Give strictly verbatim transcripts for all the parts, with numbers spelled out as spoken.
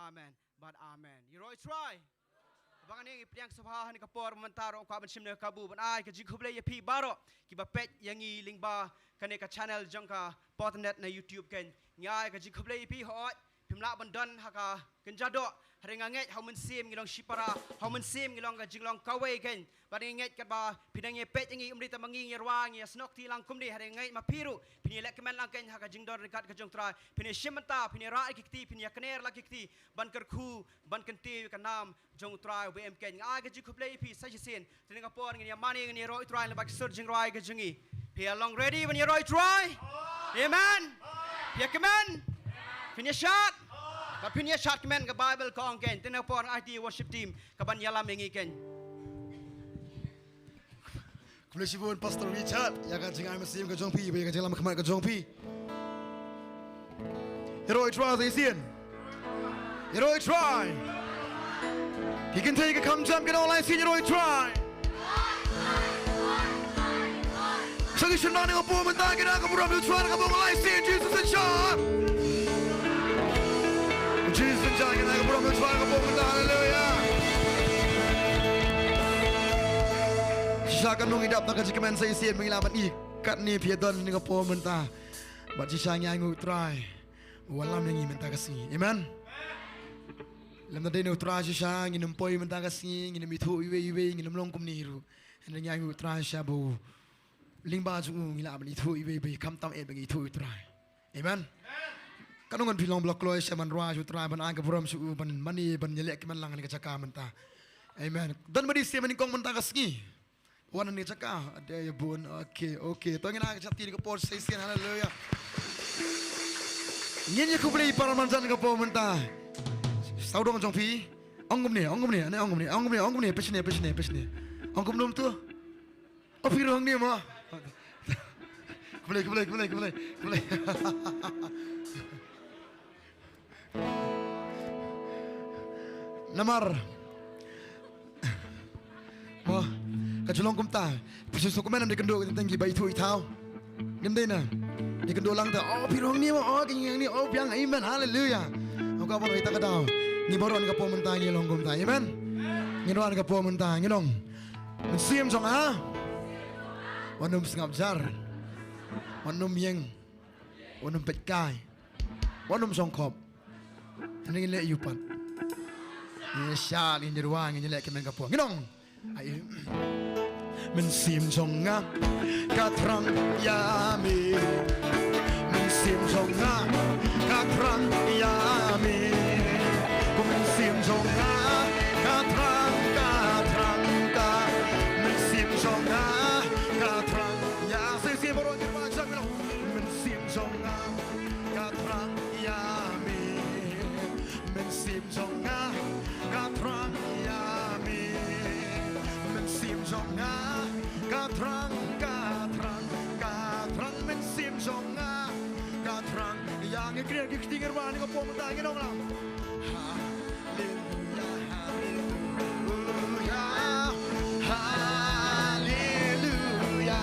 Amen. Bad amen. Ïaroh ïa U Trai. Ba ngi ngi pdiang sngewbha ha kane ka por mynta ruh kwah ban shim ïa ka kabu ban ai ka jingkhublei ïa phi baroh kiba peit ïa ngi lyngba kane ka channel jong ka Potnet na YouTube kein. Ngi ai ka jingkhublei ïa phi hooid. Phim lah ban don ha ka kynja doh. Hynrei nga ngeit ha U Mynsiem ngi long shipara, ha U Mynsiem ngi long ka jinglong kawei kein. Bad ngi ngeit katba phi dang ïa peit ïa ngi, ym dei tang ma ngi ngi rwai, ngi ïa snoh kti lang kumne, hynrei nga ngeit ma phi ruh phin ïa leh kmen lang kein ha ka jingdon ryngkat ka jong U Trai. Phin ïa shim bynta, phin ïa rah ïa ki kti, phin ïa kner la ki kti ban kyrkhu, ban kyntiew ïa ka nam jong U Trai uba im kein. Nga ai ka jingkhublei ïa phi sa shisien. Te ha kane ka por ngin ïa mane, ngin ïaroh ïa U Trai lyngba ka sur jingrwai ka jong ngi. Phi ïa long ready ban ïaroh ïa U Trai? Amen. Phi ïa kmen? Phin ïa shad? Bad phin ïa shad kmen, ka Baibl ka ong kein. Te ha kane ka por nga ai ïa ka worship team ka ban ïalam ïa ngi kein. Khublei shibun Pastor Richard ïa ka jingai mynsiem ka jong phi, ïa ka jinglam khmat ka jong phi. Ïaroh ïa U Trai sa shisien. Ïaroh ïa U Trai. Ki kynthei ki kham jam ki ong lai shisien, ïaroh ïa U Trai. Sa ki shynna ha kane ka por mynta ki da ka burom ïa U Trai, ka burom lai shisien, Jesus in charge. Jesus in charge, ki da ka burom ïa U Trai, ka burom mynta, haleluya. Shisha ka nong i dap da ka jingkmen sa shisien, mynta la ban i katne phi ïa don ha kane ka por mynta. Bad shisha ngi ainguh U Trai uba lam ïa ngi mynta ka sngi. Amen. Lem da dei na U Trai shisha ngin ym poi mynta ka sngi, ngin ym ithuh iwei iwei, ngin ym long kumne ruh. Hynrei ngi ainguh U Trai shisha ba u lyngba jong u ngi lah ban ithuh iwei iwei, khamtam eh ba ngi ithuh U Trai. Amen. Ka nong ngan phi long ba la kloi sha ban rwai sha U Trai, ban ai ka burom sha u, ban mane, ban ïaleh kmen lang ha kane ka jaka mynta. Amen. Don ba dei shisha ban nyngkong mynta ka sngi? Wan ha kane ka jaka. Ade ïa bun. Okay, okay. To ngin ai ka jingkyrkhu ha kane ka por sa shisien. Haleluya. Ngin ïa khublei para marjan ha kane ka por mynta. Sawdong jong phi. Ong kumne, ong kumne, ane ong kumne, ong kumne, ong kumne, pishne, pishne, pishne. Ong kumne to. O phi ruh ong kumne mo. Khublei, khublei, khublei, khublei, khublei. Namar mo ka ju long kumta. Phi shu suk kumne, ym dei kynduh tang kiba ithuh ithaw. Ngim dei na. Dei kynduh lang ta. O phi ruh ong kumne mo. O ki ngi ong kumne. O biang, amen, haleluya. Ong ka ban oi ta ka daw. Ngi baroh ha kane ka por mynta ngi long kumta. Amen. Ngi rwai ha kane ka por mynta ngi long. Mynsiem jong nga wat nym sngap jar, wat nym ïeng, wat nym peit kai, wat nym shongkhop. Hynrei ngin leh ïa u pat. Ngin ïa shad, ngin ïa rwai, ngin ïa leh kmen ka por. Ngin ong. Ai. Mynsiem jong nga ka thrang ïa me. Mynsiem jong nga ka thrang ïa me. Ko mynsiem jong nga ka thrang, ka thrang, ka. Mynsiem jong nga ka thrang ïa. Sa shisien baroh ngin rwai sha me. Mynsiem jong nga ka thrang ïa me. Mynsiem jong nga ka thrang ïa me. Mynsiem jong nga ka thrang, ka thrang, ka thrang. Mynsiem jong nga ka thrang ïa me. Ngi kren ki kti, ngi rwai ha kane ka por mynta, ngin ong lang. Haleluya, haleluya, haleluya.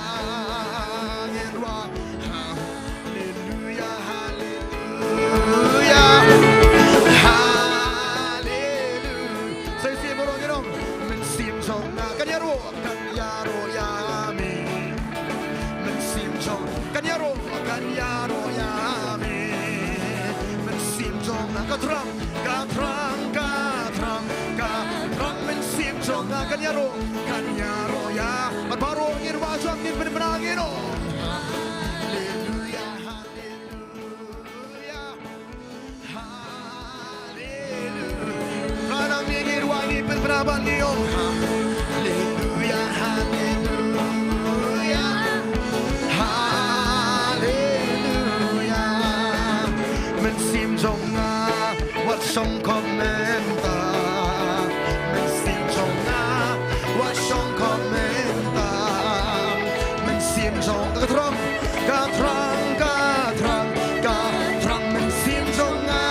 Ngin rwai. Haleluya, haleluya, haleluya. Sa shisien baroh ngin ong. Mynsiem jong nga kan ïaroh, kan ïaroh ïa me. Mynsiem jong kan ïaroh, kan ïaroh ïa me. Mynsiem jong nga ka thrang, ka thrang, ka thrang, ka thrang. Mynsiem jong nga kan ïaroh, kan ïaroh ïa. Bad baroh ngin rwai shuwa, ngin pynbna, ngin ong. Haleluya, haleluya, haleluya. Ngan ong, ngin rwai, ngin pynbna bad ngin ong. Haleluya, haleluya, haleluya. Mynsiem jong nga wat shongkhop mynta. Mynsiem jong nga wat shongkhop mynta. Mynsiem jong nga ka thrang, ka thrang, ka thrang, ka thrang. Mynsiem jong nga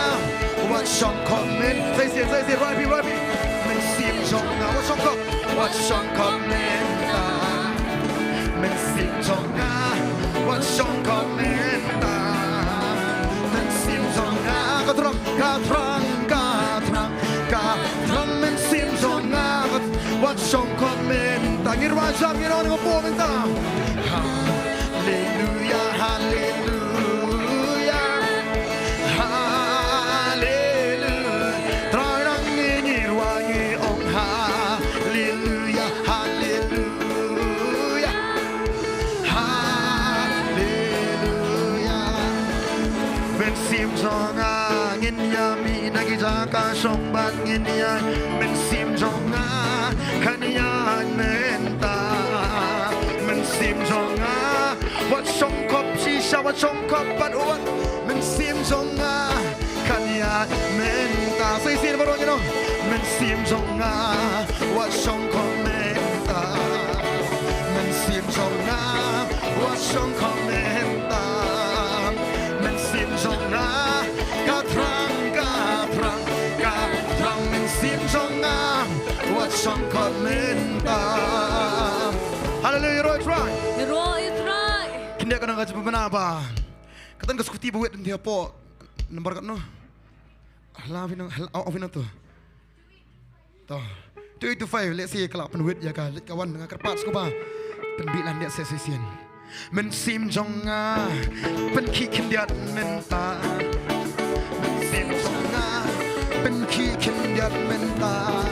wat shongkhop mynta. Sa shisien, sa shisien, rwai phi, rwai phi. Mynsiem jong nga wat shongkhop, wat shongkhop mynta. Mynsiem jong nga wat shongkhop mynta. Mynsiem jong nga ka thrang, ka thrang, ka Shongkop mynta, ngin rwai jam, ngin ong, ngin ong mynta. Haleluya, haleluya, haleluya. Trai nang ngi, ngin rwai, ngin ong haleluya, haleluya, haleluya. Mynsiem jong nga ngin ïa mih na ki jaka shong bad ngin ïa, mynsiem jong nga kan ïaid mynta. Mynsiem jong nga wat shongkop shisha, wat shongkop pat wat, mynsiem jong nga kan ïaid mynta. Sa shisien baroh ngi ong, mynsiem jong nga wat shongkop mynta. Mynsiem jong nga wat shongkop mynta. Mynsiem jong nga ka thrang, ka thrang, ka thrang. Mynsiem jong nga wat shongkop mynta. Haleluya, ïaroh ïa u Trai. Ïaroh ïa u Trai. Khyndiat ka nang ka jingpynbna ba ka don ka skuti ba wit, ynda hapoh number katno? Hla phi nang, hla, au, au phi nang to. To. Two eight two five, lehse ka la pynwit ïa ka, leit ka wan, nga kyrpad sngewbha pynbit lyndet shisien. Mynsiem jong nga pynkhih khyndiat mynta. Mynsiem jong nga pynkhih khyndiat mynta.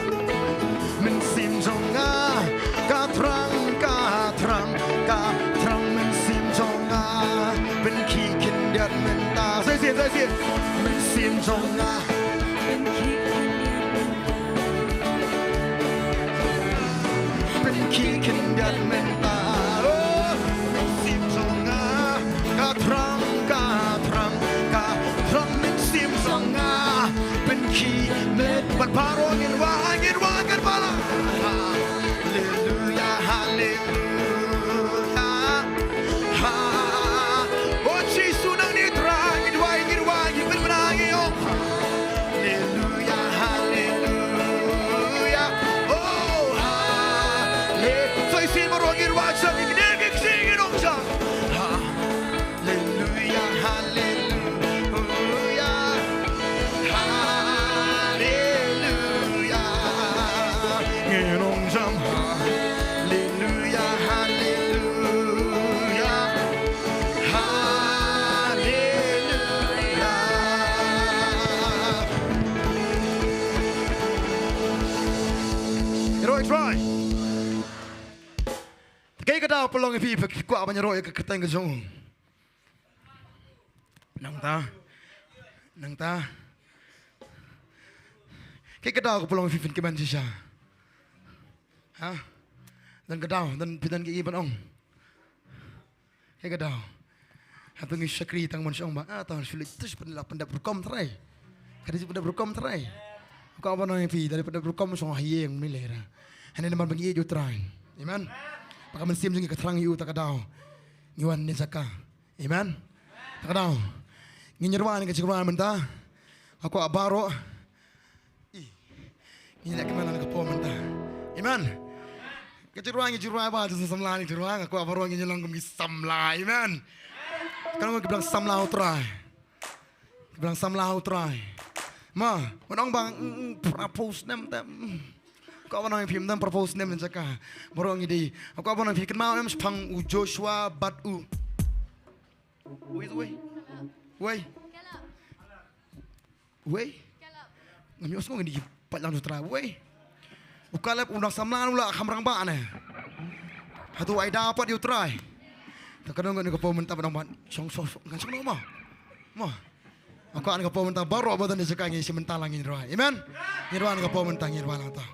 Mynsiem jong nga ka thrang, ka thrang, ka thrang. Mynsiem jong nga pynkhih khyndiat mynta. Sa shisien, sa shisien. Mynsiem jong nga pynkhih khyndiat mynta. Oh, mynsiem jong nga ka thrang, ka thrang, ka thrang. Mynsiem jong nga pynkhih mynta. Bad baroh ngin rwai, ngin rwai kan balang. Haleluya, haleluya. Ha. Oh Jisu, nangne Trai, ngi duwai, ngi duwai, ngi pynbna, ngi ong. Haleluya, haleluya. Oh, hale-, sa shisien baroh ngi duwai, sa ngi kyndiat, ngi kyndiat, ngi ong sa. Haleluya, haleluya. Haleluya. Ngi ong jam. Haleluya, haleluya. Haleluya. Ïaroh ïa u Trai. Te kaei ka daw pynlong ïa phi, phi kwah ban ïaroh ïa ka kyrteng ka jong u? Nangta. Nangta. Kaei ka daw ka pynlong ïa phi, phin kmen shisha? Ha? Don ka daw, don, phi don kaei ban ong? Kaei ka daw? Hato ngi shakri tang ban shong ba, ah, tang shu leit, tish, pynlap pyndep rukom Trai. Ka dei pyndep rukom Trai. Ka ban ong ïa phi, da dei pyndep rukom shong ha ïing, mih lehra. Hangne namar ba ngi ïeit ïa u Trai. Amen. Ba ka mynsiem jong ngi ka thrang ïa u, ta ka daw ngi wan ne jaka. Amen. Ta ka daw ngin ïa rwai ïa ka jingrwai mynta. Nga kwah baroh. Ih. Ngin ïa kmen lang ka por mynta. Amen. Ka jingrwai, ngi jingrwai ba, jingsamla, ngi jingrwai, nga kwah baroh ngin ïa long kum ki samla. Amen. Kan ong ki balang samla u Trai. Ki balang samla u Trai. Ma, ngan ong ba, mm, mm, propose nem te, mm. Kwah ban ong ïa phi, ym don propose nem ne jaka. Baroh ngi dei. Kwah ban ong ïa phi, kynmaw em shaphang u Joshua bad u. Wei, wei. Wei. Wei. Ngam ïohsngew ngi dei pat lang u Trai. Wei. U Kaleb u nang samla, u la kham rangbah ne. Hato ai da pat ïa u Trai. Ta ka dong ngan ka por mynta ba dang ban shong, shong, shong, ngan shong noh ma. Ma. Nga kwah ngan ka por mynta baroh ba don ne jaka, ngi shim bynta lang, ngin rwai. Amen. Ngin rwai ngan ka por mynta, ngin rwai lang ta.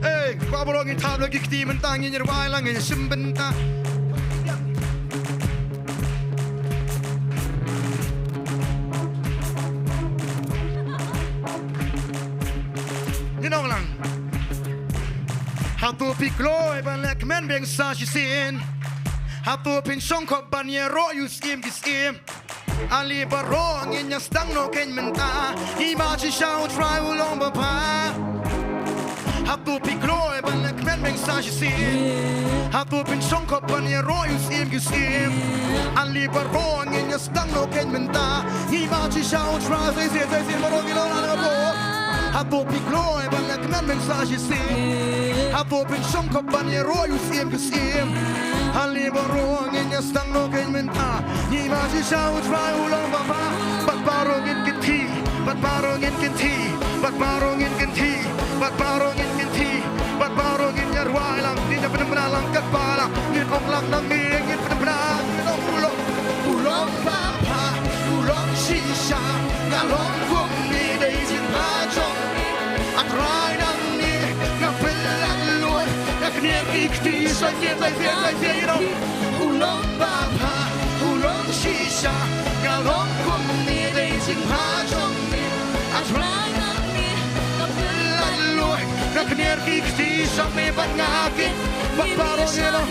Ei, kwah baroh ngin thap la ki kti mynta, ngin rwai lang, ngin shim bynta. Ngin ong lang. Hato phi kloi ban leh kmen biang sa shisien? Hato phin shongkop ban ïaroh ïa u Syiem ki syiem? Ale baroh ngin ïa sdang noh kein mynta. Ngi ma shisha U Trai u long ba bha. Hato phi kloi ban leh kmen beiñ sa shisien? Hato phin shongkop ban ïaroh ïa u syiem ki syiem? Ale baroh ngin ïa sdang noh kein mynta. Ngi ma shisha U Trai, sa shisien, sa shisien baroh ngi long lang na ka bor. Hato phi kloi ban leh kmen beiñ sa shisien? Hato phin shongkop ban ïaroh ïa u syiem ki syiem? Ale baroh ngin ïa sdang noh kein mynta. Ngi ma shisha U Trai u long ba bha. Bad baroh ngin kynti, bad baroh ngin kynti, bad baroh ngin kynti, bad baroh ngin kynti, bad baroh ngin ïa rwai lang, ngin ïa pynbna lang katba lang, ngin ong lang nangne, ngin pynbna, ngin ong u long, u long ba bha, u long shisha, nga long kumne dei jingbha jong me. A Trai nangne, nga pynlait luid, nga knieh ki kti, sa shisien, sa shisien, sa shisien, you know. U long ba bha, u long shisha, nga long kumne dei jingbha jong me. A Trai nangne, nga pynlait luid, nga knieh ki kti, sa me bad nga kit, bad baroh ngi long.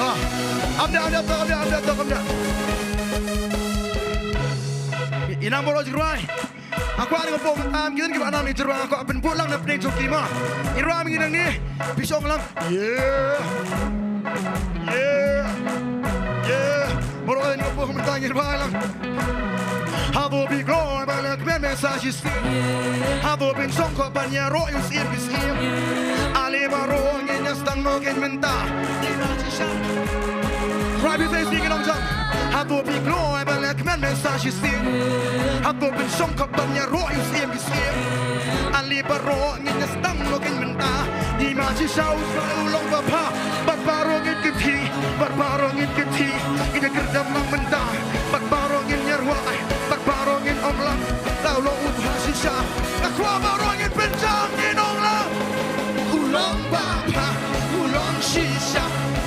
Ah, ym dei, ym dei, ym dei, ym dei, ym dei. Ïa nang baroh jingrwai. Nga kwah ïa ngi pom tam ki don kiba nam ïa jingrwai, nga kwah pynbud lang na pdeng jong ki ma. Ngi rwai ma ngi nangne. Phi shong lang. Yeah. Yeah. Yeah. Baroh ngi pom mynta ngi rwai lang. Hato phi kloi ban leh kmen beiñ sa shisien? Hato phin shongkop ban ïaroh ïa u syiem ki syiem? Ale baroh ngin ïa sdang noh kein mynta. Rwai phi sa shisien ki nongjam. Hato phi kloi ban leh kmen beiñ sa shisien? Hato phin shongkop ban ïaroh ïa u syiem ki syiem? Ale baroh ngin ïa sdang noh kein mynta. Ngi ma shisha U Trai u long ba bha. Bad baroh ngin kynti, bad baroh ngin kynti, ngin ïa kyrdem lang mynta. Bad baroh ngin ïa rwai, bad baroh ngin ong lang, la u long u bha shisha. Nga kwah baroh ngin pynjam, ngin ong lang. U long ba bha, u long shisha,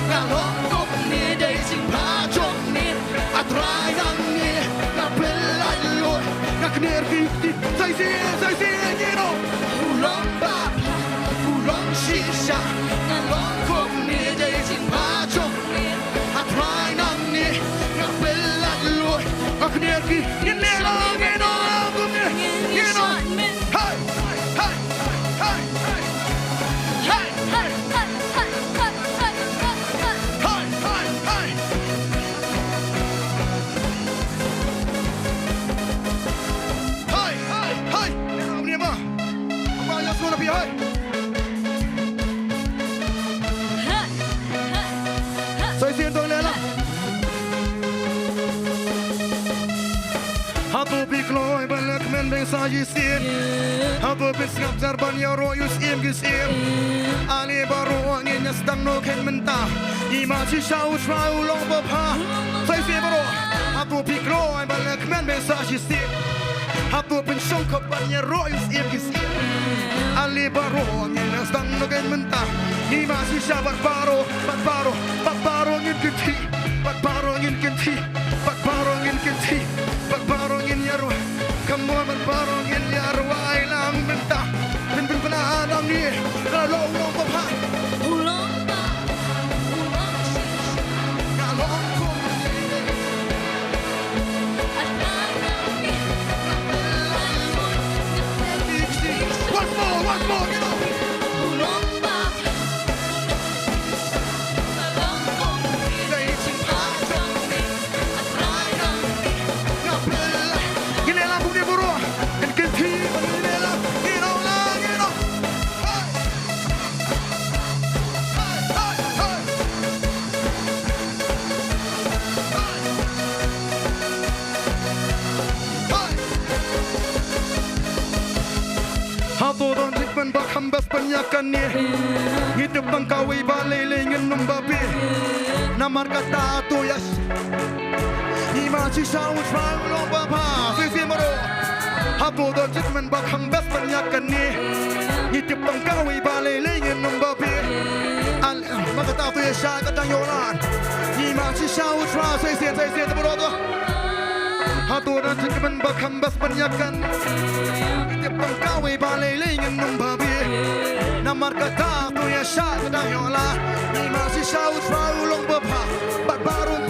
nga long kumne dei jingbha jong me. A Trai nangne, nga pynlait luid, nga knieh ki kti, sa shisien, sa shisien, ngin ong. U long ba bha, u long shisha, nga long kumne dei jingbha jong me. A Trai nangne, nga pynlait luid, nga knieh ki, ngin leh lang, ngin ong lang kumne, ngin ong. Hey, hey, hey, hey. Hey, hey, hey, hey. Hey, hey, hey. Hey, hey, hey. Ni ma. Apa yang semua lebih, hey? Sa shisien to leh lang. Hato phi kloi ban leh kmen beiñ sa shisien? Hato phin sngap jar ban ïaroh ïa u syiem ki syiem? Ale baroh ngin ïa sdang noh kein mynta. Ngi ma shisha U Trai u long ba bha. Sa shisien baroh. Hato phi kloi ban leh kmen beiñ sa shisien? Hato phin shongkop ban ïaroh ïa u syiem ki syiem? Ale baroh ngin ïa sdang noh kein mynta. Ngi ma shisha bad baroh, bad baroh, bad baroh ngin kynti, bad baroh ngin kynti, bad baroh ngin kynti, bad baroh ngin ïa rwai. Come on, bad baroh ngin ïa rwai lang mynta. Phin pynbna nangne, la u long ba bha. U long ba bha, u long shisha, nga long kumne. Once more, once more, you know. Ngi leh lang kumne baroh. Ngi kynti, ngi leh lang. Ngi long lang, ngi long. Hey. Hey, hey, hey. Hato don jingkmen ba kham best ban ïa kane? Ngi tip tang kawei ba lei lei ngin ym ba phi. Namar kata to ïa ngi ma shisha U Trai u long ba bha. Shisien baroh. Hato don jingkmen ba kham best ban ïa kane? Ngi tip tang kawei ba lei lei ngin ym ba phi. Al Ma kata to ïa sha ka dang ïoh lan. Ngi ma shisha U Trai, sa shisien, sa shisien to baroh to. Hato don jingkmen ba kham best ban ïa kane? Ngi tip tang kawei ba lei lei ngin ym ba phi. Markata to ïa sha ka dang ïoh la. Ni ma shisha u Trai u long babha. Bad barum.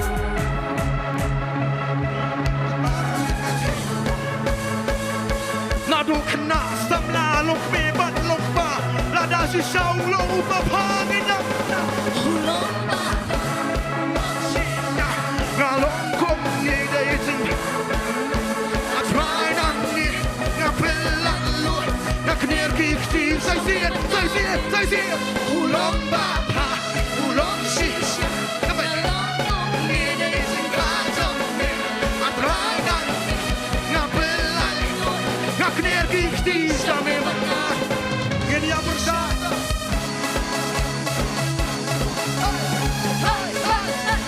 Naduh khynnah samla long kmie bad long kpa. Lada shisha u long u babha ngin ïa. U long babha. Nga long kum ngi dei jing. A Trai nangne. Nga pynlait lut, nga kner ki kti, sa shisien, sa shisien, sa shisien. U long babha, u long shisha. Nga pynlait lut, nga dei jingpynjah me. A Trai nangne, nga pynlait lut, nga kner ki kti, sa me bad nga. Ngin ïa pyrshah. Hey, hey, hey.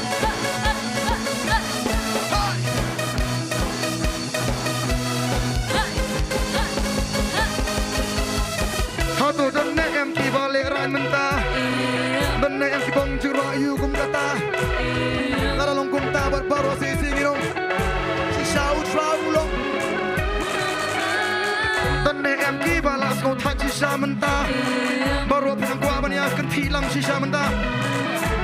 Hato don ne em kiba lehraiñ mynta? Don ne em ki bym ju rah ïa u kum kata? Lada long kumta bad baroh shisha ngi ong shisha u Trai u long. Don ne em kiba la sngewthait shisha mynta? Baroh phi nang kwah ban ïa kynthih lang shisha mynta?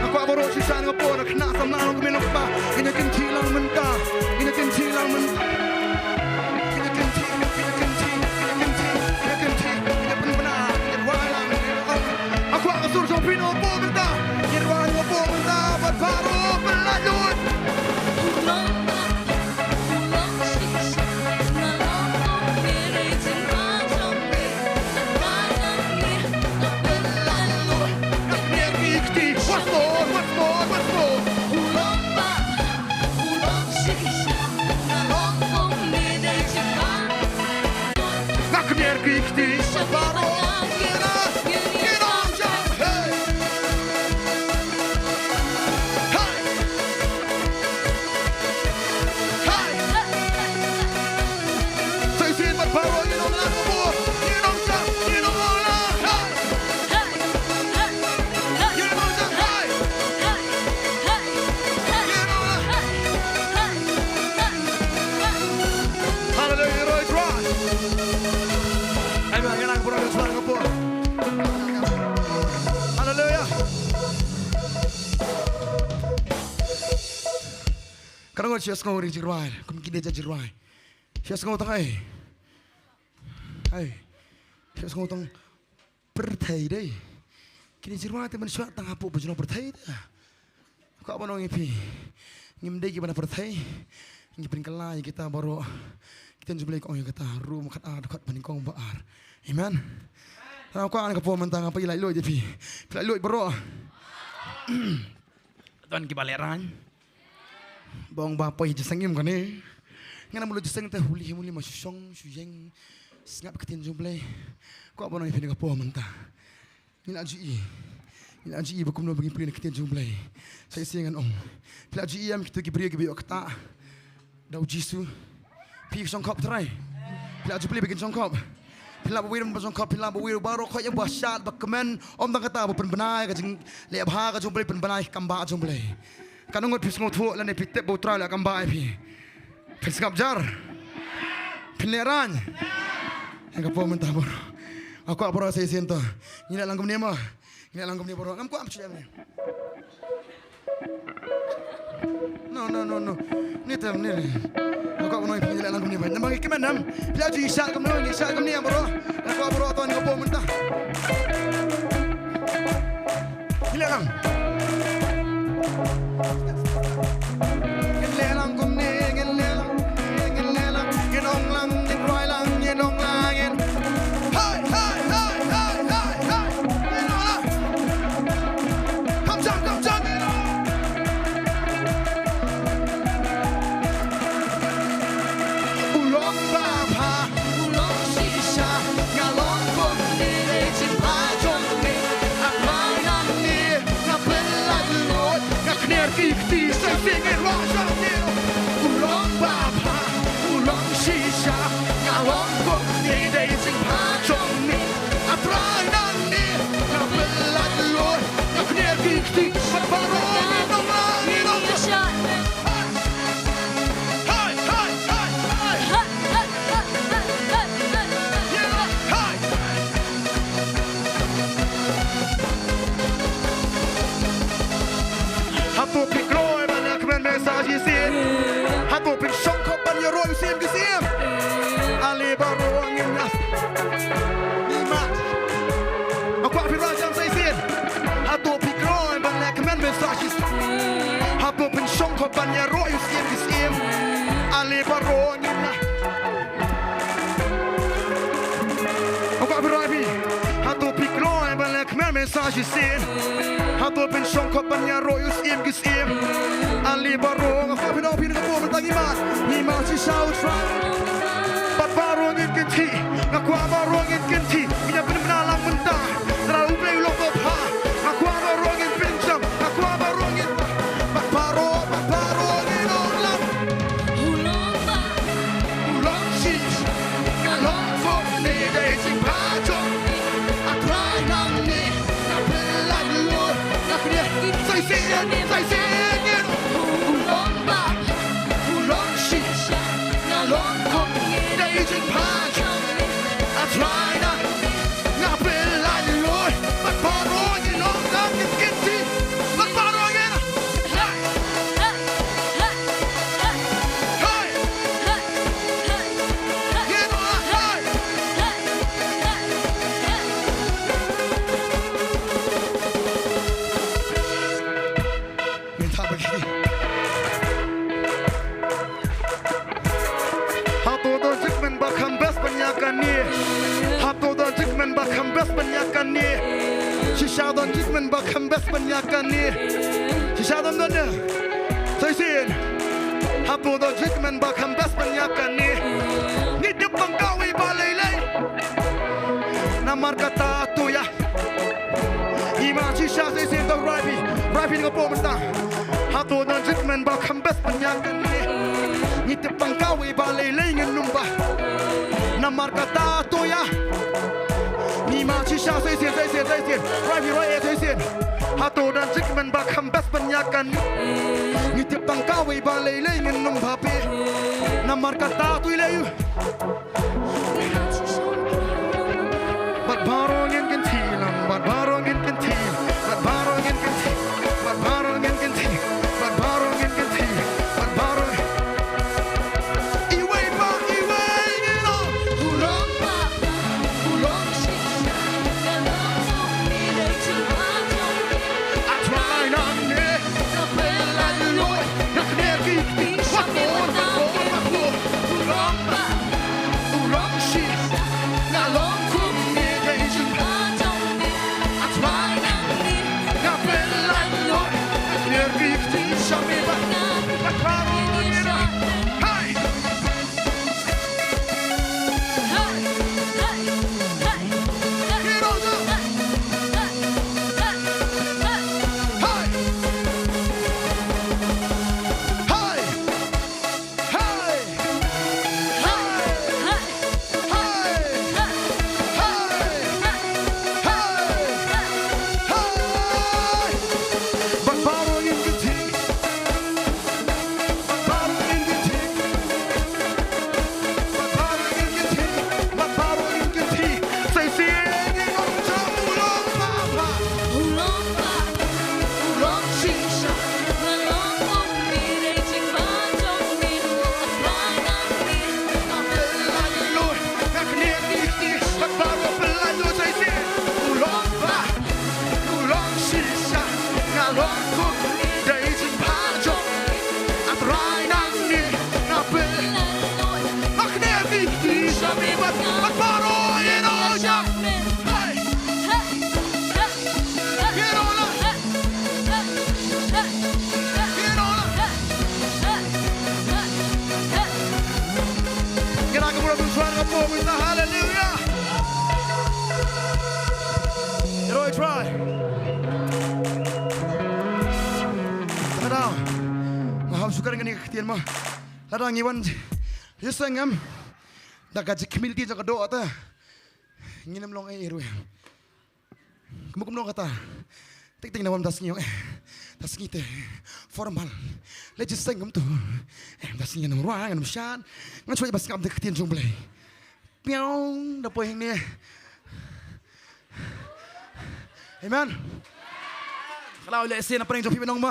Nga kwah baroh shisha nga pon na khynnah samla long kmie long kpa. Ngin ïa kynthih lang mynta. Ngin ïa kynthih lang mynta. Ngin ïa kynthih, ngin ïa kynthih, ngin ïa kynthih, ngin ïa kynthih, ngin ïa pynbna, ngin ïa rwai lang, ngin ïa rwai. Nga kwah ka sur jong phi na u pom mynta. Ngin rwai na u pom mynta bad baroh pynlait lut. Once more, once more, once more. Nga kner ki kti sa baroh. Hey. Hey. Sa shisien bad baroh, ngi ong la ka bor, ngi ong sa, ngi ong la. Hey. Ngi ong sa, hey. Ngi ong la. Haleluia, roi Trai. Amen, ngi ong la ka bor, ngi ong la ka bor. Haleluia. Ka ngot sha sngew ring jingrwai, kum kine ja jingrwai. Sha sngew tang ai. Ai. Sha sngew tang pyrthei dei. Kine jingrwai te ban shuwa tang hapoh ba jnong pyrthei te. Kwah ban ong ïa phi. Ngim dei kiba na pyrthei. Ngi pynkylla ïa kita baroh. Kita jubli kong ïa kita. Rom khat ar dkhot ba nyngkong ba ar. Amen. Kwah ong ka por mynta nga phi lait luid ïa phi. Phi lait luid baroh. Don kiba lehraiñ. Bong ba poi jingim kane. Ngan mulu jingim te huli huli ma shu shong shu ïeng. Sngap ktien jong Blei. Kwah ban ong ïa phi na ka por mynta. Ngi la ju i. Ngi la ju i ba kumno ba ngi plie na ktien jong Blei. Sa shisien ngan ong. Phi la ju i em kito ki briew kiba ïoh ktah da u Jisu. Phi shongkop Trai. Phi la ju plie ba kin shongkop. Phi la ba wir ba shongkop, phi la ba wir baroh khoit ïa ba shad ba kmen. Ym tang kata ba pynbna ïa ka jingleh bha ka jong Blei, pynbna ïa ka kam bah jong Blei. Ka ngut phi sngewthuh lane phi tip ba u Trai u la kam bah ïa phi. Phin sngap jar. Phin lehraiñ. Ïa ka por mynta baroh. Nga kwah baroh sa shisien to. Ngi leh lang kumne mo. Ngi leh lang kumne baroh. Ngam kwah am shu leh kumne. No, no, no, no. Ni tam ni. Nga kwah baroh ngi leh lang kumne ba. Namar ngi kmen nam. Phi la ju i shah kumne, ngi shah kumne baroh. Nga kwah baroh to ngi ka por mynta. Ngin leh lang. Ngin leh lang kumne, ngin leh lang, ngin leh lang, ngin ong lang, ngin rwai lang, ngin ong lang, ngin. Hai, hai, hai, hai, hai, hai. Ngin ong lang. Kham jam, kham jam, ngin ong. U long babha, u long shisha, nga long kumne, dei jingbha jong me. Nga kwah nangne, nga pynlait luid, nga kner ki kti, sa shisien ngi rwai. Pynshong khop ban ïaroh ïa u syiem ki syiem. Ale baroh ngin ïa. Ni ma. Nga kwah phi rwai jam sa shisien. Hato phi kloi ban leh kmen mynta sa shisien. Hato pynshong khop ban ïaroh ïa u syiem ki syiem. Ale baroh ngin ïa. Nga kwah phi rwai phi. Hato phi kloi ban leh kmen mynta sa shisien. Hato pynshong khop ban ïaroh ïa u syiem ki syiem. Ale baroh nga kwah phi nong phi nong pom tang i mat. Ni ma shisha u Trai. Bad baroh ngin kynthih. Nga kwah baroh ngin kynthih. Ngin ïa pynbna lang mynta. Trai U Blei u long ba bha. Nga kwah baroh ngin pynjam. Nga kwah baroh ngin. Bad baroh, bad baroh ngin ong lang. U long ba. U long shisha. Nga long khop ne dei jingbha jong. A Trai nangne. Nga pynlait lut, nga knieh. Sa shisien, sa shisien. U long ba, u long shisha, nga long khop, dei jingbha jong me. A Trai na, nga pynlait lut, bad baroh ngi long tang kynti, bad baroh ngi na. Hey! Hey! Hey! Hey! Hey! Hey! Hey! Hey! Ngin thap bad ki. Hato don jingkmen ba kham best ban ïa kane. Hato don jingkmen ba kham best ban ïa kane. Shisha don jingkmen ba kham best ban ïa kane. Shisha don don ne. Sa shisien. Hato don jingkmen ba kham best ban ïa kane. Ngi tip tang kawei ba lei lei. Namar kata to ïa. Ni ma shisha sa shisien to rwai phi. Rwai phi nga pom mynta. Hato don jingkmen ba kham best ban ïa kane. Ngi tip tang kawei ba lei lei ngin ym bah. Namar kata to ïa. Ni ma shisha sa shisien, sa shisien, sa shisien. Rwai phi rwai eh sa shisien. Hato don jingkmen ba kham best ban ïa kane. Ngi tip tang kawei ba lei lei ngin ym bah phi. Namar kata to ïa lei. Bad baroh ngin kynti lang, bad baroh ngin kynti, bad baroh ngin kynti, bad baroh ngin kynti, bad baroh ngin kynti, bad baroh. Iwei pa iwei ngin ong. U long pa, u long shisha, nga long shisha, A Trai nangne. Hey! Haleluya. Hero Trai. Lada nga hap sukar ngani ka ktien ma. Lada ngi wan ïaseng em da ka jingkhmih lynti jong ka doh ta. Ngin ym long ei ei ruh. Kumno kumno kata. Tik tik na wan da sngi ong eh. Da sngi te formal. Leit ïaseng kumtu. Em da sngi ngan ym rwai ngan ym shad. Ngan shu leit ba sngap da ka ktien jong U Blei. Piaw da poi hangne. Amen. Khlaw leh sien na pyrshang jong phi ba nong ma.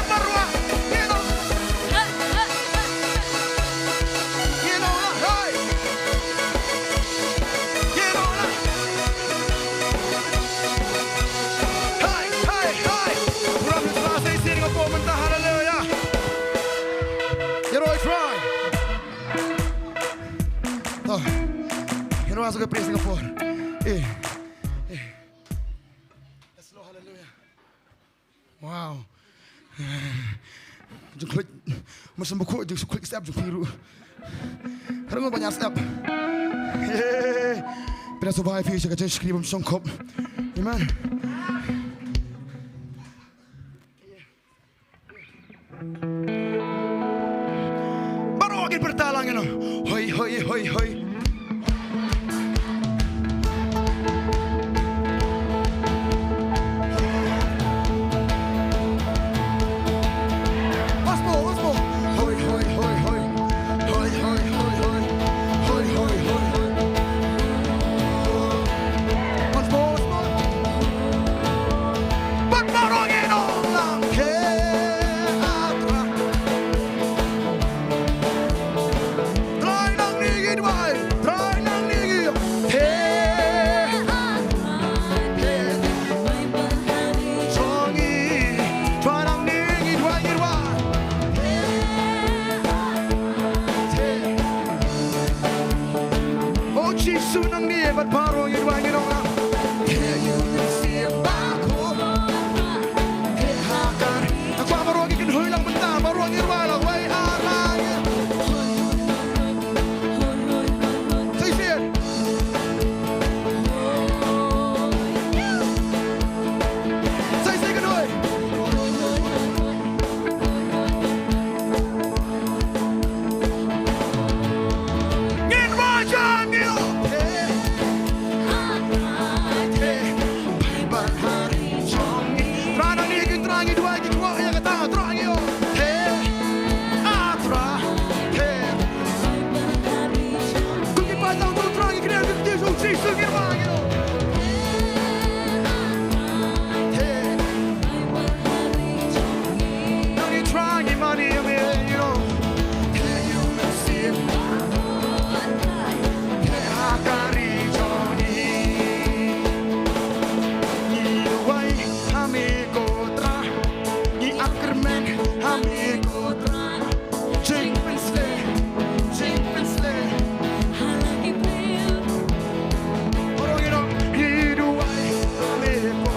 marwah. Ngin ong, ngin ong lah, hey. Ngin ong lah. Hey, hey, hey. Burom ïa u Trai Ïasyiem ka por mynta, haleluya. Ïaroh ïa u Trai. To. Ïaroh sa ka praise ka por. Eh. Eh. Yes, Lord, haleluya. Wow. Jingklik. Mar shu bakhuh jingklik step jong phi ruh. Ka dang ban ïa step. Hey. Pyndonkam ïa phi sha ka jingshakri bymshongkop. Amen. Baroh kin pyrta lang, you know. Hoi, hoi, hoi, hoi. Once more, once more. Hoi, hoi, hoi, hoi. Hoi, hoi, hoi, hoi. Hoi, hoi, hoi, hoi. Once more, once more. Bad baroh ngin ong lang, he, a Trai. Trai nangne ngi duwai, Trai nangne ngi, he, a Trai, he, jong ngi. Trai nangne ngi duwai, ngi duwai. O Jisu nangne bad baroh ngi duwai ngi ong lang. Te ïa u mynsiem bakhraw. Te ha ka ri. Nga kwah baroh ngi kynhun lang mynta, baroh ngi duwai lang, wei, ar, lai. Sa shisien. Sa shisien kynhun. Ngin wan jam ïa u. Trai nangne ngi, Trai ngi duwai, ngi kwah ïa kata, Trai ngi ong. He, a Trai, he. Kum ki paid lang jong u Trai ngi kren, ngi kren, Jisu ngi duwai, ngi ong. He. Ngi Trai ngi mane ïa me, you know. Te ïa u mynsiem. Te ha ka ri jong ngi. Ngi duwai ha me ko Trai. Ngi ap kyrmen ha me ko Trai. Jingpynsleh, jingpynsleh. Baroh ngi ong, ngi duwai ha me ko.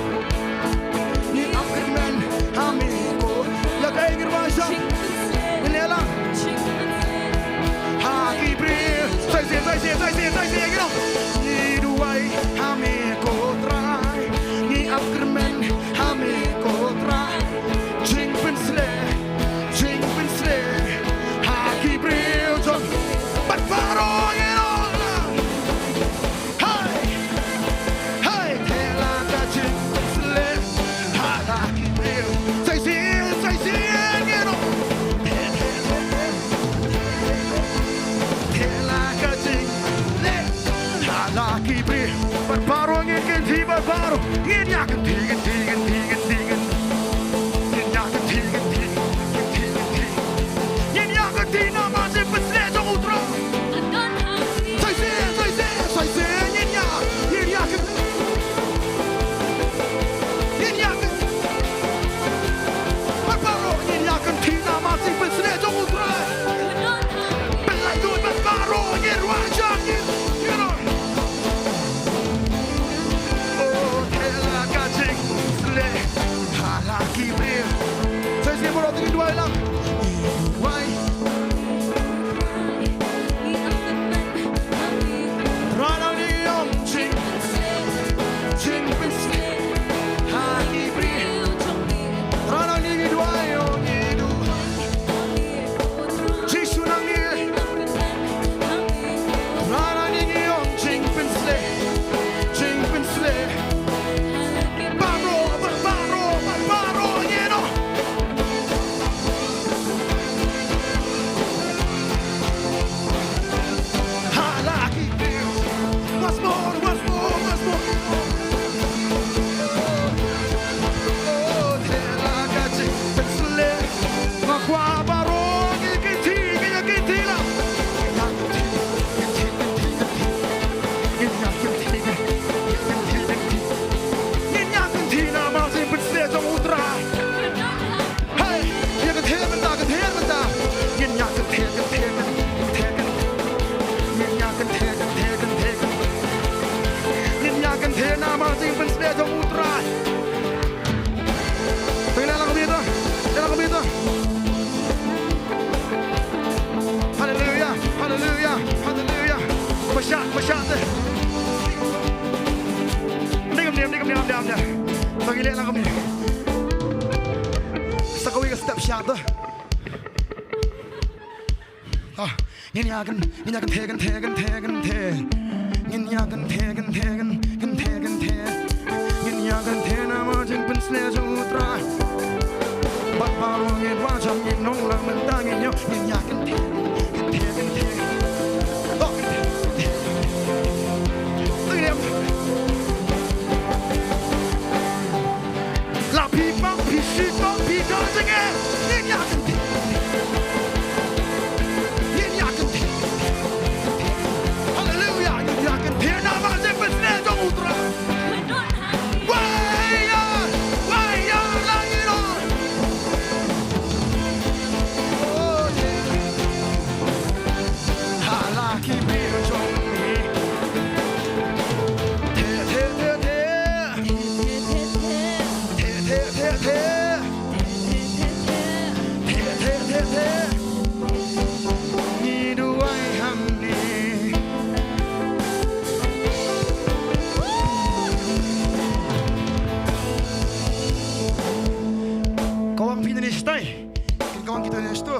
Ngi ap kyrmen ha me ko. Ïa kaei ngi duwai sha. Ngi leh lang. Ha ki briew. Sa shisien, sa shisien, sa shisien, sa shisien, ngi ong. Ngi duwai ha me ko Trai. Ngi ap kyrmen ha me ko Trai. Jingpynsleh. Jingpynsleh ha ki briew jong. Bad baroh ngin ong lang. Hai. Hai, te la ka jingpynsleh ha la ki briew. Sa shisien, sa shisien ngin ong. Te la ka jingpynsleh ha la ki briew. Bad baroh ngin kynti, bad baroh ngin ïa kynti, kynti, kynti, kynti, kynti. Ngin ïa kynti, kynti, kynti, kynti, kynti. Ngin ïa kynti namar jingpynsleh jong u Trai. Sa shisien, sa shisien, sa shisien, ngin ïa, ngin ïa kynti. Ngin ïa kynti. Bad baroh ngin ïa kynti namar jingpynsleh jong u Trai. Pynlait lut bad baroh ngin wan jam, ngin, you know. Oh, te la ka jingpynsleh ha la ki briew. Sa shisien baroh te ngin duwai lang. Duwai. Trai nangne ngi ong jingpynsleh, jingpynsleh ha ki briew. Trai nangne ngi duwai, oh, ngi duwai. Jisu nangne. Trai nangne ngi ong jingpynsleh, jingpynsleh. Baroh, baroh, baroh ngin ong. Ha la ki briew. Once more, once more, once more. Oh, te la ka jingpynsleh. Nga kwah baroh ngi kynti, ngi kynti la. Ngin ïa kynti, ngin ïa kynti, ngin ïa kynti namar jingpynsleh jong u Trai. Hei, ïa kynti mynta, kynti mynta. Ngin ïa kynti, kynti, kynti, kynti. Ngin ïa kynti, kynti, kynti, kynti. Ngin ïa kynti namar jingpynsleh jong u Trai. Te leh lang kumta, leh lang kumta. Haleluya, haleluya, haleluya. Pyrshah, pyrshah te. Te la kumne. Sa kawei ka step shata. Ah, ngin ïa kyn, ngin ïa kynthe, kynthe, kynthe, kynthe. Ngin ïa kynthe, kynthe, kyn, kynthe, kynthe. Ngin ïa kynthe namar jingpynshlur jong U Trai. Bad baroh ngin wan jam ngin ong lang mynta ngin ïoh, ngin ïa kynthe, kynthe, kynthe. Oh, kynthe, kynthe. Ngin ïa La phi pang, phi shi pang, phi dang jingeh. Ngin ïa kynthe. Ngin ïa kynthe. Hallelujah. Ngin ïa kynthe namar jingpynshlur jong U Trai. Wai ïa, wai ïa, la ïa. Oh, yeah. Ha la ki briew jong ngi. The, the, the, the. The, the, the, the. The, the, the, the. Ngi duwai hangne. Kawang phi nani stai. Kin kawang kito nani sto.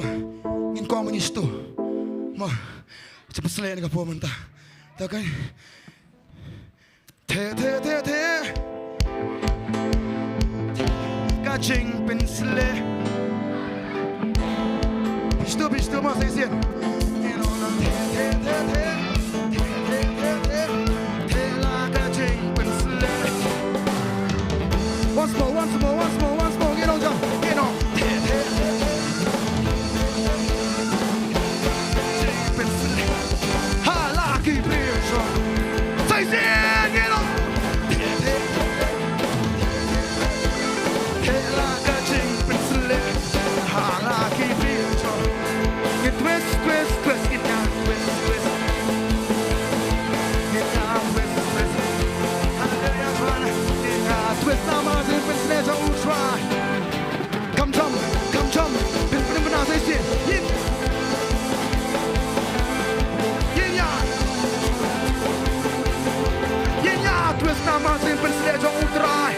Ngin kawang nani sto. Ma. Jingpynshlur na ka por mynta. Ta kan. The, the, the, the. Ka jingpynshlur. Bistu, bistu, ma, sa shisien. The, the, the, the. The, the, the, the. The, la ka jingpynshlur. Once more, once more, once more, once more. Ngin ong jam, ngin ong. Ha la ki briew jong. Sa shisien, ngin ong. Ha la ka jingpynshlur. Ha la ki briew jong. Ngin twist, twist, twist, ngin ïa twist, twist. Ngin ïa twist, twist. Hallelujah, Trai. Ngin ïa twist namar jingpynshlur jong U Trai. Kham jam, kham jam. Pyn, pyn, pyn, sa shisien. Ngin. Ngin ïa. Ngin ïa twist namar jingpynshlur jong U Trai.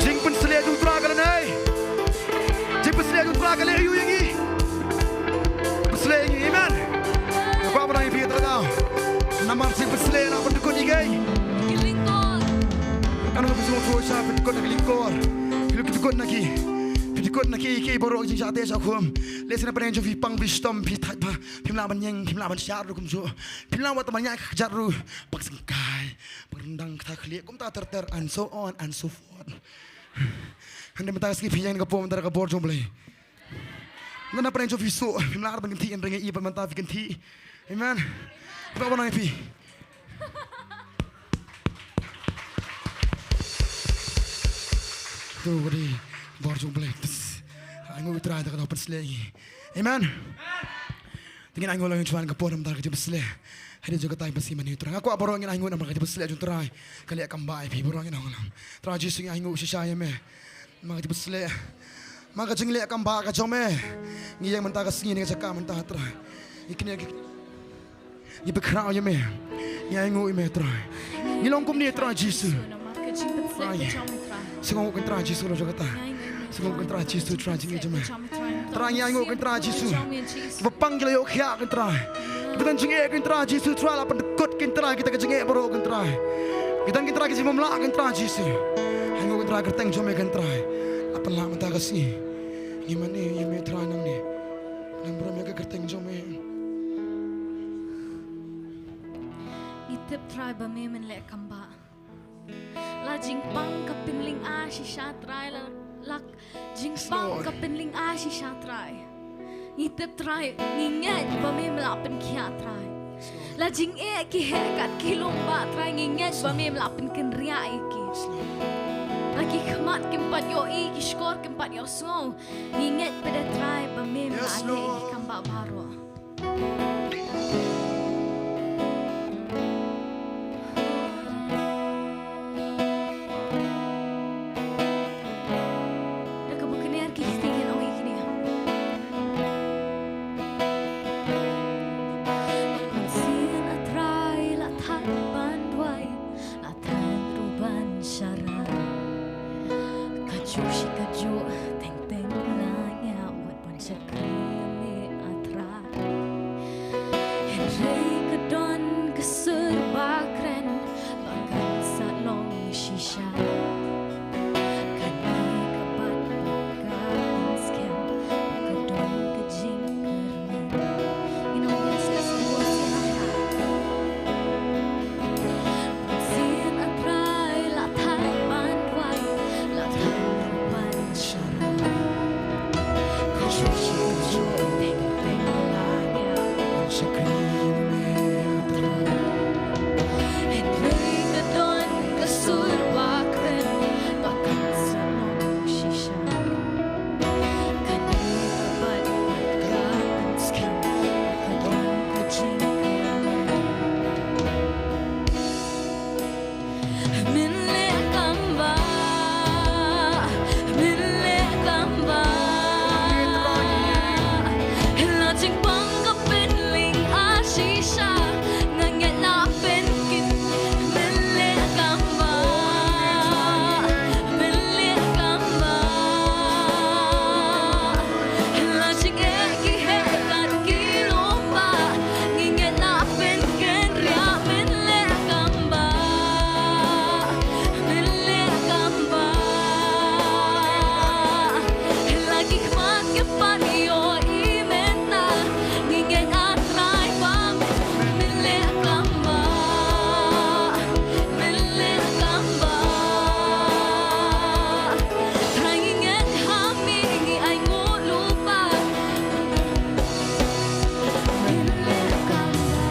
Jingpynshlur jong U Trai ka la nei. Jingpynshlur jong U Trai ka leh aïu ïa ngi? Pynsleh ïa ngi, amen. Nga kwah ban ong ïa phi kata ka daw. Namar jingpynshlur la pyndykut ïa ngi. Ki lyngkor. Kan ong phi sngewthuh sha pyndykut na ki lyngkor. Phi lyngkut na ki. Pyndykut na ki, ki baroh ki jingshah teh shah khum. Lehse na pdeng jong phi pang phi shitom phi thait bha. Phim lah ban ïeng, phim lah ban shad ruh kumjuh. Phim lah wat ban ïaid kjat ruh. Pang syngkai. Pang ryndang kata khlieh. Kumta ter ter and so on and so forth. Hynrei mynta ka sngi phi ïeng na ka por, mynta ka bor jong U Blei. Ngan pynshong phi suk, phim lah ban kynthih, hynrei ngi i ban mynta phi kynthih. Amen. Phi ong ban ong phi. Tu ka dei bor jong U Blei. Ai nguh ïa U Trai da ka daw pynsleh ïa ngi. Amen. Te ngin ai nguh lang ïa U Trai namar ka por, namar ka jingpynsleh. Hadien jong kata ka sngi mynta U Trai. Nga kwah baroh ngin ai nguh namar ka jingpynsleh jong U Trai. Ka leh kam bah ïa phi, baroh ngin ong lang. Trai Jisu, ngi ai nguh shisha ïa me. Namar ka jingpynsleh. Namar ka jingleh kam bah ka jong me. Ngi ïeng mynta ka sngi ne ka jaka mynta, Trai. Ngi kynnoh, ngi pynkhraw ïa me. Ngi ai nguh ïa me, Trai. Ngi long kumne, Trai Jisu. Trai. Sngewnguh ko Trai Jisu, long jong kata. Sngewnguh ko Trai Jisu, Trai, jingngeit jong me. Trai, ngi ai nguh ko Trai Jisu. Kiba pang ki la ïoh khiah ko Trai. Kiba don jingeh ko Trai Jisu, Trai, la pyndykut ko Trai, kita ki jingeh baroh ko Trai. Ki don ko Trai ki jingbymlah ko Trai Jisu. Ai nguh ko Trai, kyrteng jong me ko Trai la pynlah mynta ka sngi. Ngi mane ïa me Trai nangne. Ngi burom ïa ka kyrteng jong me. Ngi tip Trai ba me men leh kam bah. La jingpang ka pynlynga shisha Trai, la, la jingpang ka pynlynga shisha Trai. Ngi tip Trai, ngi ngeit ba me men la pynkhiah Trai. La jingeh ki heh kat ki long bah Trai, ngi ngeit ba me men la pynkynriah ïa ki. La ki khmat kim pat ïohi, ki shkor kim pat ïohsngew. Ngi ngeit pat Trai ba me men la leh ïa ki kam bah baroh. Da ka buh kane ar ki ktien ong ïa kine. Mynsiem A Trai la thad ban duwai. Hynrei ka don ka sur ba kren ba kan sa long shisha. Kane ka bat ba ka pynskhem ba ka don ka jingkyrmen. You know, yes, yes, yes, yes, yes. Sien A Trai, la thait ban rwai, la thait ban sharai. Min leh kam ba, min leh kam ba. La jingpang ka pynling a shisha, nga ngeit na pynkin. Min leh kam ba, min leh kam ba. La jingeh ki heh kat ki lum ba, ngi ngeit na pynken ria. Min leh kam ba, min leh kam ba. La ki khmat ki pan ïohi mynta, ngi ngeit A Trai ba min, min leh kam ba, min leh kam ba. Trai ngi ngeit ha me ngi ainguh lypa. Min leh kam ba,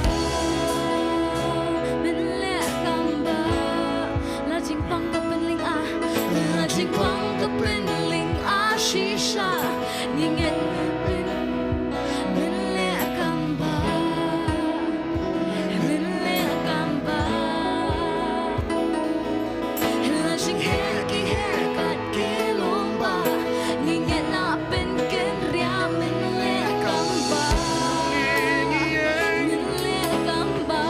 min leh kam ba. La jingpang ka pynling a, la jingpang ka pynling a shisha. Ngi ngeit pyn, min leh kam ba, min leh kam ba. La jingeh ki heh kat ki lum ba, ngi ngeit na pynken ria. Min leh kam ba, min leh kam ba.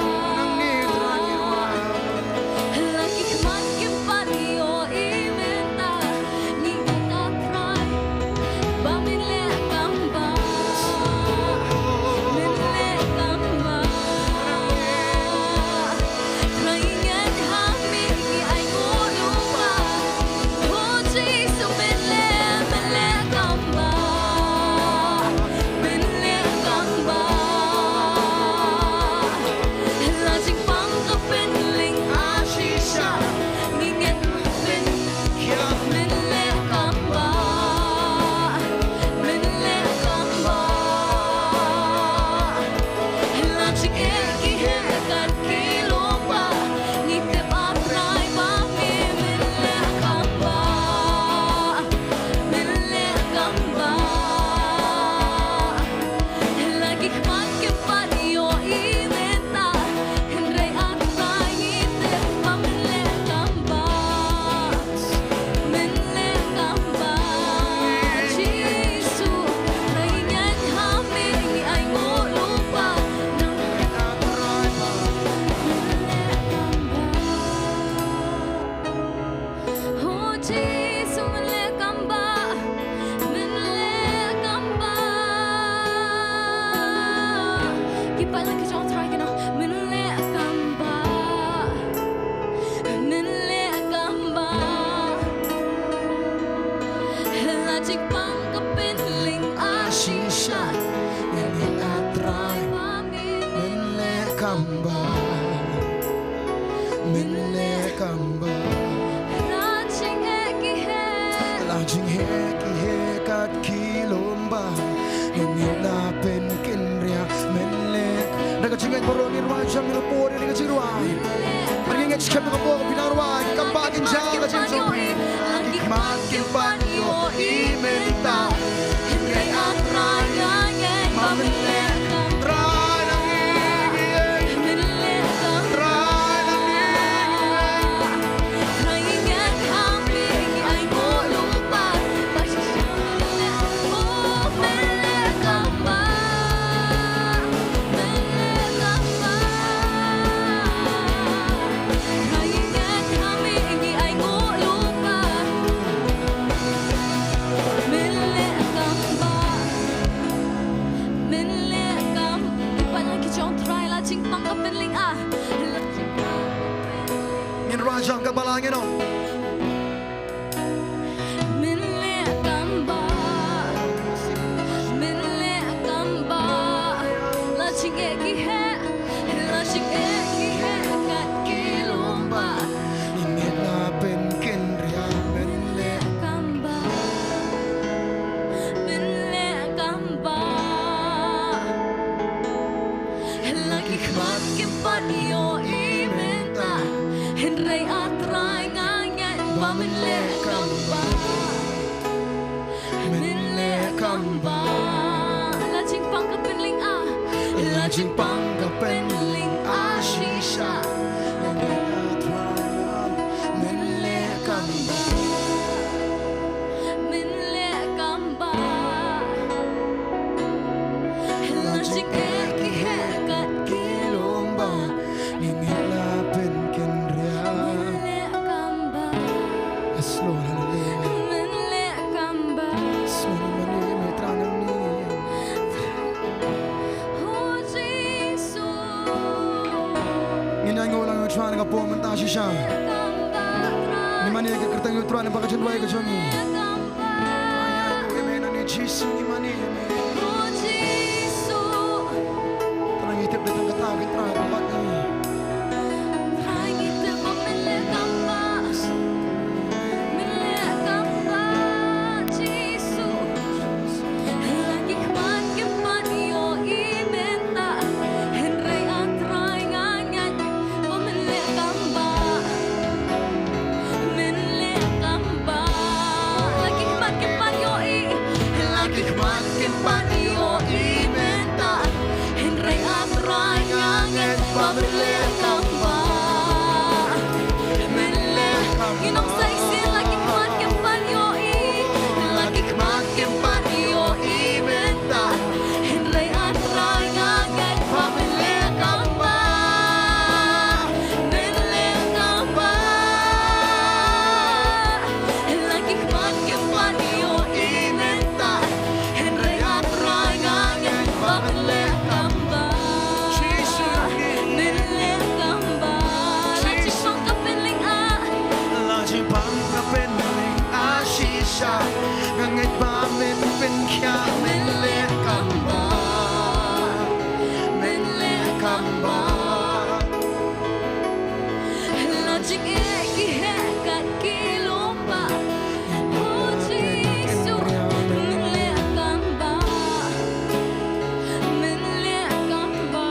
La ki khmat ki pan ïohi mynta, ngi ngeit A Trai ba min leh kam ba, min leh kam ba. Trai ngi ngeit ha me ngi ainguh lypa. Oh Jisu, min leh, min leh kam ba, min leh kam ba. La jingpang ka pynling a shisha, ngi ngeit pyn, min leh kam ba, min leh kam ba. La jingeh ki heh kat ki lum ba, ngi tip A Trai ba me min leh kam ba, min leh kam ba. La ki khmat ki pan ïohi mynta, hynrei A Trai ngi tip ba min leh kam ba. Min leh kam ba, Jisu, Trai ngi ngeit ha me ngi ainguh lypa. Min leh kam ba, oh Jisu, min leh kam ba, min leh kam ba. Ki paidlang ki jong Trai ki nong, min leh kam ba. Min leh kam ba. La jingpang ka pynling a shisha, ngi ngeit A Trai ba me, min leh kam ba, min leh kam ba. La jingeh ki heh, la jingeh ki heh kat ki lum ba, ngi ngeit na pynken ria. Min leh. Da ka jingngeit baroh ngin rwai jam ïa la por ïa ka jingrwai. Ngi ngeit skhem ka por ka pynang rwai, kam ba kin jam ka jingshongpri. Ki khmat kin pan ïohi mynta. Hynrei A Trai nga ngeit ba min leh kam ba. Trai na ngi, min leh kam ba. Trai na ngi. Trai ngi ngeit ha me ngi ainguh lypa. Ba shisha min leh, oh min leh kam ba. Min leh kam ba. Trai ngi ngeit ha me ngi ainguh lypa. Min leh kam ba. Min leh Ngin rwai jong ka ba la ngin ong. Mynleh kam ba, mynleh kam ba, la jingeh ki heh, la jingeh ki heh kat ki lum ba. Ngin la pynkynriah mynleh kam ba, mynleh kam ba. La ki khmat kim pat ïohi mynta, hynrei A Trai nga ngeit ba mynleh kam ba, mynleh kam ba. La jingpang ka pynlynga, la jingpang ka pynlynga shisha. Mynleh kam ba, mynleh kam ba. La jingeh ki heh kat ki lum ba. Ngin la pynkynriah. Mynleh kam ba. Yes, Lord, hallelujah. Mynleh kam ba. Yes, Lord, mynleh, mynleh, Trai nang ni. Oh, Jisu. Ngin ïa nguh lang ïa U Trai na ka por mynta shisha. Kam ba, Trai. Ngin mane ïa ka kyrteng U Trai na ka bynta ka jingduwai ka jong ngi. Mynleh kam ba. Amen, amen, Jisu, ngi mane, amen. Oh, Jisu. Trai ngi tip ba tang kata ka Trai ka bat ngi. Trai ngi tip ba mynleh kam ba. Mynleh kam ba, Jisu. La ki khmat kim pat ïohi mynta, hynrei A Trai nga ngeit ba mynleh kam ba. Mynleh kam ba. La ki khmat kim pat ïohi, la ki khmat kim pat ïohi mynta, hynrei A Trai nga ngeit ba mynleh kam ba. Mynleh kam ba. Ngi ong sa shisien, la ki khmat kim pat ïohi, la ki khmat kim pat ïohi mynta, hynrei A Trai nga ngeit ba mynleh kam ba. Mynleh kam ba. La ki khmat kim pat ïohi mynta, hynrei A Trai nga ngeit ba mynleh kam ba. Jisu. Mynleh kam ba. La jingpang ka pynlynga. La jingpang ka pynlynga shisha. Nga ngeit ba men pynkhiah. Mynleh kam ba. Mynleh kam ba. La jingeh ki heh kat ki lum ba. Oh, Jisu, mynleh kam ba. Mynleh kam ba.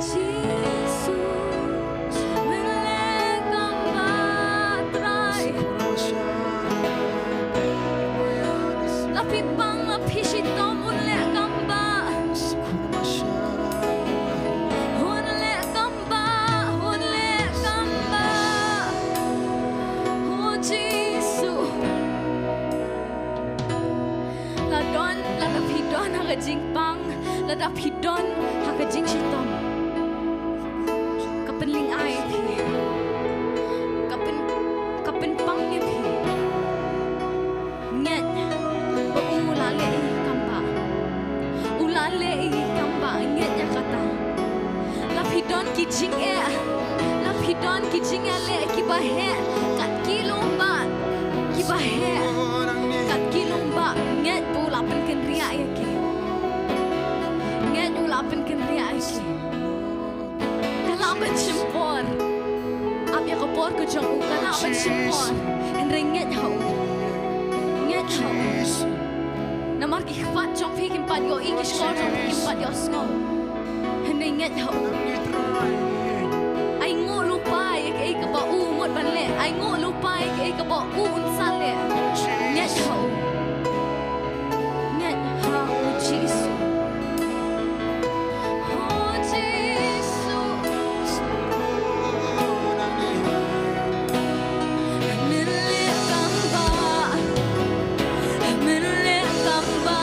Jisu, mynleh kam ba, Trai. La phi pang, la phi shitom, un leh kam ba. Un leh kam ba, un leh kam ba. Oh, Jisu. La don, lada phi don ha ka jingpang, lada phi don ha ka jingshitom, ka pynlynga ïa phi, ka pyn, ka pynpang ïa phi. Ngeit ba u la leh ïa ki kam ba, u la leh ïa ki kam ba, ngeit ïa kata. La phi don ki jingeh, la phi don ki jingeh leh kiba heh kat ki lum ba, kiba heh kat ki lum ba, ngeit ba u la pynkynriah ïa ki. Ngeit u la pynkynriah ïa ki. Ka lah ban shim por. Ap ïa ka por ka jong u, ka lah ban shim por. Hynrei ngeit ha u. Ngeit ha u. Namar ki khmat jong phi kim pat ïohi, ki shkor jong phi kim pat ïohsngew. Hynrei ngeit ha u. Ai nguh lypa ïa kaei kaba u mut ban leh. Ai nguh lypa ïa kaei kaba u un sa leh. Ngeit ha u. Ngeit ha u Jisu. Oh Jisu. Mynleh kam ba, mynleh kam ba.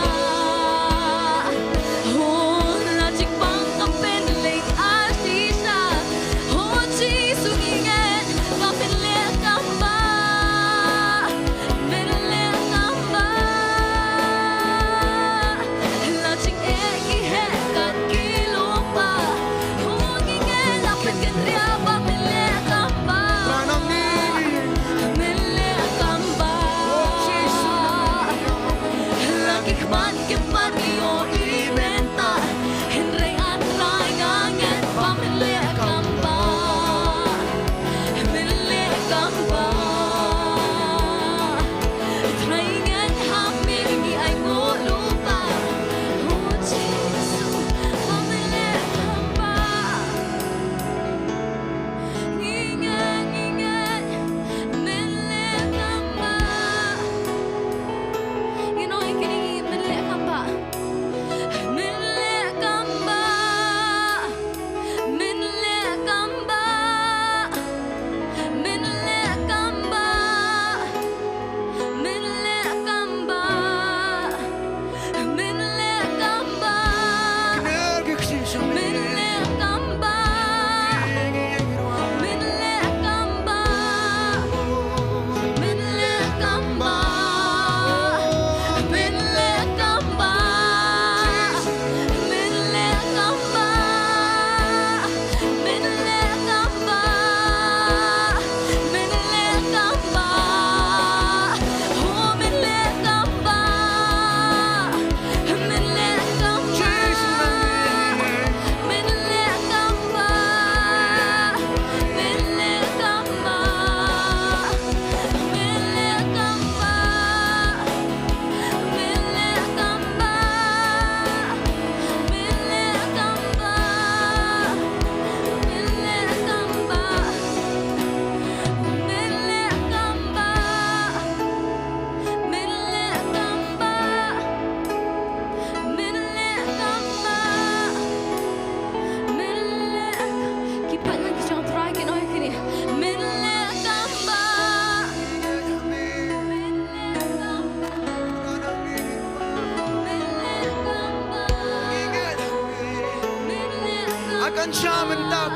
Oh, la jingpang ka pynlynga shisha. Oh Jisu, ngi ngeit.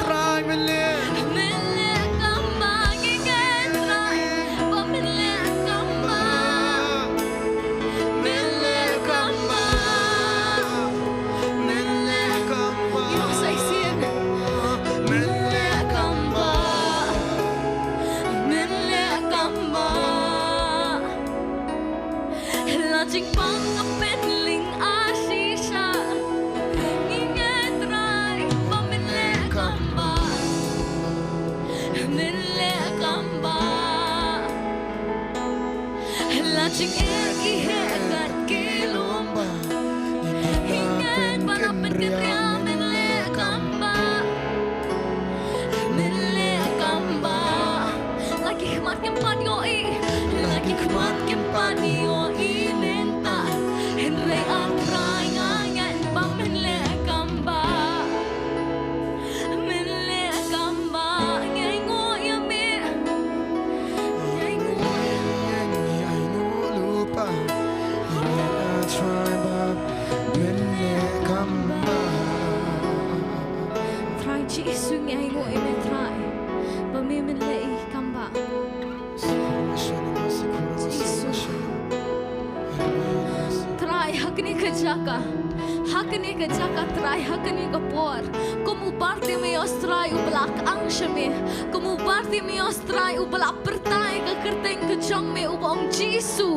Trai mynleh. Mynleh kam ba ngi ngeit Trai ba mynleh kam ba. Mynleh kam ba. Mynleh kam ba. Ïa sa shisien. Mynleh kam ba. Mynleh kam ba. La jingpang nga pynlyngngoh shisha. Ngi ngeit Trai ba mynleh kam ba. Mynleh kam ba. La jingeh ki heh kat ki lum ba. Ngi ngeit ba la pynkynriah mynleh kam ba. Mynleh kam ba. La ki khmat kim pat ïohi. La ki khmat kim pat ïohi mynta. Hynrei ah Trai nga ngeit ba mynleh kam ba. Mynleh kam ba. Ngi ainguh ïa me. Ngi ainguh. Ngi ainguh lypa. Ngi ainguh Trai ba mynleh kam ba. Trai Jisu ngi ainguh ïa me Trai. Ba me mynleh kam ba. Jisu. Trai ha kane ka jaka. Ha kane ka jaka Trai ha kane ka por. Kum u Bartimeus Trai uba la kang sha me. Kum u Bartimeus Trai uba la pyrta ïa ka kyrteng ka jong me uba ong Jisu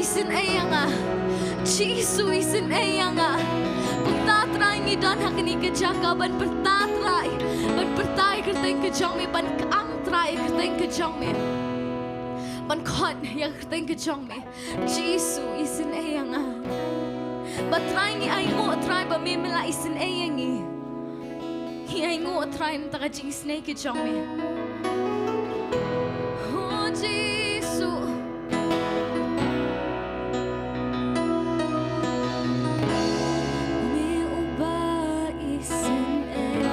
isynei ïa nga. Jisu isynei ïa nga. Pyrta Trai ngi don ha kane ka jaka ban pyrta Trai. Ban pyrta ïa ka kyrteng ka jong me ban kang Trai ïa ka kyrteng ka jong me. Ban khot ïa ka kyrteng ka jong me. Jisu isynei ïa nga. Ba Trai ngi ainguh Trai ba me me la isynei ïa ngi. Ngi ainguh Trai nangta ka jingisynei ka jong me. Oh Jisu. Me uba isynei.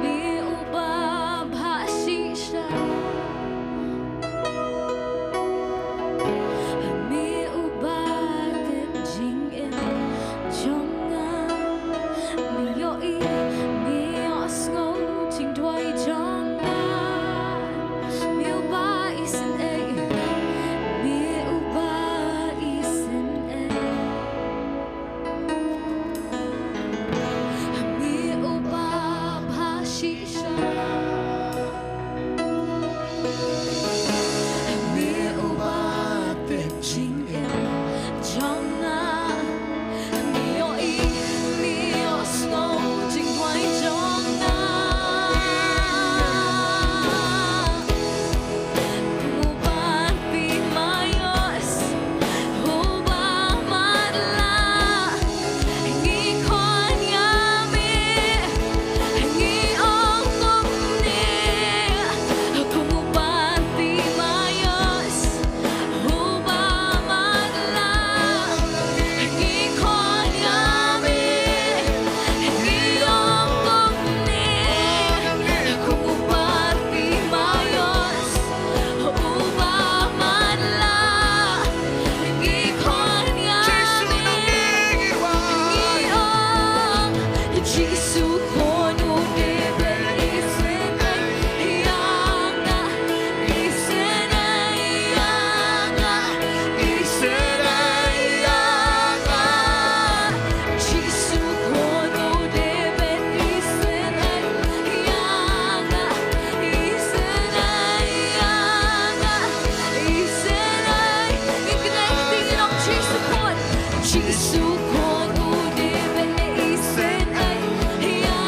Me uba bha shisha. Me uba tip jingim jong nga. Me ïohi, me ïohsngew jingduwai jong nga. Me uba isynei, me uba isynei. Me uba bha shisha. Me uba tip jingim jong nga. Me ïohi, me ïohsngew jingduwai jong nga. Kum u Bartimeus uba matlah, ngi khot ïa me, ngi ong kumne. Kum u Bartimeus uba matlah, ngi khot ïa me, ngi ong kumne. Kum u Bartimeus uba matlah, ngi khot ïa me, ngi ong, Jisu khun u David, isynei ïa nga. Isynei ïa nga, isynei ïa nga. Jisu khun u David, isynei ïa nga, isynei ïa nga, isynei. Ngin kyntait, ngin ong Jisu khun, Jisu khun u David, isynei ïa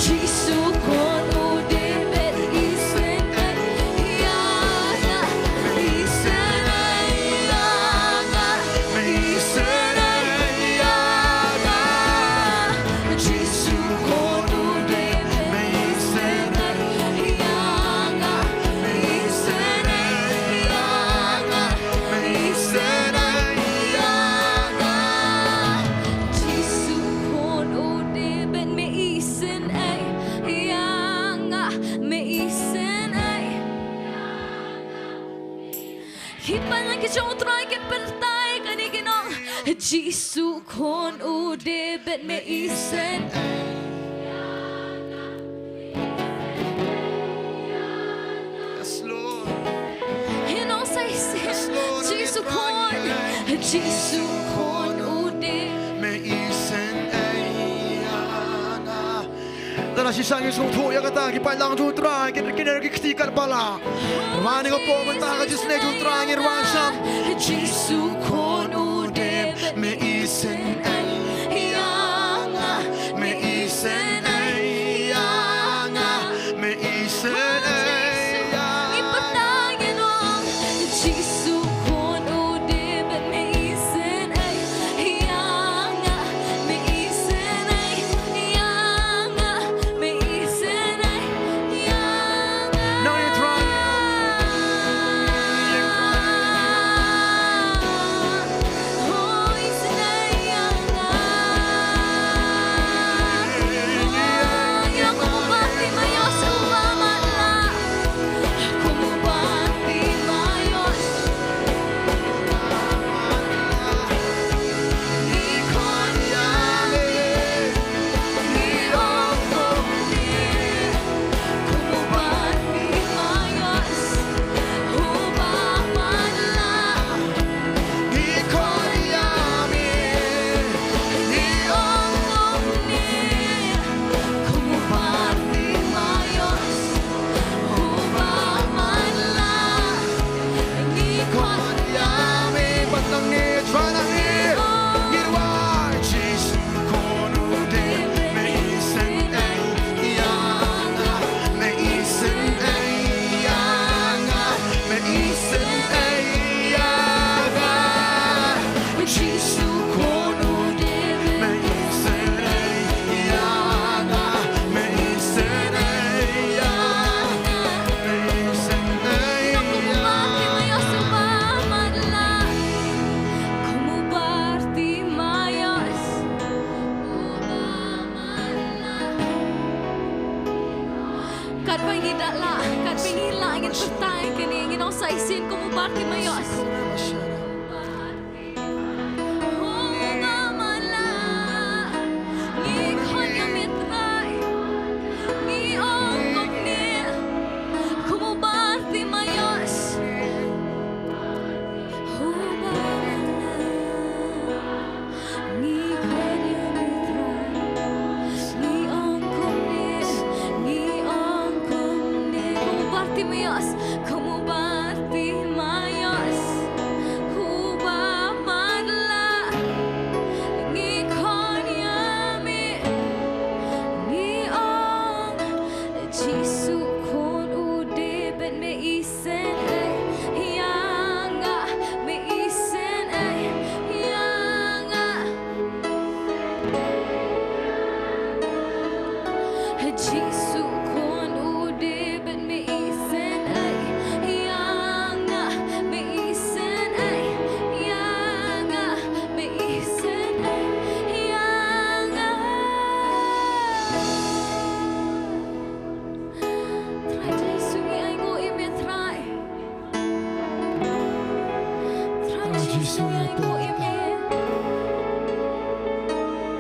Jisu khun u dei ban isynei ïa nga, isynei ïa nga, isynei ïa nga. Jisu khun u dei ban isynei ïa nga, isynei ïa nga, isynei ïa nga. Jisu khun u dei ban me isynei ïa nga, me isynei. Ki paidlang ki jong u Trai kin pyrta ïa kane, kin ong, Jisu khun u dei ban me isynei. Yes, Lord. Kin ong sa shisien, Jisu khun, Jisu khun u dei. Me isynei ïa nga. Te lada shisha ngin sngewthuh ïa kata, ki paidlang jong u Trai kin, kin kin ki kti katba lah. Ba ngin ïa poi mynta ha ka jingisynei jong u Trai, ngin wan sha. Jisu khun u dei ban me isynei ïa nga, me isynei ïa nga, me isynei ïa nga. Ngi pyrta, ngin ong, Jisu khun u dei ban me isynei ïa nga, me isynei ïa nga, me isynei ïa nga. Now you try. Oh, isynei ïa nga. Ïa nga, kum u Bartimaeus uba matlah. Kum u Bartimaeus. Ngi khot ïa me. Ngi ong kumne. Kum u Bartimaeus uba matlah. Ngi khot ïa me. Ngi ong kumne. Kum u Bartimaeus uba matlah. Ngi khot ïa me. Pat nangne, pat nangne. Ngi ong. Ngi ong, Jisu khun u dei ban me isynei ïa nga, me isynei ïa nga, me isynei ïa nga. Jisu khun u dei ban me isynei ïa nga, me isynei ïa nga, me isynei ïa nga. Kum u Bartimaeus uba matlah. Katba ngi da lah, katba ngi lah, ngin pyrta ïa kane, ngin ong sa shisien kum u Bartimaeus. Uba matlah, ngi khot ïa me Trai, ngi ong kumne, kum u Bartimaeus. Uba matlah. Ngi khot ïa me Trai. Ngi ong kumne, ngi ong kumne. Kum u Bartimaeus, kum u Bartimaeus uba matlah. Ngi khot ïa me. Ngi ong Jisu khun u dei ban me isynei ïa nga, me isynei ïa nga. Jisu khun u dei ban me isynei ïa nga, me isynei ïa nga, me isynei ïa nga. Trai Jisu, ngi ainguh ïa me Trai. Trai Jisu, ngi ainguh ïa me.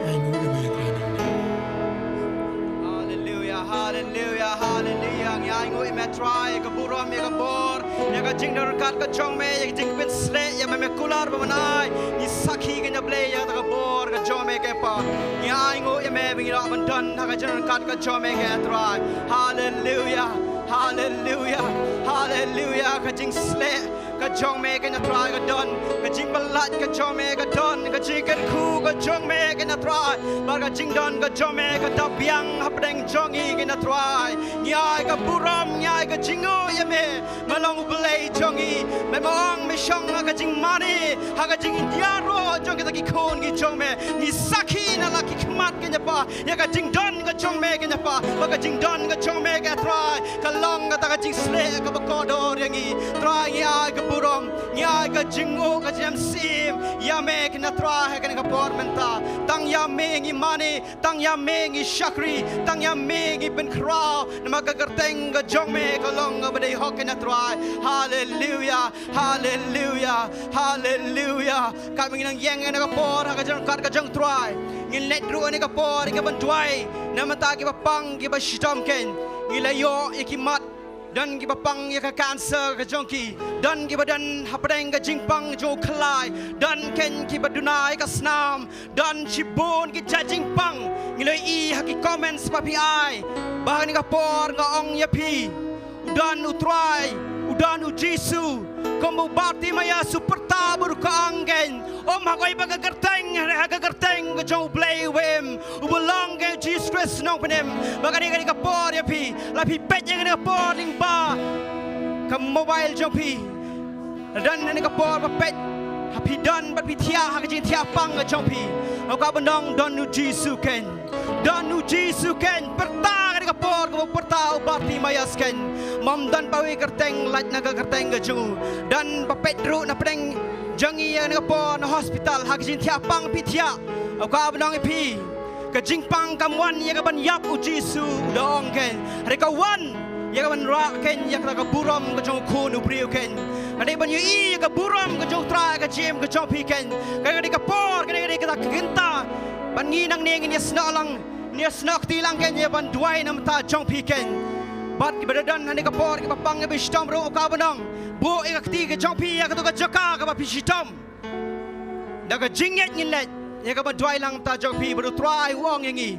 Ainguh ïa me Trai. Haleluya, haleluya, haleluya. Ngi ainguh ïa me Trai, ïa ka burom, ïa ka bor, ïa ka jingdon ryngkat ka jong me, ïa ka jingpynshlur, ïa me, me kular ba ban ai. Ngi sakhi kynja Blei ïa kata ka bor ka jong me ko Pa. Ngi ainguh ïa me ba ngi lah ban don ha ka jingdon ryngkat ka jong me ko Trai. Haleluya. Haleluya, haleluya. Ka jingsleh ka jong me kane Trai ka don, ka jingpyllait ka jong me ka don, ka jingkyrkhu ka jong me kane Trai, bad ka jingdon ka jong me ka da biang hapdeng jong ngi kane Trai. Ngi ai ka burom, ngi ai ka jingnguh ïa me, me long U Blei jong ngi. Me ma ong me shong ha ka jingmane, ha ka jingïaroh jong kita ki khun ki jong me. Ngi sakhi na la ki khmat kane Pa ïa ka jingdon ka jong me kane Pa, ba ka jingdon ka jong me kane Trai ka long kata ka jingsleh kaba kordor ïa ngi. Trai ngi ai ka burom, ngi ai ka jingnguh ka jingïam ïa me kane Trai ha kane ka por mynta. Tang ïa me ngi mane, tang ïa me ngi shakri, tang ïa me ngi pynkhraw, namar ka kyrteng ka jong me ka long kaba dei hok kane Trai. Haleluya, haleluya, haleluya. Katba ngi nang ïeng ha kane ka por ha ka jong, kat ka jong Trai, ngin leit ruh ha kane ka por ïa ka ban duwai namar kita kiba pang kiba shitom keiñ. Ngi la ïoh ïa ki mat, don kiba pang ïa ka cancer ka jong ki, don kiba don hapdeng ka jingpang jong u khlai, don keiñ kiba duna ïa ka snam, don shibun ki jait jingpang. Ngi la ïohi ha ki comments ba phi ai, ba ha kane ka por nga ong ïa phi, u don U Trai, u don U Jisu. Kumba u Bartimaeus u pyrta bad u ong keiñ, ym ha kawei pat ka kyrteng, ha ka kyrteng ka jong U Blei uba im, uba long ka U Jisu Khrist Nongpynim. Bad kane, kane ka por ïa phi, la phi peit ïa kane ka por lyngba ka mobile jong phi, don ha kane ka por ba peit, ha phi don bad phi thiah ha ka jingthiah pang ka jong phi. Ïa kaba ong don U Jisu keiñ, don U Jisu keiñ. Pyrta ha kane ka por kaba pyrta u Bartimaeus keiñ, ym don pat kawei ka kyrteng lait na ka kyrteng ka jong u. Don ba peit ruh na pdeng jong ngi ha kane ka por na hospital ha ka jingthiah pang phi thiah. Ïa kaba ong ïa phi, ka jingpang kam wan ïa ka ban ïap, U Jisu u da ong keiñ, hynrei ka wan ïa ka ban rah keiñ ïa kata ka burom ka jong u Khun u briew keiñ. Ka dei ban ïohi ïa ka burom ka jong U Trai ha ka jingim ka jong phi keiñ. Kane ka dei ka por, kane ka dei kata ka kynta ban ngi nangne ngin ïasnoh lang, ngin ïasnoh kti lang keiñ ïa ban duwai namar ta jong phi keiñ. Bad kiba da don ha kane ka por kiba pang kiba shitom ruh, ïa kaba ong, buh ïa ka kti ka jong phi ïa kato ka jaka kaba phi shitom. Da ka jingngeit ngin leit ïa ka ban duwai lang ta jong phi, bad U Trai u ong ïa ngi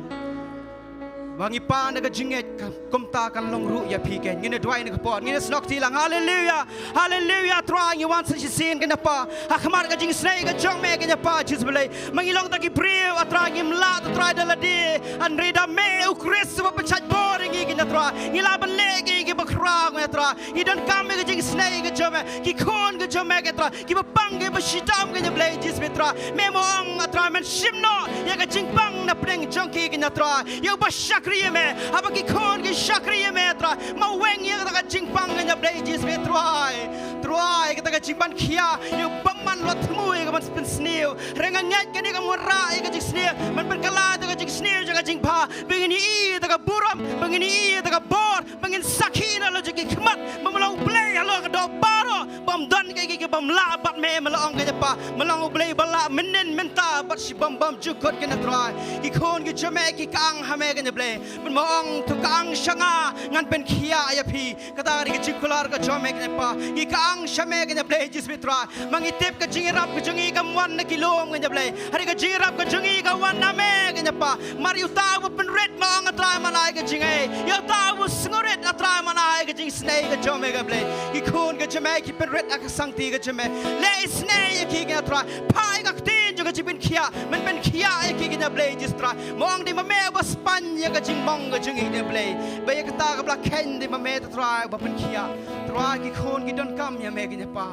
ba ngi pan da ka jingngeit, ka, kumta kan long ruh ïa phi keiñ. Ngin ïa duwai ha kane ka por, ngin ïasnoh kti lang. Haleluya, haleluya. Trai ngi wan sa shisien keiñ Pa ha khmat ka jingisynei ka jong me keiñ Pa Jisu Blei. Ma ngi long tang ki briew, A Trai, ngim lah, A Trai, da lade, hynrei da me U Khrist uba pynshait bor ïa ngi keiñ A Trai, ngi lah ban leh ki, kiba khraw keiñ A Trai. Ngi donkam ïa ka jingisynei ka jong me, ki khun ka jong me keiñ A Trai, kiba pang kiba shitom keiñ A Blei Jisu A Trai. Me ma ong A Trai men shim noh ïa ka jingpang na pdeng jong ki keiñ A Trai. Ïa uba shakri ïa me, haba ki khun ki shakri ïa me A Trai, ma weng ïa kata ka jingpang keiñ A Blei Jisu A Trai. Trai, kata ka jingpang khia, ïa uba man la thmu ïa ka ban pynsniew. Hynrei nga ngeit kane kam wanrah ïa ka jingsniew, ban pynkylla ïa ka jingsniew jong ka jingbha. Ba ngin ïohi ïa ka burom, ba ngin ïohi ïa ka bor, ba ngin sakhi na la jong ki khmat ba me long U Blei halor ka doh baroh, bym don kaei kaei kaba ym lah bad me, me la ong keiñ Pa. Me long U Blei ba lah mynnin mynta bad shibun bymjukut keiñ A Trai. Ki khun ki jong me ki kyang ha me keiñ A Blei. Bad me ong to kyang sha nga, ngan pynkhiah ïa phi. Kata ka dei ka jingkular ka jong me keiñ Pa. Ngi kyang sha me keiñ A Blei Jisu A Trai. Ma ngi tip ka jingïarap ka jong ngi kam wan na ki lum keiñ A Blei, hynrei ka jingïarap ka jong ngi ka wan na me keiñ Pa. Namar ïa uta uba pynrit ma ong A Trai man ai ka jingaiei, ïa uta uba sngewrit A Trai man ai ka jingisynei ka jong me keiñ A Blei. Ki khun ka jong me ki pynrit ha ka sangti ka jong me. Leh isynei ïa ki keiñ A Trai. Phah ïa ka ktien jong ka jingpynkhiah, men pynkhiah ïa ki keiñ A Blei Jisu A Trai. Me ong dei ma me uba spaiñ ïa ka jingmong ka jong ngi keiñ A Blei. Ba ïa kata kaba la kheiñ dei ma me A Trai uba pynkhiah. Trai ki khun ki donkam ïa me keiñ Pa.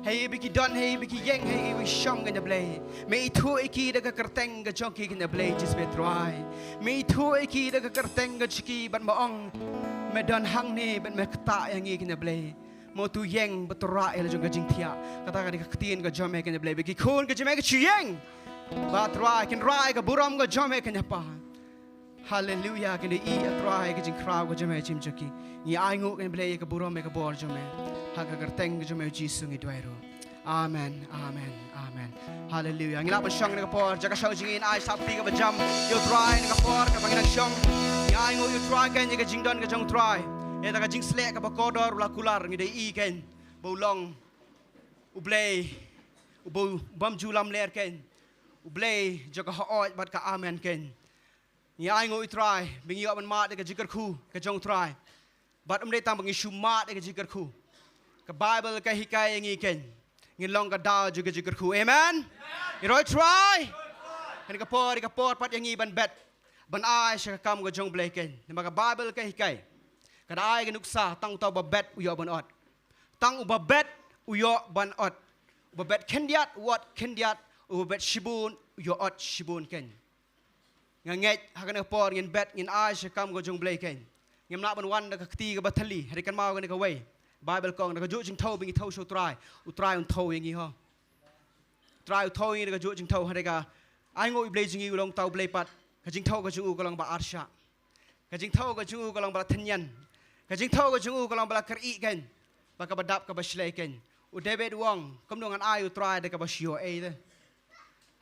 Hei ba ki don, hei ba ki ïeng, hei ba ki shong keiñ A Blei, me ithuh ïa ki da ka kyrteng ka jong ki keiñ A Blei Jisu A Trai. Me ithuh ïa ki da ka kyrteng ka jong ki bad me ong me don hangne bad me ktah ïa ngi keiñ A Blei. Mo to ïeng bad to rah ïa la jong ka jingthiah. Kata ka dei ka ktien ka jong me keiñ A Blei. Ba ki khun ka jong me ki shu ïeng, ba Trai kin rah ïa ka burom ka jong me keiñ Pa. Haleluya, kin ïohi A Trai ka jingkhraw ka jong me ha ka jingim jong ki. Ngi ainguh keiñ Blei ïa ka burom ïa ka bor jong me. Ha ka kyrteng ka jong me U Jisu ngi duwai ruh. Amen, amen, amen. Haleluya. Ngi lah ban shong ha kane ka por, jaka shong jong ngi ngin ai sap kti kaba jam ïa U Trai ha kane ka por kaba ngi nang shong. Ngi ainguh ïa U Trai keiñ ïa ka jingdon ka jong U Trai. Ïa kata ka jingsleh kaba kordor u la kular, ngi da ïohi keiñ ba u long U Blei uba, u bym ju lamler keiñ, U Blei jong ka hooid bad ka amen keiñ. Ngi ainguh ïa U Trai ba ngi ïoh ban mad ïa ka jingkyrkhu ka jong U Trai. Bad ym dei tang ba ngi shu mad ïa ka jingkyrkhu. Ka Baibl ka hikai ïa ngi kein, ngin long ka daw jong ka jingkyrkhu. Amen. Ngi roi Trai. Kane ka por, ka por pat ïa ngi ban bet, ban ai sha ka kam ka jong U Blei kein. Namar ka Baibl ka hikai, ka da ai ka nuksa, tang uta uba bet u ïoh ban ot. Tang uba bet u ïoh ban ot. Uba bet khyndiat u ot khyndiat, uba bet shibun u ïoh ot shibun kein. Nga ngeit ha kane ka por ngin bet, ngin ai sha ka kam ka jong U Blei kein. Ngim lah ban wan da ka kti kaba thylli, hynrei kynmaw kane kawei. Baibl ka ong da kajuh jingthew ba ngi thew sha U Trai, U Trai un thew ïa ngi ho. U Trai u thew ïa ngi da kajuh jingthew, hynrei ka ainguh U Blei jong ngi u long uta U Blei pat. Ka jingthew ka jong u ka long ba arshah. Ka jingthew ka jong u ka long ba la thynnian. Ka jingthew ka jong u ka long ba la kyrieh kein. Ba kaba dap kaba shlei kein. U David u ong, kumno ngan ai U Trai da kaba shu ïoh ei te.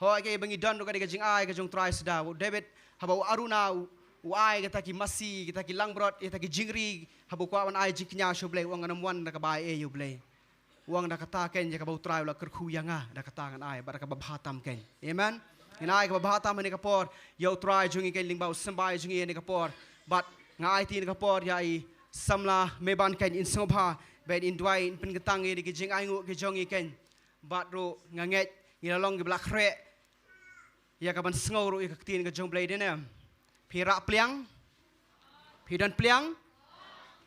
Hooid, kaei ba ngi don ruh ka dei ka jingai ka jong U Trai sdang. U David haba u aruna u, u ai kita ki masi, kita ki langbrot, kita ki jingri, haba u kwah ban ai jingkñia sha U Blei, u ong, ngan ym wan da kaba ai ei ïa U Blei. U ong, da kata kein ïa kaba U Trai u la kyrkhu ïa nga, da kata ngan ai, bad da kaba bha tam kein. Amen. Ngin ai kaba bha tam ha kane ka por ïa U Trai jong ngi kein lyngba u symbai jong ngi ha kane ka por. Bad nga aiti ha kane ka por ïa i samla Meban kein, in sngewbha ban in duwai, in pynkyntang ïa ki jingainguh ki jong ngi kein. Bad ruh nga ngeit ngi la long kiba la khreh ïa kaban sngew ruh ïa ka ktien ka jong U Blei, dei ne em? Phi rah pliang? Phi don pliang?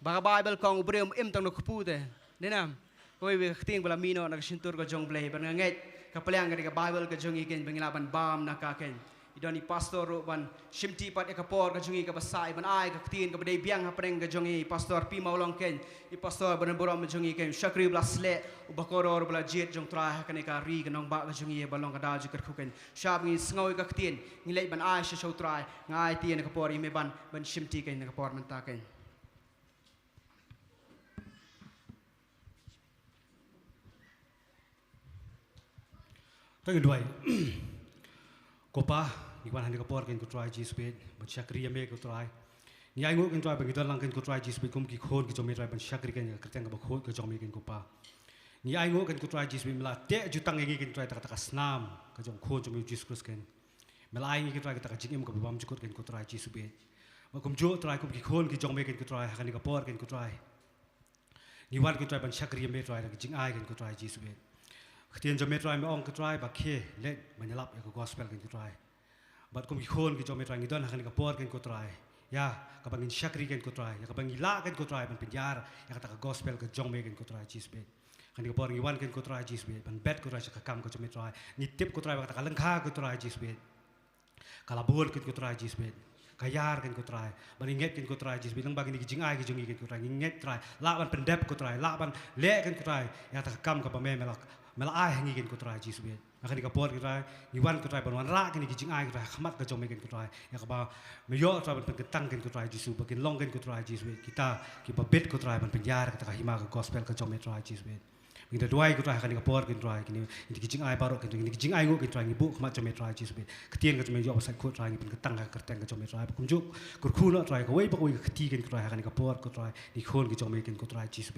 Ba ka Baibl ka ong, u briew um im tang na u kpu te, dei ne em? Kawei ka ktien ba la mih noh na ka shyntur ka jong U Blei. Bad nga ngeit ka pliang ka dei ka Baibl ka jong ngi kein, ba ngi lah ban bam na ka kein. I don i pastor ruh ban shimti pat ïa ka por ka jong ngi kaba sah, i ban ai ka ktien kaba dei biang hapdeng ka jong ngi, i Pastor P. Mawlong kein, i pastor ba don burom jong ngi kein, u shakri ba la sleh, uba kordor ba la jied jong U Trai ha kane ka ri ka nongbah ka jong ngi, ba long ka daw jingkyrkhu kein. Shwa ba ngin sngew ïa ka ktien, ngin leit ban ai sha, sha U Trai. Nga aiti ha kane ka por ïa i Meban ban shimti kein ha kane ka por mynta kein. To ngin duwai. Ko Pa, ngi wan ha kane ka por kein ko Trai Jisu, ban shakri ïa me ko Trai. Ngi ainguh kein Trai ba ngi don lang kein ko Trai Jisu kum ki khun ki jong me Trai, ban shakri kein ïa ka kyrteng kaba khuid ka jong me kein ko Pa. Ngi ainguh kein ko Trai Jisu, me la teh jutang ïa ngi kein Trai, kata ka snam ka jong u Khun jong me Jisu Khrist kein. Me la ai ngi kein Trai kata ka jingim kaba bymjukut kein ko Trai Jisu. Bad kumjuh Trai, kum ki khun ki jong me kein ko Trai, ha kane ka por kein ko Trai, ngi wan kein Trai ban shakri ïa me Trai da ka jingai kein ko Trai Jisu. Ka ktien jong me Trai me ong ko Trai ba khie leit ban ïalap ïa ka gospel kein ko Trai. Bad kum ki khun ki jong me Trai, ngi don ha kane ka por kein ko Trai, ïa kaba ngin shakri kein ko Trai, ïa kaba ngi lah kein ko Trai ban pynïar ïa kata ka gospel ka jong me kein ko Trai Jisu. Ha kane ka por ngi wan kein ko Trai Jisu ban bet ko Trai sha ka kam ka jong me Trai. Ngi tip ko Trai ba kata ka lyngkha ko Trai Jisu ka la bun kein ko Trai Jisu, ka ïar kein ko Trai. Bad ngi ngeit kein ko Trai Jisu, lyngba kine ki jingai ki jong ngi kein ko Trai, ngi ngeit Trai lah ban pyndep ko Trai, lah ban leh kein ko Trai ïa kata ka kam kaba me, me la, me la ai ha ngi kein ko Trai Jisu. Ha kane ka por ko Trai, ngi wan ko Trai ban wanrah kine ki jingai ko Trai ha khmat ka jong me kein ko Trai, ïa kaba me ïoh Trai ban pynkyntang kein ko Trai Jisu, ba kin long kein ko Trai Jisu kita kiba bit ko Trai ban pynïar kata ka hima ka gospel ka jong me Trai Jisu. Ngi da duwai ko Trai ha kane ka por kein Trai, kine, kine ki jingai baroh kein Trai, kine ki jingainguh kein Trai, ngi buh ha khmat jong me Trai Jisu. Ka ktien ka jong me ïoh ba sait khuid Trai, ngi pynkyntang ha ka kyrteng ka jong me Trai. Bad kumjuh kyrkhu noh Trai kawei pa kawei ka kti kein ko Trai ha kane ka por ko Trai, ki khun ki jong me kein ko Trai Jisu.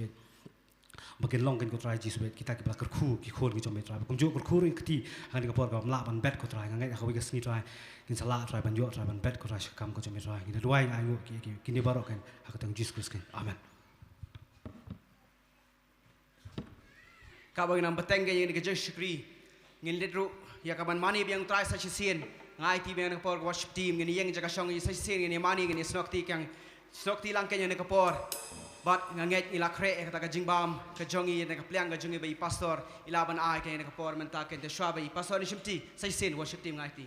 Ba kin long kein ko Trai Jisu kita kiba la kyrkhu, ki khun ki jong me Trai. Bad kumjuh kyrkhu ruh ka kti ha kane ka por kaba ym lah ban bet ko Trai. Nga ngeit ha kawei ka sngi Trai ngin sa lah Trai ban ïoh Trai ban bet ko Trai sha ka kam ka jong me Trai. Ngi da duwai, ngi ainguh ki, ki, kine baroh kein ha ka kyrteng Jisu Khrist kein. Amen. Kaba ngin ym bteng kein ïa kane ka jingshakri, ngin leit ruh ïa kaban mane biang Trai sa shisien. Nga aiti biang ha kane ka por ka worship team, ngin ïeng jaka shong sa shisien, ngin ïa mane, ngin ïa snoh kti, kan snoh kti lang kein ïa kane ka por. Bad nga ngeit ngi la khreh ïa kata ka jingbam ka jong ngi, ïa kane ka pliang ka jong ngi ba i pastor i lah ban ai kein ïa kane ka por mynta kein. Te shwa ba i pastor un shimti sa shisien, worship team nga aiti.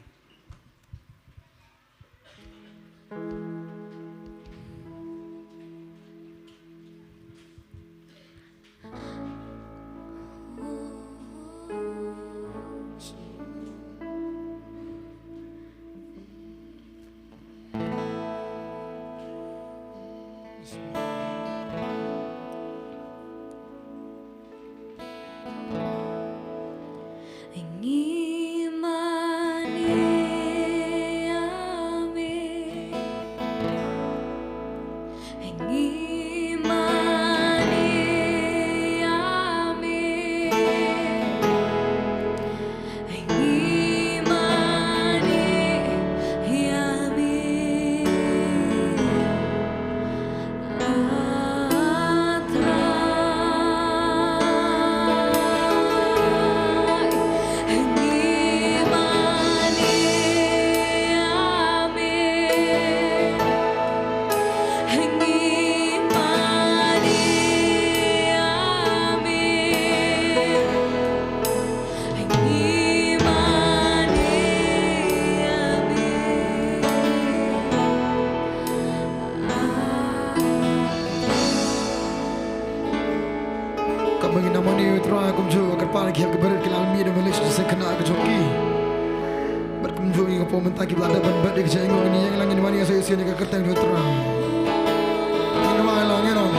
Ngi nang mane ïa u Trai kumjuh ka kyrpad ki hep ki barit ki la mih da malish jingkhynnah ka jong ki. Bad kumjuh ngi ka por mynta ki ba la dep ban bet ïa ka jingaiñguh, ngi ïeng lang ngin mane ïa u Trai ïa ka kyrteng jong u Trai. Ngi wan lang ngi ong.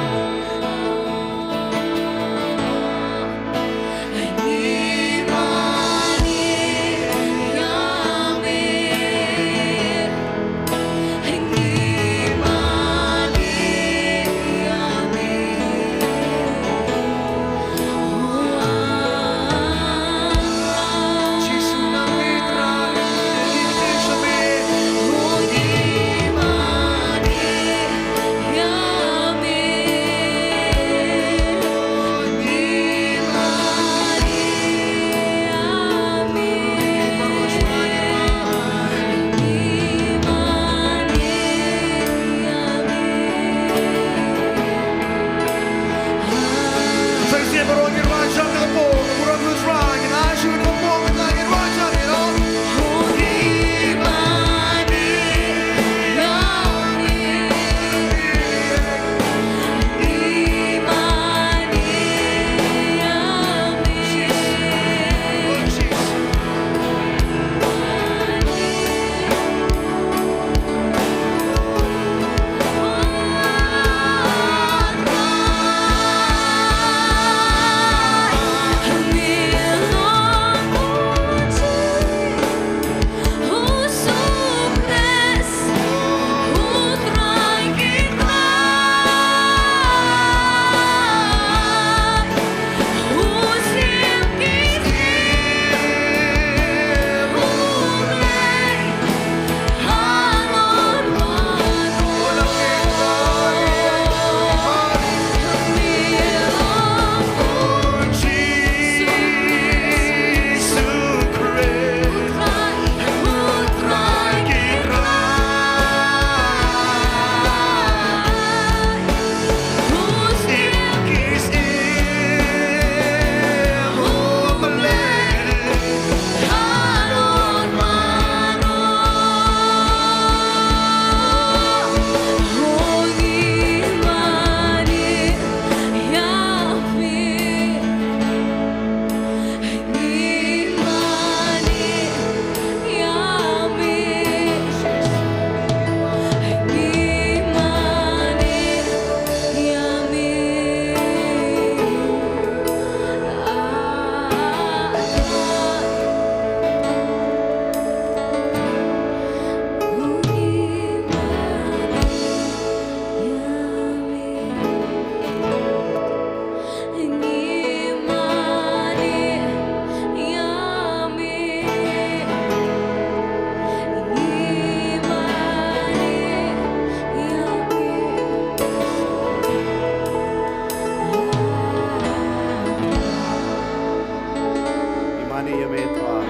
Ngi mane ïa me Trai.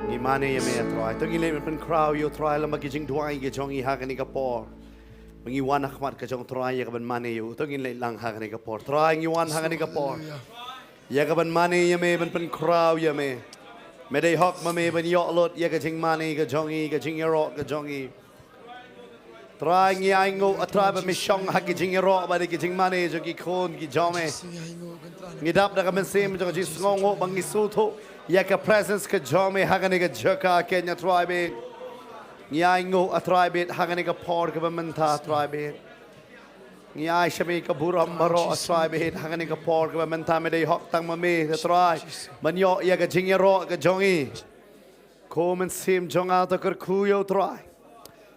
Ngi mane ïa me Trai. To ngin leit ban pynkhraw ïa u Trai lem bad ki jingduwai ki jong ngi ha kane ka por. Ba ngi wan ha khmat ka jong u Trai ïa ka ban mane ïa u. To ngin leit lang ha kane ka por. Trai ngi wan ha kane ka por. Ïa ka ban mane ïa me ban pynkhraw ïa me. Me dei hok ma me ban ïoh lut ïa ka jingmane ka jong ngi, ka jingïaroh ka jong ngi. Trai ngi ainguh, a Trai ba me shong ha ki jingïaroh bad ki jingmane jong ki khun ki jong me. Ngi dap da ka mynsiem jong ka jingsngewnguh ba ngi sngewthuh ïa ka presence ka jong me ha kane ka jaka keiñ a Trai bad. Ngi ainguh a Trai bad ha kane ka por kaba mynta a Trai bad. Ngi ai sha me ka burom baroh a Trai bad ha kane ka por kaba mynta me dei hok tang ma me a Trai. Ban ïoh ïa ka jingïaroh ka jong ngi. Ko mynsiem jong nga to kyrkhu ïa u Trai.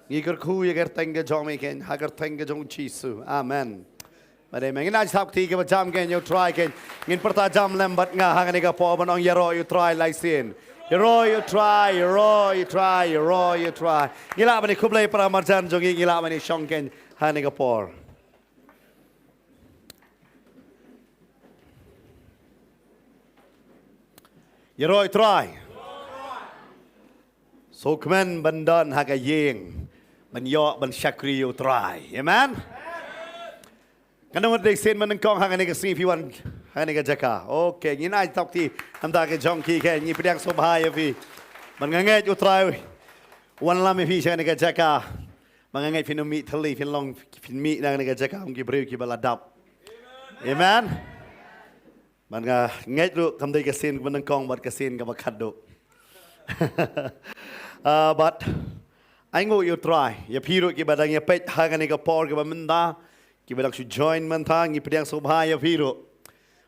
Ngi kyrkhu ïa ka kyrteng ka jong me keiñ ha ka kyrteng ka jong u Jisu. Amen. Bad amen. Ngin ai sap kti kaba jam keiñ ïa u Trai keiñ. Ngin pyrta jam lem bad nga ha kane ka por ban ong ïaroh ïa u Trai lai sien. Ïaroh ïa u Trai, ïaroh ïa u Trai, ïaroh ïa u Trai. Ngi lah ban ïa khublei para marjan jong ngi, ngi lah ban ïa shong keiñ ha kane ka por. Ïaroh ïa u Trai. Sngewkmen ban don ha ka ïing ban ïoh ban shakri ïa u Trai. Amen. Katno ngut dei sien mynnyngkong ha kane ka sngi phi wan ha kane ka jaka. Okay, ngin ai tap kti namar ka jong ki keiñ, ngi pdiang sngewbha ïa phi. Ban nga ngeit u Trai u wanlam ïa phi sha kane ka jaka. Ba nga ngeit phin ym mih thylli, phin long phin mih na kane ka jaka kum ki briew kiba la dap. Amen. Ban nga ngeit ruh kam dei ka sien kaba nyngkong bad ka sien kaba khatduh. Ah, bad ai nguh ïa U Trai ïa phi ruh kiba dang ïa peit ha kane ka por kaba mynta, kiba dang shu join mynta, ngi pdiang sngewbha ïa phi ruh.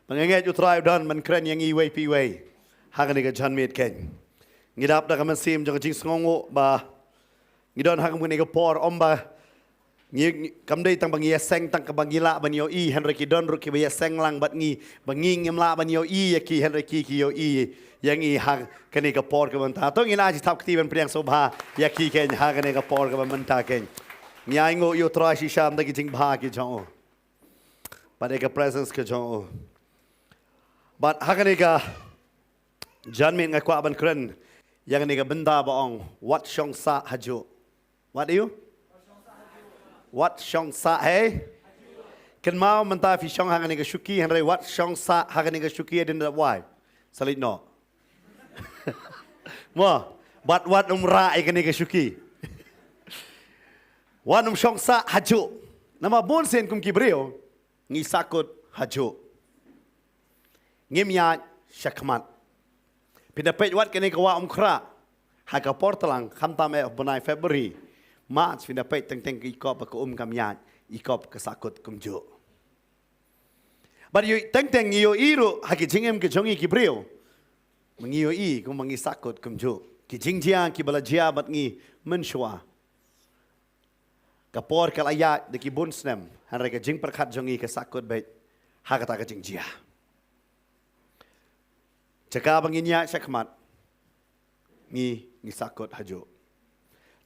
Ba nga ngeit U Trai u don ban kren ïa ngi iwei pa iwei ha kane ka janmiet keiñ. Ngi dap da ka mynsiem jong ka jingsngewnguh ba ngi don ha kane ka por, ym ba ngi, ngi, kam dei tang ba ngi ïaseng tang kaba ngi lah ban ïohi, hynrei ki don ruh kiba ïaseng lang bad ngi, ba ngi ngim lah ban ïohi ïa ki, hynrei ki ki ïohi ïa ngi ha kane ka por kaba mynta. To ngin ai jingthap kti ban pdiang sngewbha ïa ki keiñ ha kane ka por kaba mynta keiñ. Ngi ai nguh ïa U Trai shisha da ki jingbha ki jong u bad ïa ka presence ka jong u. Bad ha kane ka janmiet nga kwah ban kren ïa kane ka bynta ba ong, wat shong sah hajuh. Wat aïu? Wat shong sah, hei? Kynmaw mynta phi shong ha kane ka shuki, hynrei wat shong sah ha kane ka shuki hadien da wai. Sa leit noh. Mo, bad wat ym rah ïa kane ka shuki. Wat ym shong sah hajuh. Namar bun sien kum ki briew ngi sahkut hajuh. Ngim ïaid shakhmat. Phin da peit wat kane ka wah Umkhrah ha ka por tlang, khamtam eh bnai February, March, phin da peit teng teng ka ikop ba ka um kam ïaid, ikop ka sahkut kumjuh. Bad ïoh teng teng ngi ïohi ruh ha ki jingim ki jong ngi ki briew, ma ngi ïohi kumba ngi sahkut kumjuh. Ki jingjia kiba la jia bad ngi mynshuwa, ka por ka la ïaid da ki bun snem, hynrei ka jingpyrkhat jong ngi ka sahkut beit ha kata ka jingjia. Jaka ba ngin ïaid shakhmat, ngi, ngi sahkut hajuh.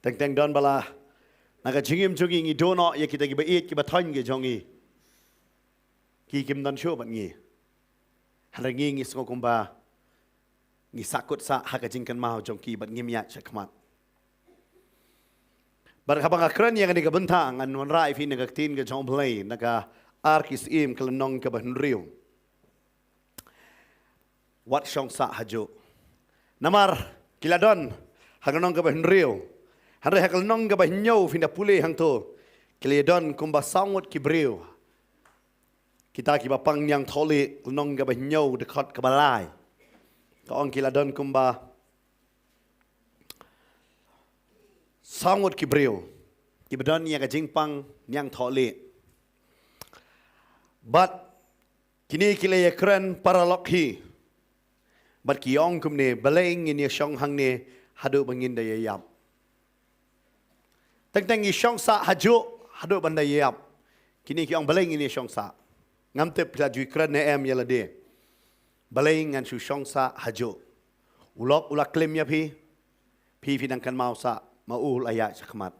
Teng teng don ba la, na ka jingim jong ngi ngi duh noh ïa kita kiba ïeit kiba thoiñ ki jong ngi. Ki kim don shuh bad ngi. Hynrei ngi, ngi sngew kumba ngi sahkut sah ha ka jingkynmaw jong ki bad ngim ïaid shakhmat. Bad haba nga kren ïa kane ka bynta, ngan wanrah ïa phi na ka ktien ka jong U Blei, na ka Ar Ki Syiem ka lynnong kaba hynriew. Wat shong sah hajuh. Namar ki la don ha ka lynnong kaba hynriew. Hynrei ha ka lynnong kaba hynñiew phin da pule hangto, ki la don kumba saw ngut ki briew. Kita kiba pang niangthohlieh, lynnong kaba hynñiew dkhot kaba lai, ka ong ki la don kumba saw ngut ki briew kiba don ïa ka jingpang niangthohlieh. Bad kine ki la ïakren paralok hi. Bad ki ong kumne, balei ngin ïa shong hangne haduh ba ngin da ïa ïap? Teng teng ngi shong sah hajuh haduh ban da ïa ïap. Kine ki ong balei ngin ïa shong sah. Ngam tip phi la ju kren ne em ïa lade. Balei ngan shu shong sah hajuh? U lok u la klim ïa phi. Phi phi dang kynmaw sah ma u la ïaid shakhmat.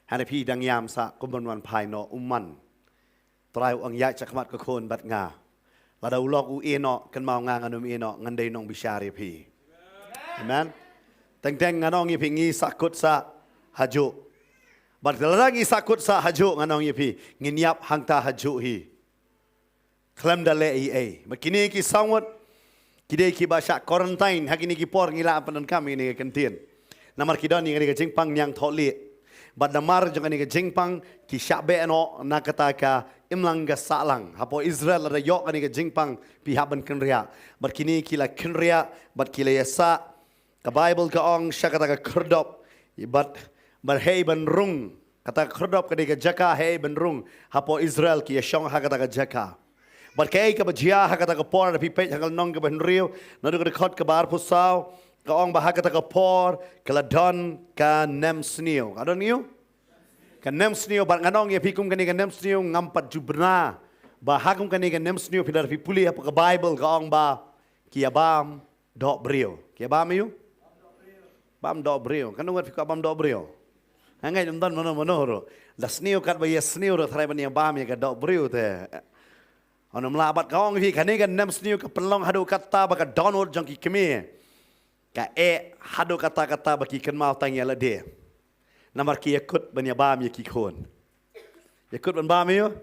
Hynrei phi dang ïam sah kum ban wan phai noh, um man. Trai u ong ïaid shakhmat ko khun bad nga. Lada u lok u ïeh noh, kynmaw nga ngan ym ïeh noh, ngan dei nongbishar ïa phi. Amen. Teng teng ngan ong ïa phi ngi sahkut sah hajuh. Bad lada ngi sahkut sah hajuh ngan ong ïa phi, ngin ïap hangta hajuh hi. Khlem da leh ei ei. Bad kine ki saw ngut ki dei kiba shah quarantine ha kine ki por ngi la pyndonkam ïa kine ki kyntien. Namar ki don ïa kine ki jingpang niangthohlieh. Bad namar jong kane ka jingpang ki shah beh noh na kata ka imlang ka sahlang. Hapoh Israel lada ïoh kane ka jingpang phi hap ban kynriah. Bad kine ki la kynriah bad ki la ïasah. Ka Baibl ka ong sha kata ka khyrdop bad, bad hei ban rung. Kata ka khyrdop ka dei ka jaka hei ban rung. Hapoh Israel ki ïashong ha kata ka jaka. Bad kaei kaba jia ha kata ka por, lada phi peit ha ka lynnong kaba hynriew, naduh ka dkhot kaba arphew saw, ka ong ba ha kata ka por ka la don ka nemsniew. Ka don ïu? Ka nemsniew. Bad ngan ong ïa phi kum kane ka nemsniew ngam pat ju bna. Ba ha kum kane ka nemsniew phi, lada phi pule hapoh ka Baibl ka ong ba ki ïa bam dohbriew. Ki ïa bam ïu? Bam dohbriew. Katno ngut phi kwah bam dohbriew? Nga ngeit ym don mano mano ruh. Da sniew katba ïa sniew ruh tharai ban ïa bam ïa ka dohbriew te. Ym lah. Bad ka ong ïa phi kane ka nemsniew ka pynlong haduh katta ba ka dohnud jong ki kmie ka eh haduh katta katta ba ki kynmaw tang ïa lade. Namar ki ïakut ban ïa bam ïa ki khun. Ïakut ban bam ïa u?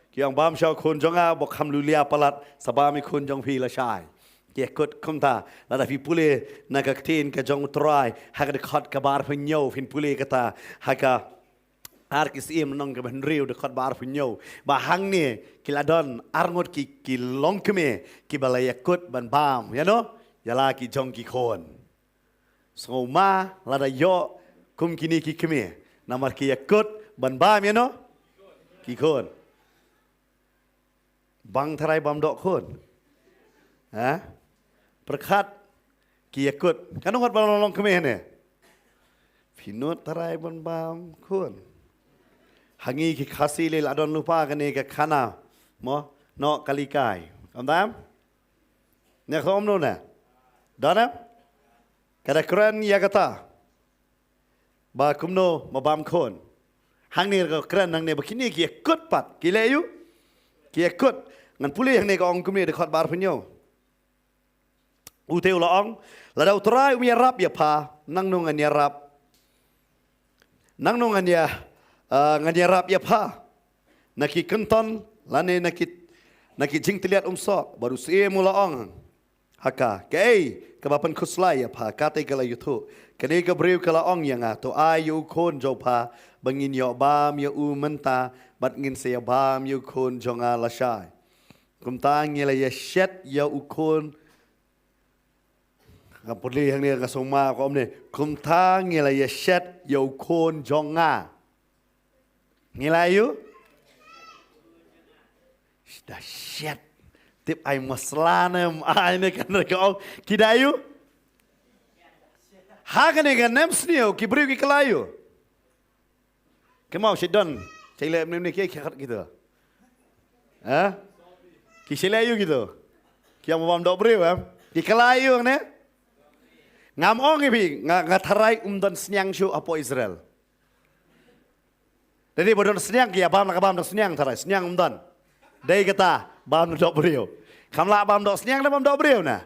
Ki ong bam sha u khun jong nga, bok kham lulia palat, sa bam ïa u khun jong phi lashai. Ki ïakut kumta, lada phi pule na ka ktien ka jong U Trai ha ka dkhot kaba arphew hynñiew, phin pule kata ha ka Ar ki Syiem lynnong kaba hynriew dkhot ba arphew hynñiew. Ba hangne ki la don arngut ki, ki longkmie kiba la ïakut ban bam, ïa no? Ïa la ki jong ki khun. Sngewma lada ïoh kum kine ki kmie. Namar ki ïakut ban bam ïa no? Ki khun. Bang tharai bam doh khun. Ha? Pyrkhat ki ïakut. Katno ngut ba long longkmie ne? Phi nud tharai ban bam khun. Ha ngi ki Khasi lei la don lypa kane ka khana. Mo, noh kali kai. Ym don? Ne khom no ne. Don em? Ka da kren ïa kata. Ba kumno ma bam khun. Hangne ka kren hangne ba kine ki ïakut pat. Ki leh aïu? Ki ïakut. Ngan pule hangne ka ong kumne dkhot ba arphew hynñiew. U te u la ong, lada U Trai um ïarap ïa pha, nangno ngan ïarap. Nangno ngan ïa, ah, ngan ïarap ïa pha. Na ki kynton, lane na ki, na ki jingtylliat um soh, bad u Syiem u la ong ha ka, kaei kaba pynkhuslai ïa pha? Kata ka la ïathuh. Kane ka briew ka la ong ïa nga, to ai ïa u khun jong pha, ba ngin ïoh bam ïa u mynta, bad ngin sa ïa bam ïa u khun jong nga lashai. Kumta ngi la ïa shet ïa u khun. Nga pule hangne nga sngewma ka ong ne. Kumta ngi la ïa shet ïa u khun jong nga. Ngi la ïa u? Da shet. Tip ai masla ne, ai ne kan ka ong. Ki da ïa u? Ha kane ka nemsniew ki briew ki kylla ïa u? Ki mut shet don. Shet leh mynne ki, ki khat kita. Ha? Ki shet leh ïa u kita. Ki ïa bam doh briew em. Ki kylla ïa u ne? Ngam ong ïa phi, nga, nga tharai um don sniang shuh hapoh Israel. Dei ba don sniang ki ïa bam la ka bam don sniang tharai, sniang um don. Dei kata, bam doh briew. Kham lah bam doh sniang, da bam doh briew na.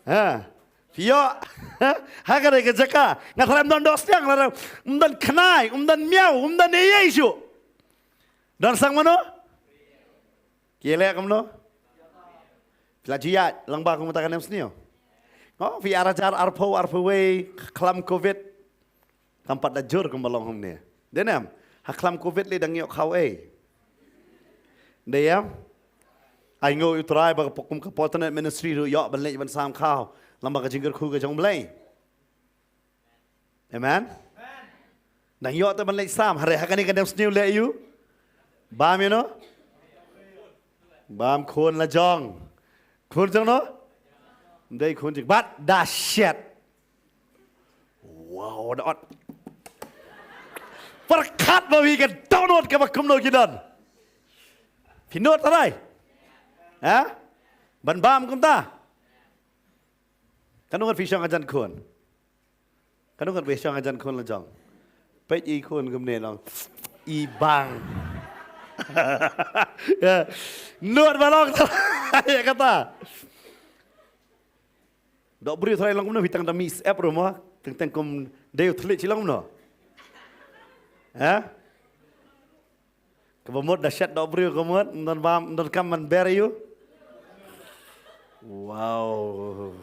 Ha. Phi ïoh. Ha ka dei ka jaka. Nga tharai um don doh sniang, um don khnai, um don miaw, um don ei ei shuh. Don sang mano? Ki leh kumno? Phi la ju ïaid lang ba kumta ka nemsniew. Ngo, phi ar hajar arphew, arphew wei, khlam covid. Kam pat da jur kumba long hangne. Dei ne em, ha khlam covid lei dang ïoh khaw ei. Dei em? Ai nguh ïa U Trai ba ka pok kum ka Fortnight Ministry ruh ïoh ban leit ban sam khaw. Lang ba ka jingkyrkhu ka jong U Blei. Amen. Dang ïoh te ban leit sam, hare ha kane ka nemsniew leh ïa u. Bam ïa no? Bam khun la jong. Khun jong no? Dei khun jong. Bad da shet. Wow, da ot. Pyrkhat ba wi ka dohnud kaba kumno ki don. Phi nud tharai? Ha? Ban bam kumta. Katno ngut phi shong hajan khun? Katno ngut phi shong hajan khun la jong? Peit i khun kumne long. I bang. Ya. Nud ba long. Ya kata. Doh briew tharai long kumno phi tang da mih sep ruh mo. Teng teng kum dei u thylliej shi long kumno. Ha? Kaba mut da shet doh briew ka mut, ym don bam, ym don kam ban ber ïa u. Wow.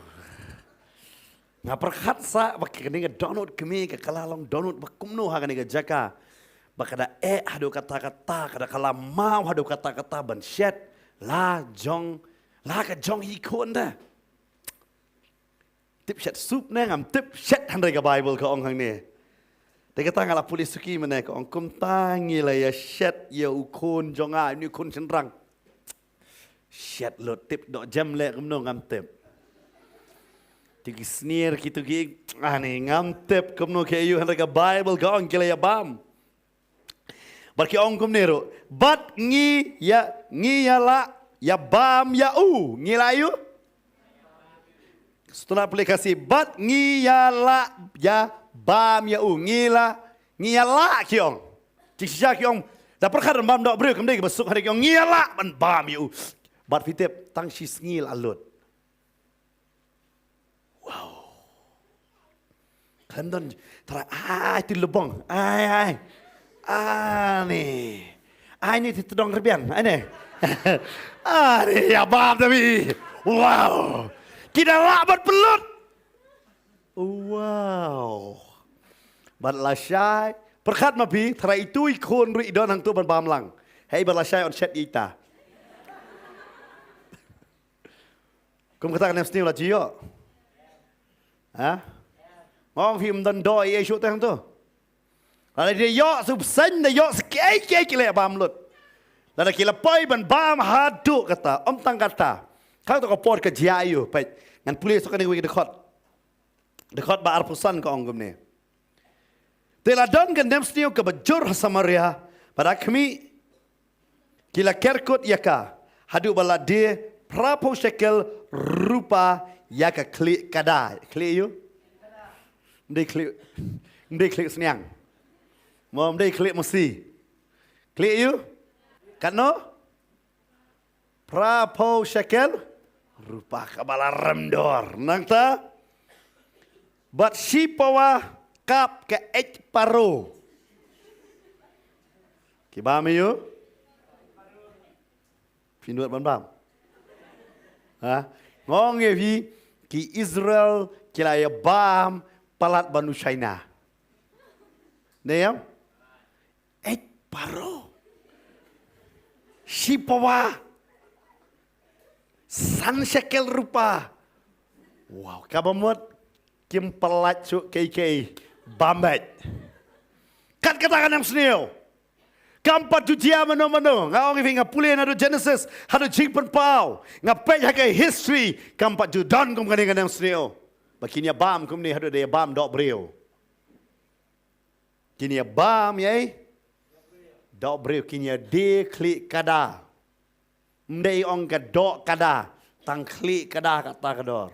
Nga pyrkhat sa ba kane ka dohnud kmie ka la long dohnud ba kumno ha kane ka jaka. Ba ka da eh haduh katta katta, ka da kylla maw haduh katta katta ban shet la jong, la ka jong i khun da. Tip shet sup ne ngam tip shet, hynrei ka Baibl ka ong hangne. Te kata nga la pule suki mynne ka ong kumta ngi la ïa shet ïa u khun jong nga, une u khun shynrang. Shet lut, tip doh jem leh kumno ngam tip. Te ki snier kitu ki, ani ngam tip kumno ki ïa u, hynrei ka Baibl ka ong ki la ïa bam. Bad ki ong kumne ruh. Bad ngi ïa, ngi ïa lah ïa bam ïa u. Ngi lah ïa u. Sutna pule Khasi. Bad ngi ïa lah ïa bam ïa u. Ngi lah, ngi ïa lah ki ong. Ki shisha ki ong. Da pyrkhat ban bam doh briew kam dei kiba suk, hynrei ki ong ngi ïa lah ban bam ïa u. Bad phi tip tang shi sngi la lut. Wow. Khlem don trai, ai, ti lubong. Ai, ai. Ani. Ai, ni ti tdong rbian. Ai, ni. Ani, ïa bam da mi. Wow. Ki da lah ban pynlut. Wow. Bad lashai, Pyrkhat ma phi, tharai itu i khun ruh i don hangtu ban bam lang. Hei ba lashai yn shet ïa ita. Kum kata ka nemsniew la ju ïoh. Ha? Nga ong phi ym don doh ei ei shuh te hangtu. Lada da ïoh shu bseiñ, da ïoh shu kiei kiei ki leh bam lut. Lada ki la poi ban bam haduh kata, ym tang kata. Hangtu ka por ka jia ïa u, peit. Ngan pule shuh kane kawei ka dkhot. Dkhot ba arphew san ka ong kumne. Te la don ka nemsniew kaba jur ha Samaria, bad ha khmih, ki la ker kut ïa ka, haduh ba la die phraphew shekel rupa ïa ka khlieh kada. Khlieh ïa u? Ym dei khlieh, ym dei khlieh sniang. Mo, ym dei khlieh masi. Khlieh ïa u? Katno? Phraphew shekel rupa kaba la rem dor. Nangta, bad shi pawa kap ka eit paro. Ki bam ïa u? Phi nud ban bam? Ha? Nga ong ïa phi, ki Israel ki la ïa bam palat ban u China. Ne ïa? Eit paro. Shi pawa. San shekel rupa. Wow, kaba mut kim pyllait shuh kiei kiei. Bam beit. Kat kata ka nemsniew. Kam pat ju jia mano mano. Nga ong ïa phi, nga pule naduh Genesis haduh Jingpynpaw. Nga peit ha ka history. Kam pat ju don kum kane ka nemsniew. Ba kin ïa bam kumne haduh da ïa bam doh briew. Kin ïa bam ïa i doh briew, kin ïa die khlieh kada. Ym dei ong ka doh kada, tang khlieh kada kata ka dor.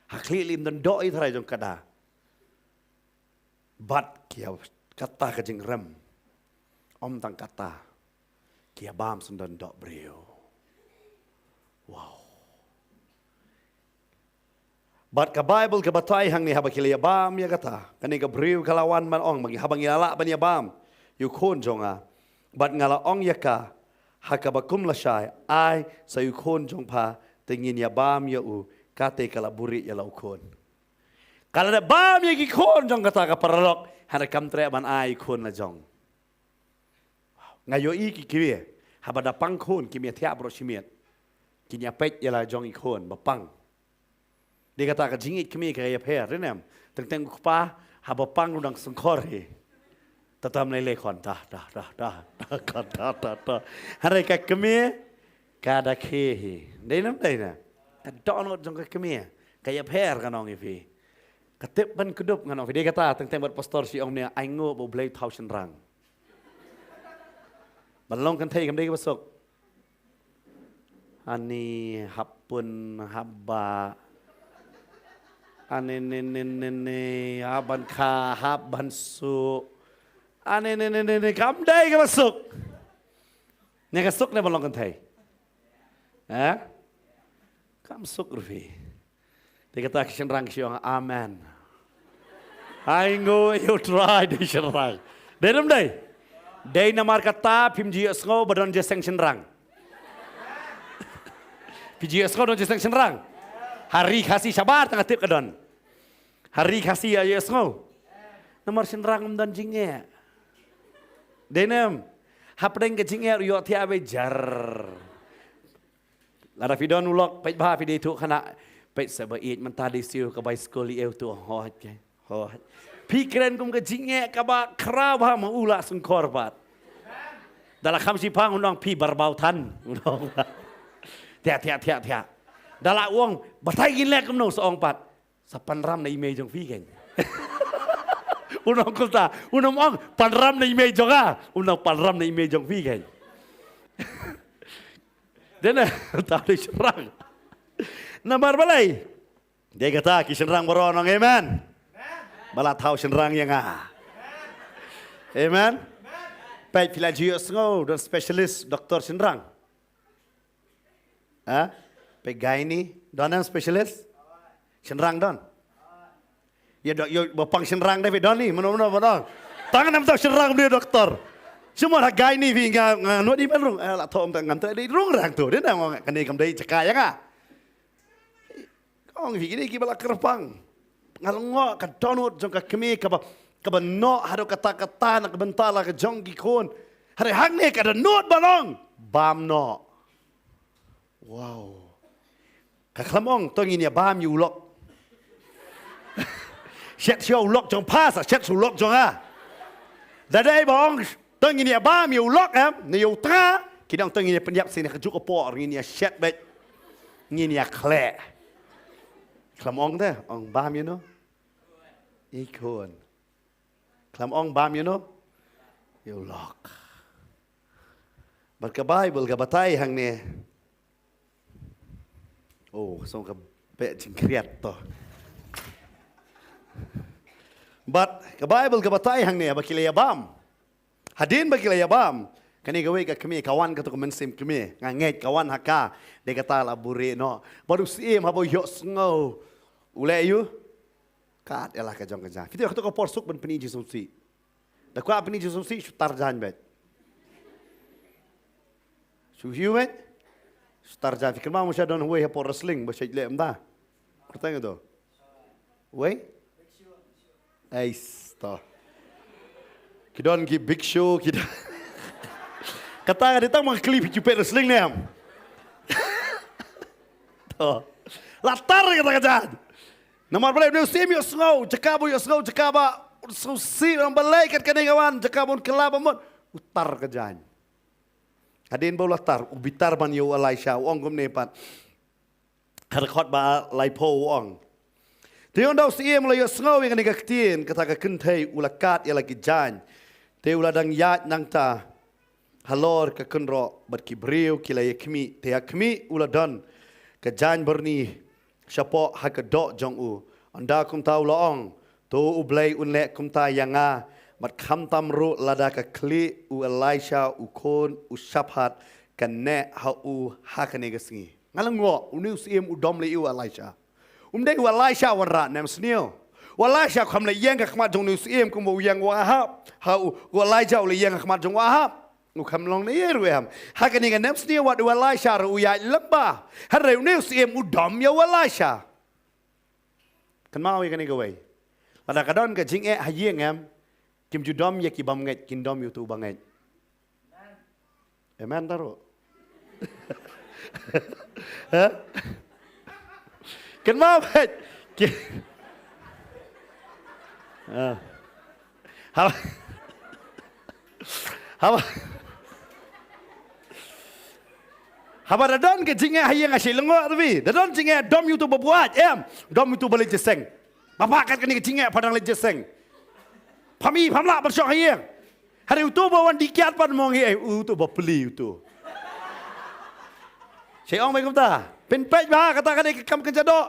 Ha khlieh lei ym don doh ei tharai jong kada. Bad ki ïa kata ka jingrem. Ym tang kata. Ki ïa bam syndon doh briew. Wow. Bad ka Baibl ka batai hangne haba ki la ïa bam ïa kata. Kane ka briew ka la wan ban ong, haba ngi la lah ban ïa bam ïa u khun jong nga. Bad nga la ong ïa ka ha kaba kum lashai, ai sa ïa u khun jong pha, te ngin ïa bam ïa u, kata ka la buhrieh ïa la u khun. Ka la dep bam ïa ki khun jong kata ka paralok, hynrei kam treh ban ai khun la jong. Nga ïohi ki kmie, haba da pang khun, kim ïa thiah baroh shi miet. Kin ïa peit ïa la jong i khun ba pang. Dei kata ka jingïeit kmie ka ïapher, dei ne em? Teng teng u kpa, haba pang u dang sngewkhor hi. Tatam lei lei khun, ta, ta, ta, ta, ta, khun, ta, ta, ta. Hynrei ka kmie, ka da khie hi. Dei ne em, dei ne? Ka dohnud jong ka kmie, ka ïapher, ngan ong ïa phi. Ka tip ban kdup, ngan ong ïa phi. Dei kata, teng teng bad pastor shi ong ne, ai nguh ba U Blei u thaw shynrang. Ban long kynthei kam dei kaba suk. Ani hap pun hap ba. Ani ni ni ni ni hap ban kha hap ban suk. Ani ni ni ni ni kam dei kaba suk. Ne ka suk ne ban long kynthei. Eh? Kam suk ruh phi. Te kata ki shynrang ki shu ong amen. Ai nguh ïa U Trai, dei shynrang. Dei ne ym dei? Dei namar kata phim ju ïohsngew ba don jingïaseng shynrang. Phi ju ïohsngew don jingïaseng shynrang. Ha ri Khasi shabar tang nga tip ka don. Ha ri Khasi ïa ïohsngew. Namar shynrang ym don jingeh. Dei ne em? Hapdeng ka jingeh ruh ïohthiah beit jar. Lada phi don u lok, peit bha phi dei thuh khynnah. Peit sa ba ïeit mynta dei siew ka bai skul ïa u tu, hooid ke. Hooid. Phi kren kum ka jingeh kaba khraw bha ma u la sngewkhor pat. Da la kham shiphang un ong phi barbaw than. Un ong. Thiah, thiah, thiah, thiah. Da la ong batai ngin leh kumno sa ong pat. Sa panram na i mei jong phi kein. Un ong kumta, un ym ong panram na i mei jong nga. Un ong panram na i mei jong phi kein. Dei na, thaw dei shynrang. Namar balei? Dei kata ki shynrang baroh nong amen. Ba la thaw shynrang ïa nga. Amen. Peit phi la ju ïohsngew don specialist doktor shynrang. Ha? Peit gynae, don em specialist? Shynrang don. Ïa dok ïa ba pang shynrang dei phi don ni, mano mano mano. Tang nam tang shynrang bni doktor. Semua ha gynae phi nga nga nuat ni ban rung. Eh, la thom tang ngam tang dei rung rang tu. Dei na ngong kane kam dei jaka ïa nga. Ong phi kine kiba la kyrpang. Nga la ngoh ka dohnud jong ka kmie kaba Kaba noh haduh katta katta na ka bynta la ka jong ki khun. Hynrei hangne ka dohnud ban ong, bam noh. Wow. Ka khlem ong to ngin ïa bam ïa u lok. Shet sha u lok jong pha sa, shet sha u lok jong nga. Da dei ba ong to ngin ïa bam ïa u lok em, ne ïa u tnga, ki dang to ngin ïa pynïap sien ha kajuh ka por, ngin ïa shet beit. Ngin ïa khleh. Khlem ong te, ong bam ïa no. Ïa i khun. Khlem ong bam ïa no. Ïa u lok. Bad ka Baibl ka batai hangne. Oh, song ka beh jingkhriat to. Bad ka Baibl ka batai hangne ba ki la ïa bam. Hadien ba ki la ïa bam, kane kawei ka kmie ka wan, kato ka mynsiem kmie, nga ngeit ka wan ha ka, dei kata la buhrieh noh. Bad u syiem haba u ïohsngew, u leh aïu? Kat ïa la ka jong ka jaiñ. Phi tip kato ka por suk ban pyni jingsngewsih. Da kwah pyni jingsngewsih, shu tar jaiñ beit. Shu hiu beit. Shu tar jaiñ. Phi kynmaw mo sha don uwei hapoh wrestling ba shait leh mynta. Kyrteng ïa uto. Uwei? Ais to. Ki don ki Big Show, ki don. Kata ka dei tang ma ka kli, phi ju peit wrestling ne em? To. La tar kata ka jaiñ. Namar balei? Une u syiem u ïohsngew, jaka ba u ïohsngew, jaka ba u sngewsih, balei kat kane ka wan, jaka ba un kylla ba mut, u tar ka jaiñ. Hadien ba u la tar, u bitar ban ïa u Elisha, u ong kumne pat. Ha dkhot ba laiphew u ong. Te ynda u syiem u la ïohsngew ïa kane ka ktien, kata ka kynthei u la kat ïa la ki jaiñ. Te u la dang ïaid nangta halor ka kynroh bad ki briew ki la ïa khmih, te ha khmih u la don ka jaiñbyrni shapoh ha ka doh jong u. Ynda kumta u la ong, to U Blei un leh kumta ïa nga, bad khamtam ruh lada ka khlieh u Elisha u khun u Shaphat kan neh ha u ha kane ka sngi. Nga la ngoh, une u syiem u dom leh ïa u Elisha. Um dei u Elisha u wanrah, ne em sniew? U Elisha u kham leh ïeng ha khmat jong une u syiem kumba u ïeng u Ahab. Ha u, u Elijah u leh ïeng ha khmat jong u Ahab. U kham long ne ïa ruh em. Ha kane ka, ne em sniew, wat u Elisha ruh u ïaid lyngba. Hynrei une u syiem u dom ïa u Elisha. Kynmaw ïa kane kawei. Lada ka don ka jingeh ha ïing em, kim ju dom ïa ki bym ngeit, kin dom ïa uto uba ngeit. Amen, taro. Ha? Kynmaw beit. Ki-, ha. Haba, haba, haba da don ka jingeh ha ïing, nga shu lyngngoh ruh, da don jingeh, dom ïa uto uba buaid, em, dom ïa uto uba leit jingïaseng. Ba bha kat kane ka jingeh, pha dang leit jingïaseng. Pham i, pham lah ban shong ha ïing. Hynrei uto uba wan dih kiad pat, mong hi, eh, uto uba pli uto. Shu ong beit kumta. Pynpeit bha, kata ka dei ka kam kynja doh.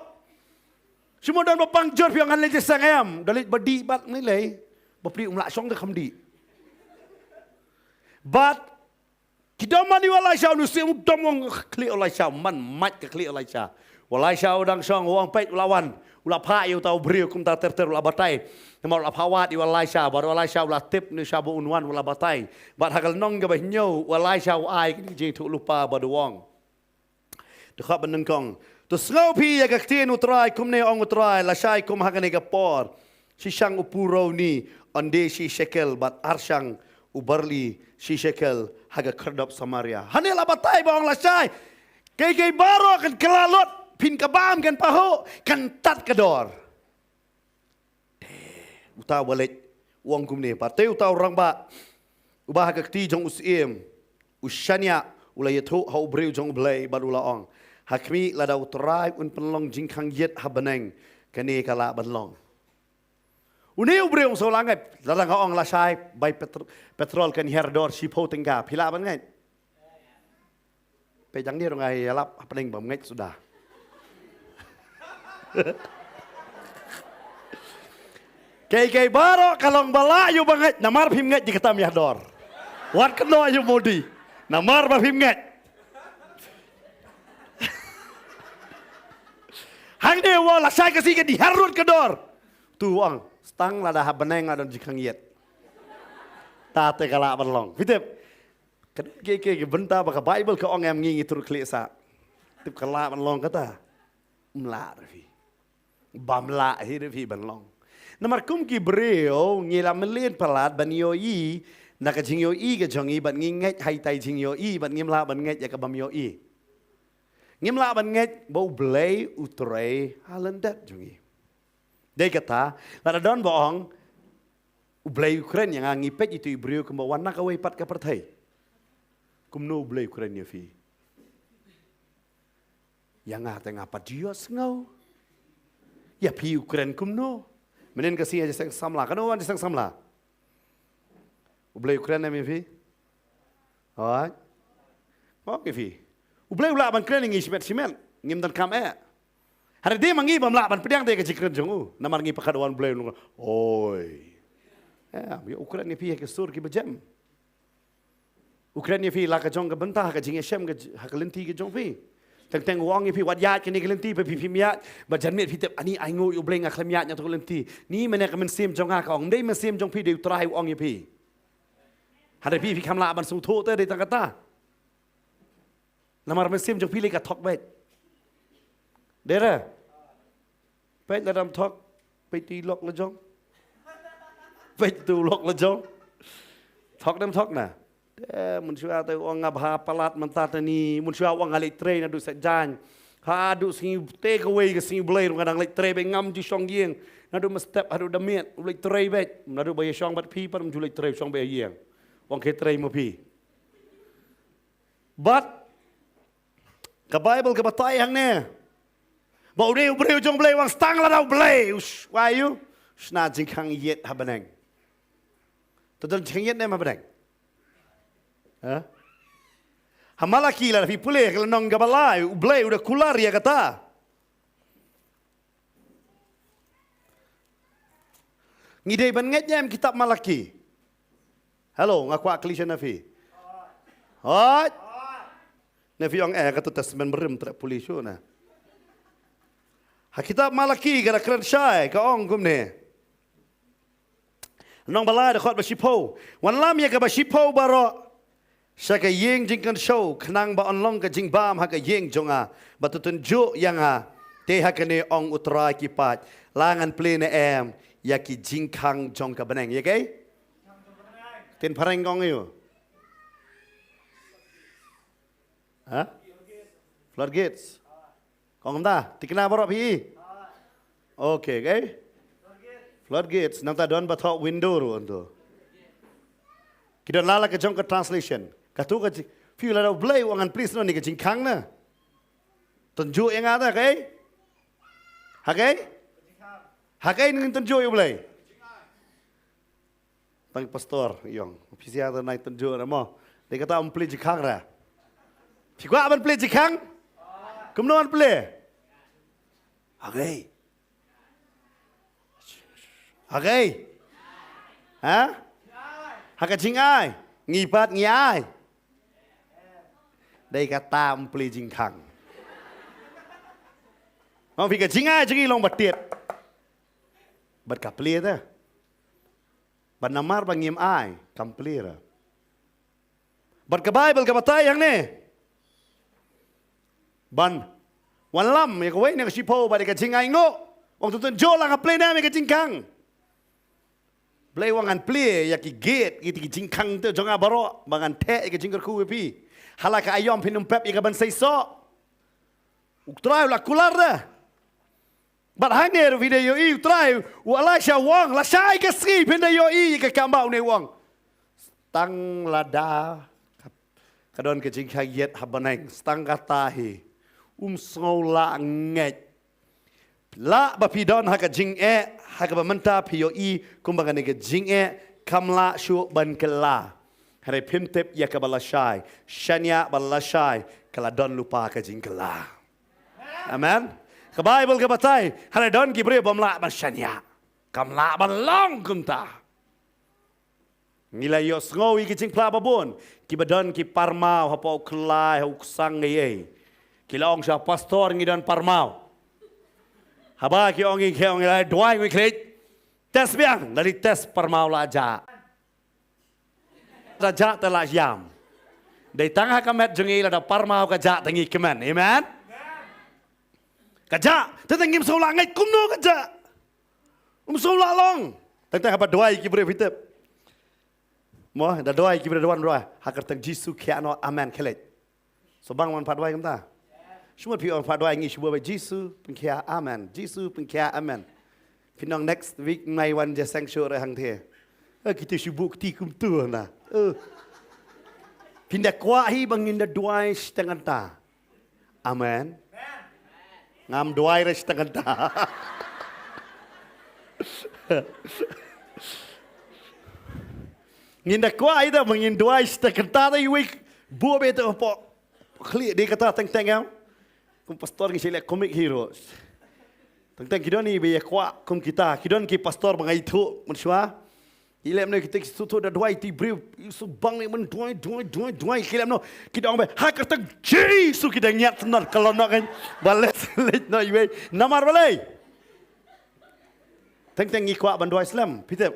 Shu mo don ba pang jur, phi ong ngan leit jingïaseng, em, da leit ba dih pat, ngi lei. Ba pli um lah shong da kham dih. Bad ki dom man ïa u Elisha, une u syiem u dom, ong khlieh u Elisha, man mait ka khlieh u Elisha. U Elisha u dang shong, u ong peit, u la wan, u la phah ïa uta u briew kumta ter ter, u la batai. Namar u la phah wad ïa u Elisha, bad u Elisha u la tip ne sha ba un wan, u la batai. Bad ha ka lynnong kaba hynñiew, u Elisha u ai kine ki jingïathuhlypa bad u ong. Dkhot ba nyngkong. To sngew phi ïa ka ktien U Trai, kumne ong U Trai, lashai kum ha kane ka por, shi shang u puroni yn die shi shekel, bad ar shang u barli shi shekel ha ka khyrdop Samaria. Hangne la batai ba ong lashai, kiei kiei baroh kan kylla lut, phin ka bam kan pahuh, kan tad ka dor. Te uta u ba leit u ong kumne pat, te uta u rangbah uba ha ka kti jong u syiem u shaniah u la ïathuh ha u briew jong U Blei bad u la ong, ha khmih, lada U Trai un pynlong jingkhang ïit ha bneng, kane ka lah ban long. Une u briew u ong, sa u lah ngeit, lada nga ong lashai bai petr-, petrol kan hiar dor shiphew tyngka, phi lah ban ngeit? Peit jang ne ruh nga ïalap hapdeng bym ngeit suda. Kiei kiei baroh ka long ba lah ïa u ba ngeit, namar phim ngeit ïa kata ym ïa dor. Wat kynnoh ïa u Modi, namar ba phim ngeit. Hangne u ong lashai ka sngi kan hiar lut ka dor. Tu u ong, tang lada ha bneng la don jingkhang ïit, ta te ka lah ban long. Phi tip? Ka don kiei kiei ki bynta ba ka Baibl ka ong em, ngi ngi trud khlieh sah. Tip ka lah ban long kata? Ym lah ruh phi. Bym lah hi ruh phi ban long. Namar kum ki briew ngi la mlien palat ban ïohi na ka jingïohi ka jong ngi, bad ngi ngeit ha itai jingïohi, bad ngim lah ban ngeit ïa ka bym ïohi. Ngim lah ban ngeit ba U Blei u trei ha lyndet jong ngi. Dei kata, lada don ba ong U Blei u kren ïa nga, ngi peit ïa itu i briew kumba wan na kawei pat ka pyrthei. Kumno U Blei u kren ïa phi? Ïa nga te nga pat ju ïohsngew. Ïa phi u kren kumno? Mynhynnin ka sngi ha Jingïaseng Samla, kano wan Jingïaseng Samla? U Blei u kren em ïa phi? Hooid. Ong ïa phi, U Blei u lah ban kren ïa ngi shimet shimet, ngim donkam eh. Hynrei dei ma ngi bym lah ban pdiang da ka jingkren jong u, namar ngi pyrkhat wan U Blei u long, oi. Em, ïa u kren ïa phi ha ki sur kiba jem. U kren ïa phi la ka jong ka bynta ha ka jingïashem ka j-, ha ka lynti ka jong phi. Teng teng u ong ïa phi, wat ïaid kane ka lynti, ba phi phim ïaid, ba janmiet phi tip, ani, ai nguh ïa U Blei nga khlem ïaid na kata ka lynti. Ni mane ka mynsiem jong nga ka ong, ym dei mynsiem jong phi, dei U Trai u ong ïa phi. Hynrei phi, phi kham lah ban sngewthuh te, dei tang kata. Namar mynsiem jong phi lei ka thok beit. Dei re? Peit lada ym thok, peit tu i lok la jong. Peit tu lok la jong. Thok ne ym thok na? Te mynshuwa te u ong nga bha palat mynta tang ni, mynshuwa u ong nga leit trei naduh sait jaiñ. Haduh sngi te kawei ka sngi Blei ruh nga dang leit trei beit, ngam ju shong ïing. Naduh mynstep haduh da miet u leit trei beit. Naduh ba ïa shong bad phi pat ym ju leit trei, shong beit ha ïing. U ong khie trei ma phi. Bad ka Baibl ka batai hangne ba u dei u briew jong U Blei, u ong tang lada U Blei u sh-, wai u shna jingkhang ïit ha bneng. To don jingkhang ïit ne em ha bneng? Ha? Ha Malaki lada phi pule ka lynnong kaba lai, U Blei u da kular ïa kata. Ngi dei ban ngeit ne em kitab Malaki? Hello, nga kwah kylli sha na phi. Hooid. Na phi ong eh, kato Testament barim, treh pule shuh na. Ha kitab Malaki ka da kren shai, ka ong kumne. Lynnong ba lai, dkhot ba shiphew. Wanlam ïa kaba shiphew baroh sha ka ïing jingkynshew, khnang ba yn long ka jingbam ha ka ïing jong nga, bad to tynjuh ïa nga. Te ha kane ong U Trai ki paid, la ngan plie ne em ïa ki jingkhang jong ka bneng? Ïa kaei? Ktien phareng ka ong aïu? Ha? Floodgates. Ka ong kumta, thikna baroh phi. Okay, okay. Floodgates, nangta don ba thoh window ruh hangto. Ki don la la ka jong ka translation. Kato ka ji-, phi lada U Blei u ong ngan plie shuh ne ka jingkhang na. Tynjuh ïa nga te, okay? Okay? Okay, ngin tynjuh ïa U Blei. Tang pastor, ïong. Phi sngewthuh nai tynjuh re mo. Dei kata ym plie jingkhang re. Phi kwah ban plie jingkhang? Kumno ban plie? Hagei. Hagei. Ha? Ha ka jingai. Ngi pat ngi ai. Dei kata ym plie jingkhang. Ong phi ka jingai jong ngi long ba tied. Bad ka plie te. Bad namar ba ngim ai, kam plie re. Bad ka Baibl ka batai hangne ban wanlam ïa kawei na ka shiphew bad ïa ka jingai nguh. Ong to tynjuh la nga plie ne em ïa ka jingkhang. Blei u ong ngan plie ïa ki gate, ïa ki jingkhang te jong nga baroh, ba ngan theh ïa ka jingkyrkhu ïa phi. Ha la ka aïom phin ym pep ïa ka ban seisoh. U Trai u la kular te. Bad hangne ruh phi da ïohi U Trai, u Elaisha u ong, lashai ka sngi phin da ïohi ïa ka kam ba une u ong. Tang lada ka don ka jingkhang ïit ha bneng, tang kata hi, um sngew lah ngeit. Lah ba phi don ha ka jingeh, ha kaba mynta phi ïohi kumba kane ka jingeh kam lah shuh ban kylla. Hynrei phim tip ïa kaba lashai, shaniah ba lashai, ka la don lypa ka jingkylla. Amen. Ka Baibl ka batai, hynrei don ki briew bym lah ban shaniah. Kam lah ban long kumta. Ngi la ïohsngew ïa ki jingphla babun, kiba don ki parmaw hapoh u khlai, ha u ksang ei ei. Ki la ong sha pastor ngi don parmaw. Haba ki ong ïa ki, ong ïa la duwai ngi khlieh. Test biang, lada test parmaw la jah. La jah te la ïam. Dei tang ha ka met jong ngi lada parmaw ka jah te ngi kmen. Amen. Ka jah, te te ngim sngew lah ngeit kumno ka jah. Um sngewlah long. Teng teng haba duwai ki briew phi tip. Mo, da duwai ki briew da wan duwai. Ha ka kyrteng Jisu khia noh, amen, khlek. So bang wan pat duwai kumta. Shu mut phi wan pat duwai ngi shu buh ba Jisu pynkhia, amen. Jisu pynkhia, amen. Phin ong next week mai wan ja seng shu re hangte. Eh, kita shu buh kti kumtu na. Eh. Phin da kwah hi ba ngin da duwai shiteng kata. Amen. Ngam duwai re shiteng kata. Ngin da kwah ita ba ngin duwai shiteng kata da iwei buh beit hapoh khlieh de kata teng teng ïa. Kum pastor ngi shu leh comic hero. Teng teng ki don iba ïa kwah kum kita, ki don ki pastor ba nga ithuh mynshuwa. Ki leh mynne kita ki shu thuh da duwai ti briew, shu bang ne myn duwai, duwai, duwai, duwai, ki leh mynno, ki da ong ba ha ka kyrteng Jisu ki da ngiat sngewtynnat ka long noh kan. Ba leh leh noh iwei. Namar balei? Teng teng ngi kwah ban duwai slem, phi tip.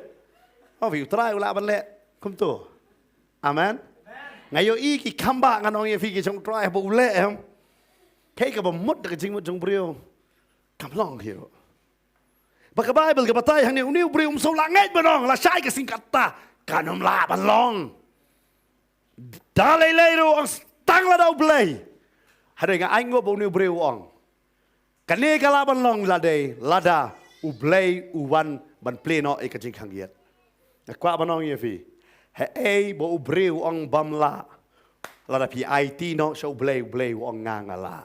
Oh, phi, U Trai u lah ban leh kumtu. Amen. Nga ïohi ki kham ba ngan ong ïa phi ki jong U Trai ba u leh em. Kaei kaba mut da ka jingmut jong briew kam long hi ruh. Ba ka Baibl ka batai hangne une u briew um sngewlah ngeit ban ong lashai ka sngi kata kan ym lah ban long. Da lei lei ruh ong tang lada U Blei. Hynrei nga ainguh ba une u briew u ong kane ka lah ban long lada, lada U Blei u wan ban plie noh ïa ka jingkhang ïit. Nga kwah ban ong ïa phi, haei ba u briew u ong bym lah, lada phi aiti noh sha U Blei, U Blei u ong nga nga lah.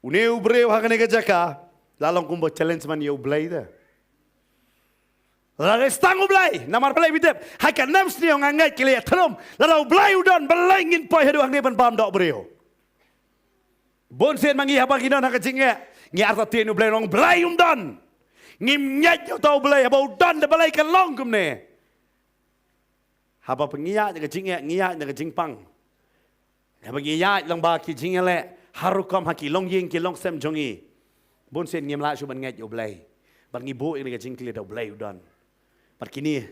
Une u briew ha kane ka jaka la long kumba challenge man ïa U Blei te. Lada dei tang U Blei, namar balei phi tip, ha ka nem sniew nga ngeit ki la ïathuh, lada U Blei u don balei ngin poi haduh hangne ban bam doh briew. Bun sien ma ngi haba ngi don ha ka jingeh, ngi artatien U Blei, long Blei um don. Ngim ngeit ïa uta U Blei haba u don da balei ka long kumne. Haba phi ngi ïaid na ka jingeh, ngi ïaid na ka jingpang. Haba ngi ïaid lang ba ki jingïaleh ha rukom ha ki longïing ki longsem jong ngi, bun sien ngim lah shuh ban ngeit ïa U Blei. Bad ngi buh ïa ka jingkylli da U Blei u don. Bad kine,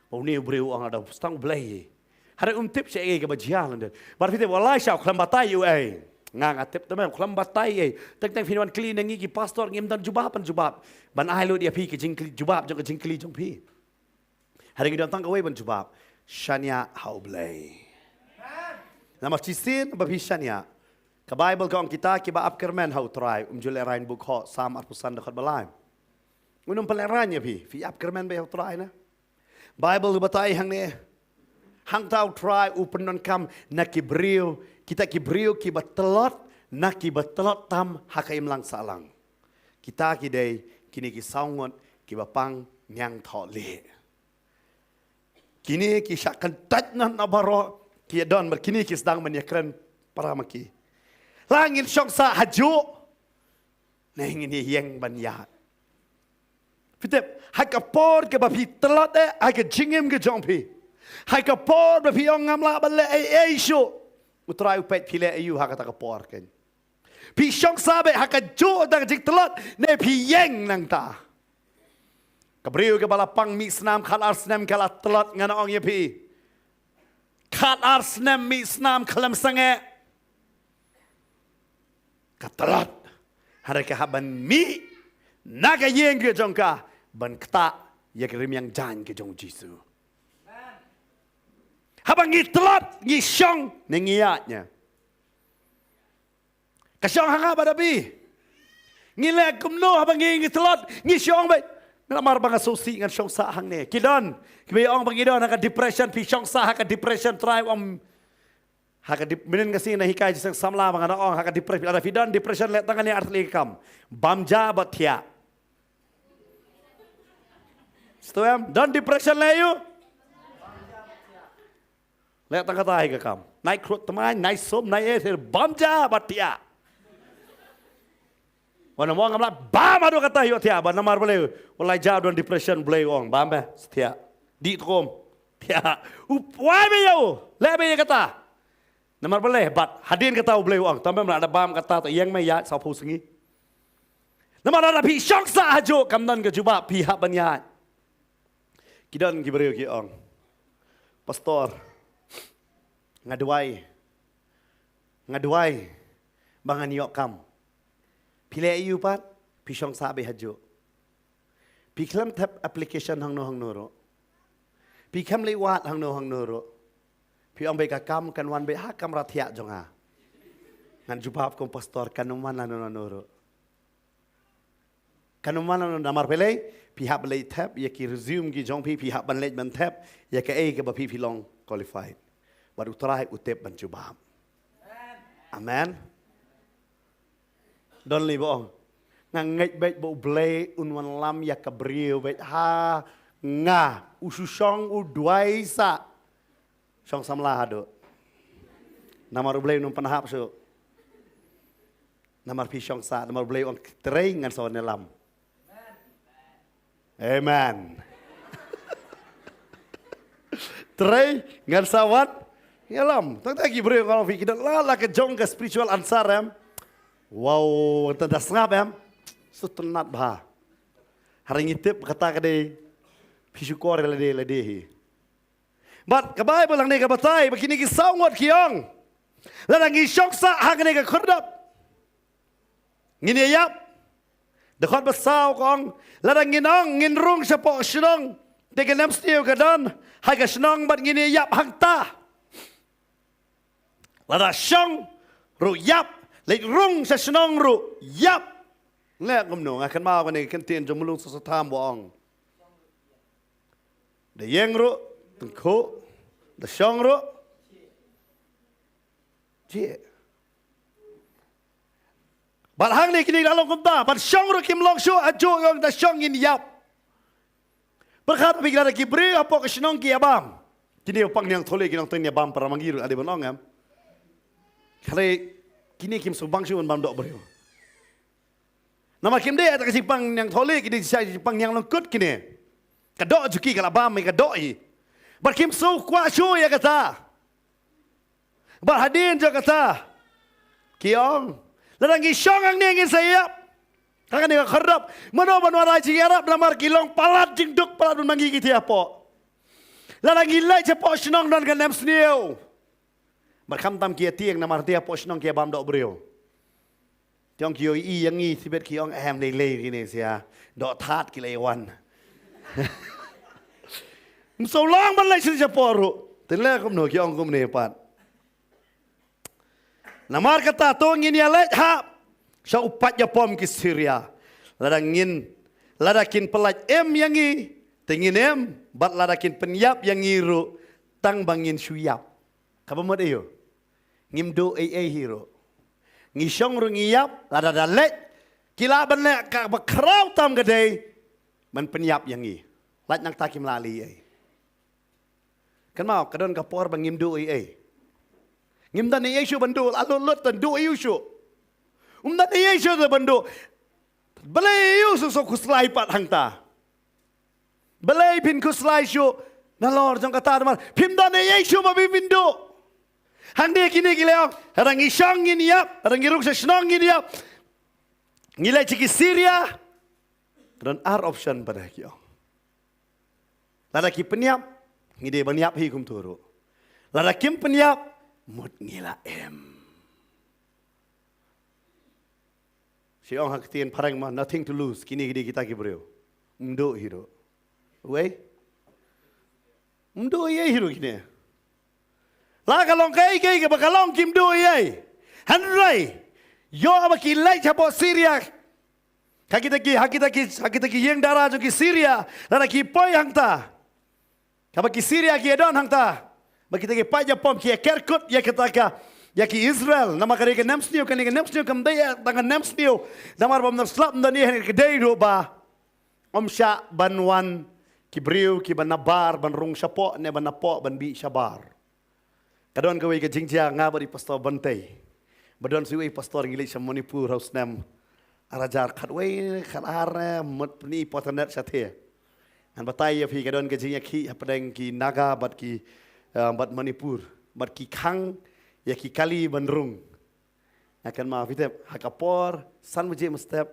ba une u briew u ong lada tang U Blei. Hynrei um tip shaei kaba jia lyndet. Bad phi tip u Elaisha u khlem batai ïa u ei. Nga nga tip te me u khlem batai ei. Teng teng phin wan kylli na ngi ki pastor ngim don jubab ban jubab. Ban ai lut ïa phi ka jingkylli jubab jong ka jingkylli jong phi. Hynrei ngi don tang kawei ban jubab. Shaniah ha U Blei. Namar shisien ba phi shaniah, ka Baibl ka ong kita kiba ap kyrmen ha U Trai um ju lehraiñ bukhoh, Salm arphew san dkhot ba lai. Un ym pynlehraiñ ïa phi, phi ap kyrmen beit ha U Trai na. Baibl ka batai hangne. Hangta U Trai u pyndonkam na ki briew, kita ki briew kiba tlot, na kiba tlot tam ha ka imlang sahlang. Kita ki dei kine ki saw ngut kiba pang ñiangthohlieh. Kine ki shah kyntait na na baroh ki ïa don bad kine ki sdang ban ïa kren para ma ki. La ngin shong sah hajuh ne ngin ïeng ban ïaid. Phi tip, ha ka por kaba phi tlot eh ha ka jingim ka jong phi, ha ka por ba phi ong ngam lah ban leh ei ei shuh, U Trai u peit phi leh aïu ha kata ka por kein. Phi shong sah beit ha kajuh ka jingtlot ne phi ïeng nangta. Ka briew kaba la pang mih snam khatar snem ka la tlot, ngan ong ïa phi. Khatar snem mih snam khlem sangeh. Ka tlot. Hynrei ka hap ban mih na ka ïing ka jong ka ban ktah ïa ka rmiang jaiñ ka jong U Jisu. Haba ngi tlot ngi shong ne ngi ïaid ne? Ka shong ha nga bad ha phi. Ngi leh kumno haba ngi ngi tlot ngi shong beit? Namar ba nga sngewsih ngan shong sah hangne. Ki don kiba ong ba ngi don ha ka depression, phi shong sah ha ka depression, trai ong ha ka dep-, mynnin ka sngi nga hikai jingïaseng samla ba nga ong ha ka depression, lada phi don depression leh tang kane artylli ka kam. Bam ja bad thiah. Sngewthuh em? Don depression leh aïu? Leh tang kata hi ka kam. Nai khrud thymmai, nai sum, nai eh, bam ja bad thiah. Wan mo ngam lah bam haduh kata ïoh thiah bad namar balei? Wat la jia don depression, Blei u ong bam beit thiah. Dih tkum thiah. U wai beit ïa u, leh beit ïa kata. Namar balei? Bad hadien kata U Blei u ong, tang bym lah da bam kata, to ïeng me ïaid sawphew sngi. Namar lada phi shong sah hajuh kam don ka jubab, phi hap ban ïaid. Ki don ki briew ki ong, Pastor, nga duwai, nga duwai ba ngan ïoh kam. Phi leh aïu pat? Phi shong sah beit hajuh. Phi khlem thep application hangno hangno ruh. Phi khlem leit wad hangno hangno ruh. Phi ong beit ka kam kan wan beit ha kamra thiah jong nga. Ngan jubab kum pastor kan ym wan lano lano ruh. Kan ym wan lano namar phi lei, phi hap leit thep ïa ki resume ki jong phi, phi hap ban leit ban thep ïa kaei kaba phi phi long qualified. Bad U Trai u tip ban jubab. Amen. Don li ba ong. Nga ngeit beit ba U Blei un wan lam ïa ka briew beit ha nga u shu shong u duwai sa. Shong samla haduh. Namar U Blei un ym pynhap shuh. Namar phi shong sa, namar U Blei u ong trei ngan sa wan ïalam. Amen. Trei ngan sa wan ïalam. Tang ta ki briew ngan ong phi ki don la la ka jong ka spiritual answer em. Wow, tang da sngap em. Sngewtynnat bha. Hynrei ngi tip kata ka dei phi shukor lade lade hi. Bad ka Baibl hangne ka batai ba kine ki saw ngut ki ong, lada ngi shong sah ha kane ka khyrdop ngin ïa ïap. Dkhot ba saw ka ong, lada ngin ong ngin rung shapoh shnong, te ka nemsniew ka don ha ka shnong bad ngin ïa ïap hangta. Lada shong ruh ïap, leit rung sha shnong ruh ïap. Leh kumno, nga kynmaw kane ka ktien jong Mulung Soso Tham ba ong, da ïeng ruh tyngkhuh, da shong ruh jied. Bad hangne kine la long kumta, bad shong ruh kim long shuh, hajuh ïong da shong ngin ïap. Pyrkhat beit, lada ki briew hapoh ka shnong ki ïa bam. Kine pang niang thole ki nongteng ïa bam para mangi ruh ade ban ong em. Kare kine kim sngewbang shuh ban bam doh briew. Namar kim dei ata ka jingpang niang thole, ki dei jingpang niang lyngkut kine. Ka doh jong ki ka la bam ïa ka doh hi. Bad kim sngewkwah shuh ïa kata. Bad hadien jong kata ki ong, lada ngi shong hangne ngin sa ïap. Ka kane ka khyrdop, mano ban wanrah jingïarap namar ki long palat jingduk palat ban ma ngi kiti hapoh. Lada ngi leit shapoh shnong don ka nemsniew. Bad khamtam ki ïa tieng namar te hapoh shnong ki ïa bam doh briew. Te ong ki ïohi ïa ngi, tibit ki ong em, lei lei kine sia doh thad ki la ïa wan. Ym sngewlong ban leit sha shapoh ruh. Te leh kumno, ki ong kumne pat. Namar kata to ngin ïa leit hap sha u paid ïapom ki Syria. Lada ngin, lada kin pyllait im ïa ngi, te ngin im, bad lada kin pynïap ïa ngi ruh, tang ba ngin shu ïap. Kaba mut aïu? Ngim duh ei ei hi ruh. Ngi shong ruh ngi ïap, lada da leit, ki lah ban leh kaba khraw tam ka dei ban pynïap ïa ngi. Lait nangta kim lah leh ei ei. Kynmaw, ka don ka por ba ngim duh ei ei. Ngim don ei ei shuh ban duh, la lut lut tan duh ei ei shuh. Um don ei ei shuh ban duh. Balei ei ei shuh shuh khuslai pat hangta? Balei phin khuslai shuh nalor jong kata, namar phim don ei ei shuh ba phin duh. Hangne kine ki la ong, lada ngi shong ngin ïap, lada ngi rung sha shnong ngin ïap. Ngi leit sha ki Syria. Ka don ar option pat ki ong. Lada ki pynïap, ngi dei ban ïap hi kumta ruh. Lada kim pynïap, mut ngi la im. Shu ong ha ka ktien phareng ma, nothing to lose, kine ki dei kita ki briew. Ym duh hi ruh. Wei? Ym duh ei ei hi ruh kine. La ka long kaei kaei kaba ka long kim duh ei ei. Hynrei ïoh ba ki leit shapoh Syria. Ha kita ki, ha kita ki, ha kita ki ïing dara jong ki Syria, lada ki poi hangta. Kaba ki Syria ki ïa don hangta. Ba kita ki paid ïapom ki ïa kerkut ïa kata ka, ïa ki Israel. Namar ka dei ka nemsniew, kane ka nemsniew kam dei tang ka nemsniew. Namar ba ym slap ym don ei ei, ka dei ruh ba ym shah ban wan ki briew kiba nabar ban rung shapoh ne ban napoh ban bih shabar. Ka don kawei ka jingjia, nga bad i Pastor Bantei, ba don sa uwei i pastor, ngi leit sha Manipur ha u snem ar hajar khatwei khatar, eh, mut pyni potanet shatei. Ngan batai ïa phi, ka don ka jingïakhih hapdeng ki Naga bad ki, eh, bad Manipur, bad ki khang ïa ki kali ban rung. Nga kynmaw, phi tip, ha ka por san baje mynstep,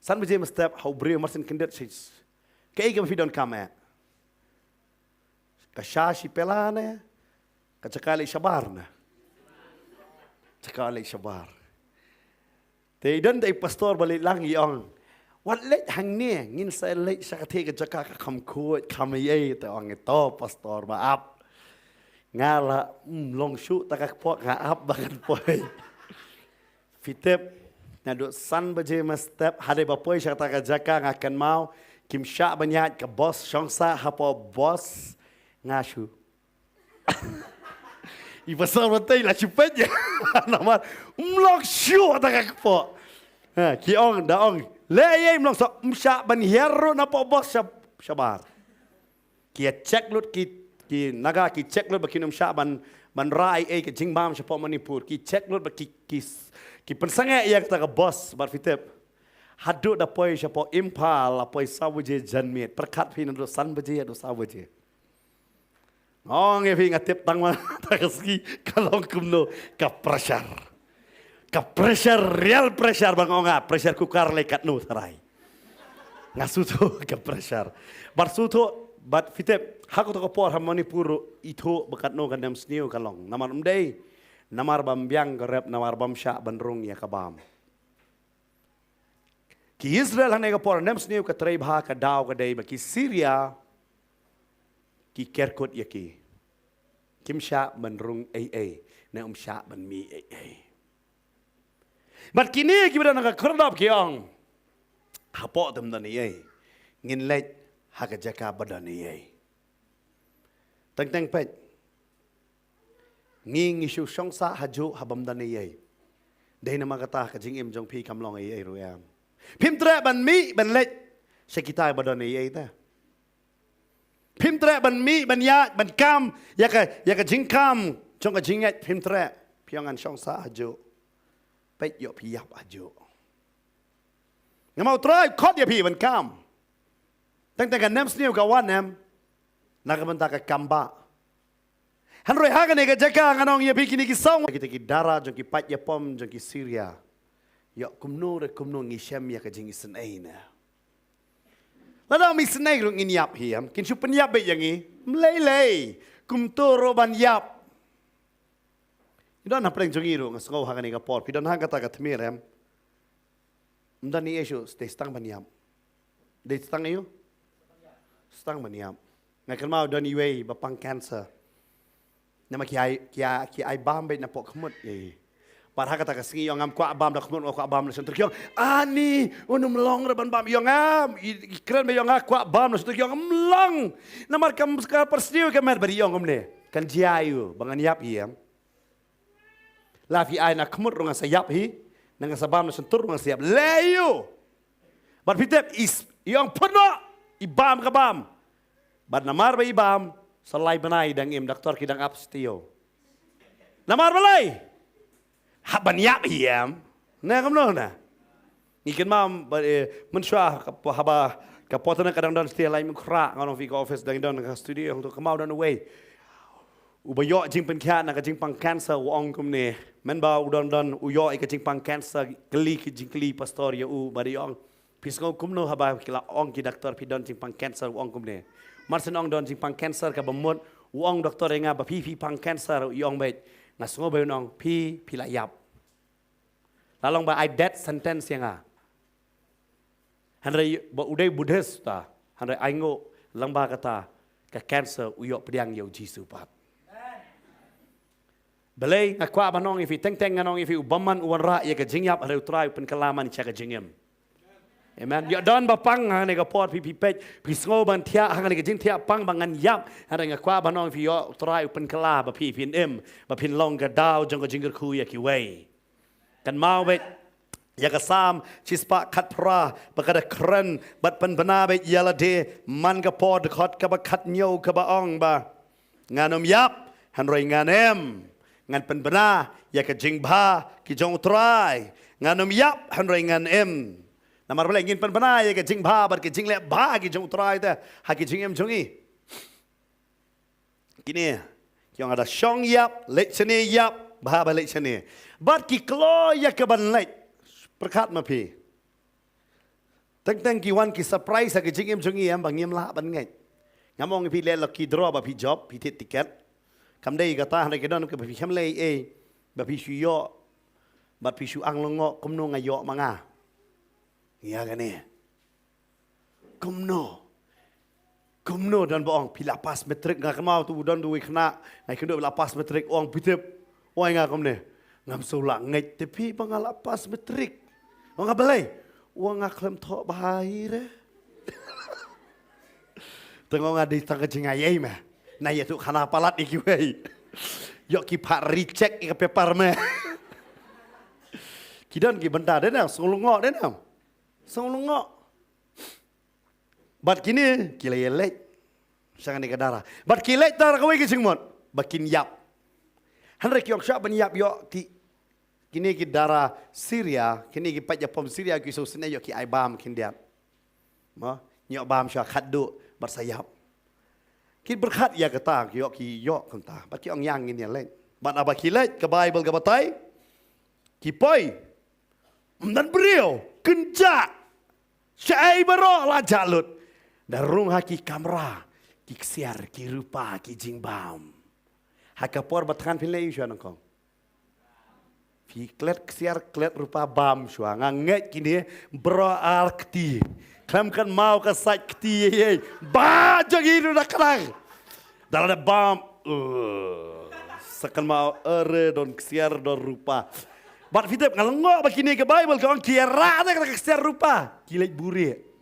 san baje mynstep, ha u briew marsien kyndit shi. Kaei kaba phi donkam eh? Ka sha shi pela ne ka jaka leit shabar ne? Jaka leit shabar. Te i don da i pastor ba leit lang, i ong, Wat leit hangne, ngin sa leit sha katei ka jaka ka kham khuid, kham ïai, te ong ito, pastor ba ap. Nga la, mm, long shuh ta ka kpoh, nga ap ba ngan poi. Phi tip, naduh san baje mynstep, hadien ba poi sha kata ka jaka nga kynmaw, kim shah ban ïaid ka bos shong sah hapoh bos, nga shu. I pastor ba tei la shu peit ïa. Namar, mm, long shuh ta ka kpoh. Ha, ki ong, da ong. Leh ïa, mm, long shuh, mm, shah ban hiar ruh napoh bos sha, shabar. Ki ïa check lut ki, ki Naga ki check lut ba kin ym shah ban, ban rah ei ei ka jingbam shapoh Manipur. Ki check lut ba ki, ki, ki pynsangeh ïa kata ka bos, bad phi tip. Haduh da poi shapoh Imphal, la poi saw baje janmiet. Pyrkhat phi naduh san baje, haduh saw baje. Nga ong ïa phi nga tip tang ma ta ka sngi ka long kumno ka pressure. Ka pressure, real pressure ba nga ong nga, pressure cooker lei katno tharai. Nga sngewthuh ka pressure. Bad sngewthuh, bad phi tip, ha kato ka por ha Manipur ruh ithuh ba katno ka nemsniew ka long. Namar ym dei, namar bym biang ka rep, namar bym shah ban rung ïa ka bam. Ki Israel hangne ka por nemsniew ka trei bha ka daw ka dei ba ki Syria ki ker kut ïa ki. Kim shah ban rung ei ei, ne ym shah ban mih ei ei. Bad kine kiba don ha ka khyrdop ki ong. Hapoh te ym don ei ei. Ngin leit ha ka jaka ba don ei ei. Teng teng peit. Ngi ngi shu shong sah hajuh ha bym don ei ei. Dei namar kata ka jingim jong phi kam long ei ei ruh em. Phim treh ban mih ban leit sha kitai ba don ei ei te. Phim treh ban mih ban ïaid ban kam ïa ka, ïa ka jingkam jong ka jingngeit, phim treh. Phi ong ngan shong sah hajuh. Peit ïoh phi ïap hajuh. Namar ma U Trai u khot ïa phi ban kam. Teng teng ka nemsniew ka wan em. Na ka bynta ka kam ba. Hynrei ha kane ka jaka ngan ong ïa phi kine ki song. Kita ki dara jong ki paid ïapom jong ki Syria. Ïoh kumno re kumno ngi shem ïa ka jingisynei ne. Lada ym isynei ruh ngin ïap hi em. Kin shu pynïap beit ïa ngi. Ym lei lei. Kumto ruh ban ïap. Ngi don hapdeng jong ngi ruh nga sngew ha kane ka por. Phi don ha kata ka tmier em. Ym don ei ei shuh, dei tang ban ïap. Dei tang ïa u? Tang ban ïap. Nga kynmaw don iwei ba pang cancer. Namar ki ai, ki ai, ki ai bam beit napoh khmut ïa i. Bad ha kata ka sngi i ong ngam kwah bam da khmut, nga kwah bam da shyntur, ki ong ani, un ym long re ban bam, i ong ngam, i, i kren ba i ong nga kwah bam da shyntur, ki ong ym long. Namar kam ka pyrsniew ka met bad i ong kumne. Kan jia ïa u ba ngan ïap hi em. La phi ai na khmut ruh ngan sa ïap hi, ngan sa bam na shyntur ruh ngan sa ïap. Leh ïa u. Bad phi tip i, i ong phut noh, i bam ka bam. Bad namar ba i bam, sa lai bnai dang im, doktor ki dang ap shuh ïa u. Namar balei? Hap ban ïap hi em. Ne kumno ne? Ngi kynmaw ba, eh, mynshuwa ka po-, haba ka por te ka dang don shuh ïa lai mynkhraw, nga ong phi ka office dang don ka studio hangto, kynmaw don uwei uba ïoh jingpynkhiah na ka jingpang cancer, u ong kumne. Mynba u don don u ïoh ïa ka jingpang cancer, kylli ki jingkylli pastor ïa u bad i ong, phi sngew kumno haba ki la ong ki doktor phi don jingpang cancer? U ong kumne. Mar shen ong don jingpang cancer kaba mut, u ong doktor ïa nga ba phi phi pang cancer, i ong beit. Nga sngew ba un ong phi phi la ïap. La long ba ai death sentence ïa nga. Hynrei ba u dei Buddhist ta, hynrei ainguh lyngba kata ka cancer u ïoh pdiang ïa u Jisu pat. Balei nga kwah ban ong ïa phi, teng teng ngan ong ïa phi, u bymman u wanrah ïa ka jingïap, hynrei U Trai u pynkylla man sha ka jingim. Amen. Ïoh don ba pang ha kane ka por phi phi peit, phi sngew ban thiah ha kane ka jingthiah pang ba ngan ïap, hynrei nga kwah ban ong ïa phi, ïoh U Trai u pynkylla ba phi phin im, ba phin long ka daw jong ka jingkyrkhu ïa kiwei. Kynmaw beit ïa ka Salm shispah khatphra, ba ka da kren bad pynbna beit ïa lade man ka por, dkhot kaba khathynñiew kaba ong ba, ngan ym ïap hynrei ngan im, ngan pynbna ïa ka jingbha ki jong U Trai. Ngan ym ïap hynrei ngan im. Namar balei ngin pynbna ïa ka jingbha bad ka jingleh bha ki jong U Trai te ha ki jingim jong ngi? Kine ki ong, ada shong ïap, leit shane ïap, bha ba leit shane. Bad ki kloi ïa ka ban leit. Pyrkhat ma phi. Teng teng ki wan ki surprise ha ka jingim jong ngi em ba ngim lah ban ngeit. Ngam ong ïa phi leh lucky draw ba phi jop, phi thied tiket. Kam dei kata, hynrei ki don kiba phi shem lei ei ba phi shu ïoh, ba phi shu ang lyngngoh kumno nga ïoh ma nga. Ïa kane. Kumno? Kumno don ba ong phi la pass matric? Nga kynmaw tu don tu wei khynnah nga ïakynduh ba la pass matric, ong phi tip, ong ïa nga kumne, ngam shu lah ngeit te phi ba nga la pass matric. Ong nga balei? Ong nga khlem thoh bha hi re. Te nga ong nga dei tang ka jingaiei me. Na ïa tu khana palat ïa kiwei. Ïoh ki phah recheck ïa ka paper me. Ki don ki bynta de na sngewlyngngoh de na. Sngewlyngngoh. Bad kine ki la ïaleit sha kane ka dara. Bad ki leit tang da kawei ka jingmut ba kin ïap. Hynrei ki ong shah ban ïap ïoh ki, kine ki dara Syria, kine ki paid japom Syria ki shu sngewsynei ïoh ki ai bam khyndiat. Mo, ïoh bam sha khatduh bad sa ïap. Ki pyrkhat ïa kata, ki ïoh, ki ïoh kumta. Bad ki ong ïa ngin ïaleit. Bad haba ki leit ka Baibl ka batai ki poi. Ym don briew, kynjah. Shaei baroh la jah lut. Da rung ha ki kamra, ki ksiar, ki rupa, ki jingbam. Ha ka por ba thngan phin leh aïu shuwa nyngkong? Phi klet ksiar, klet rupa, bam shuwa. Nga ngeit kine baroh ar kti. Khlem kynmaw ka sait kti ei ei. Ba jong i ruh da khrang. Da la da bam. Uh, sa kynmaw ere don ksiar don rupa. Bad phi tip nga lyngngoh ba kine ka Baibl ka ong ki ïarah da ka ksiar rupa. Ki leit buhrieh.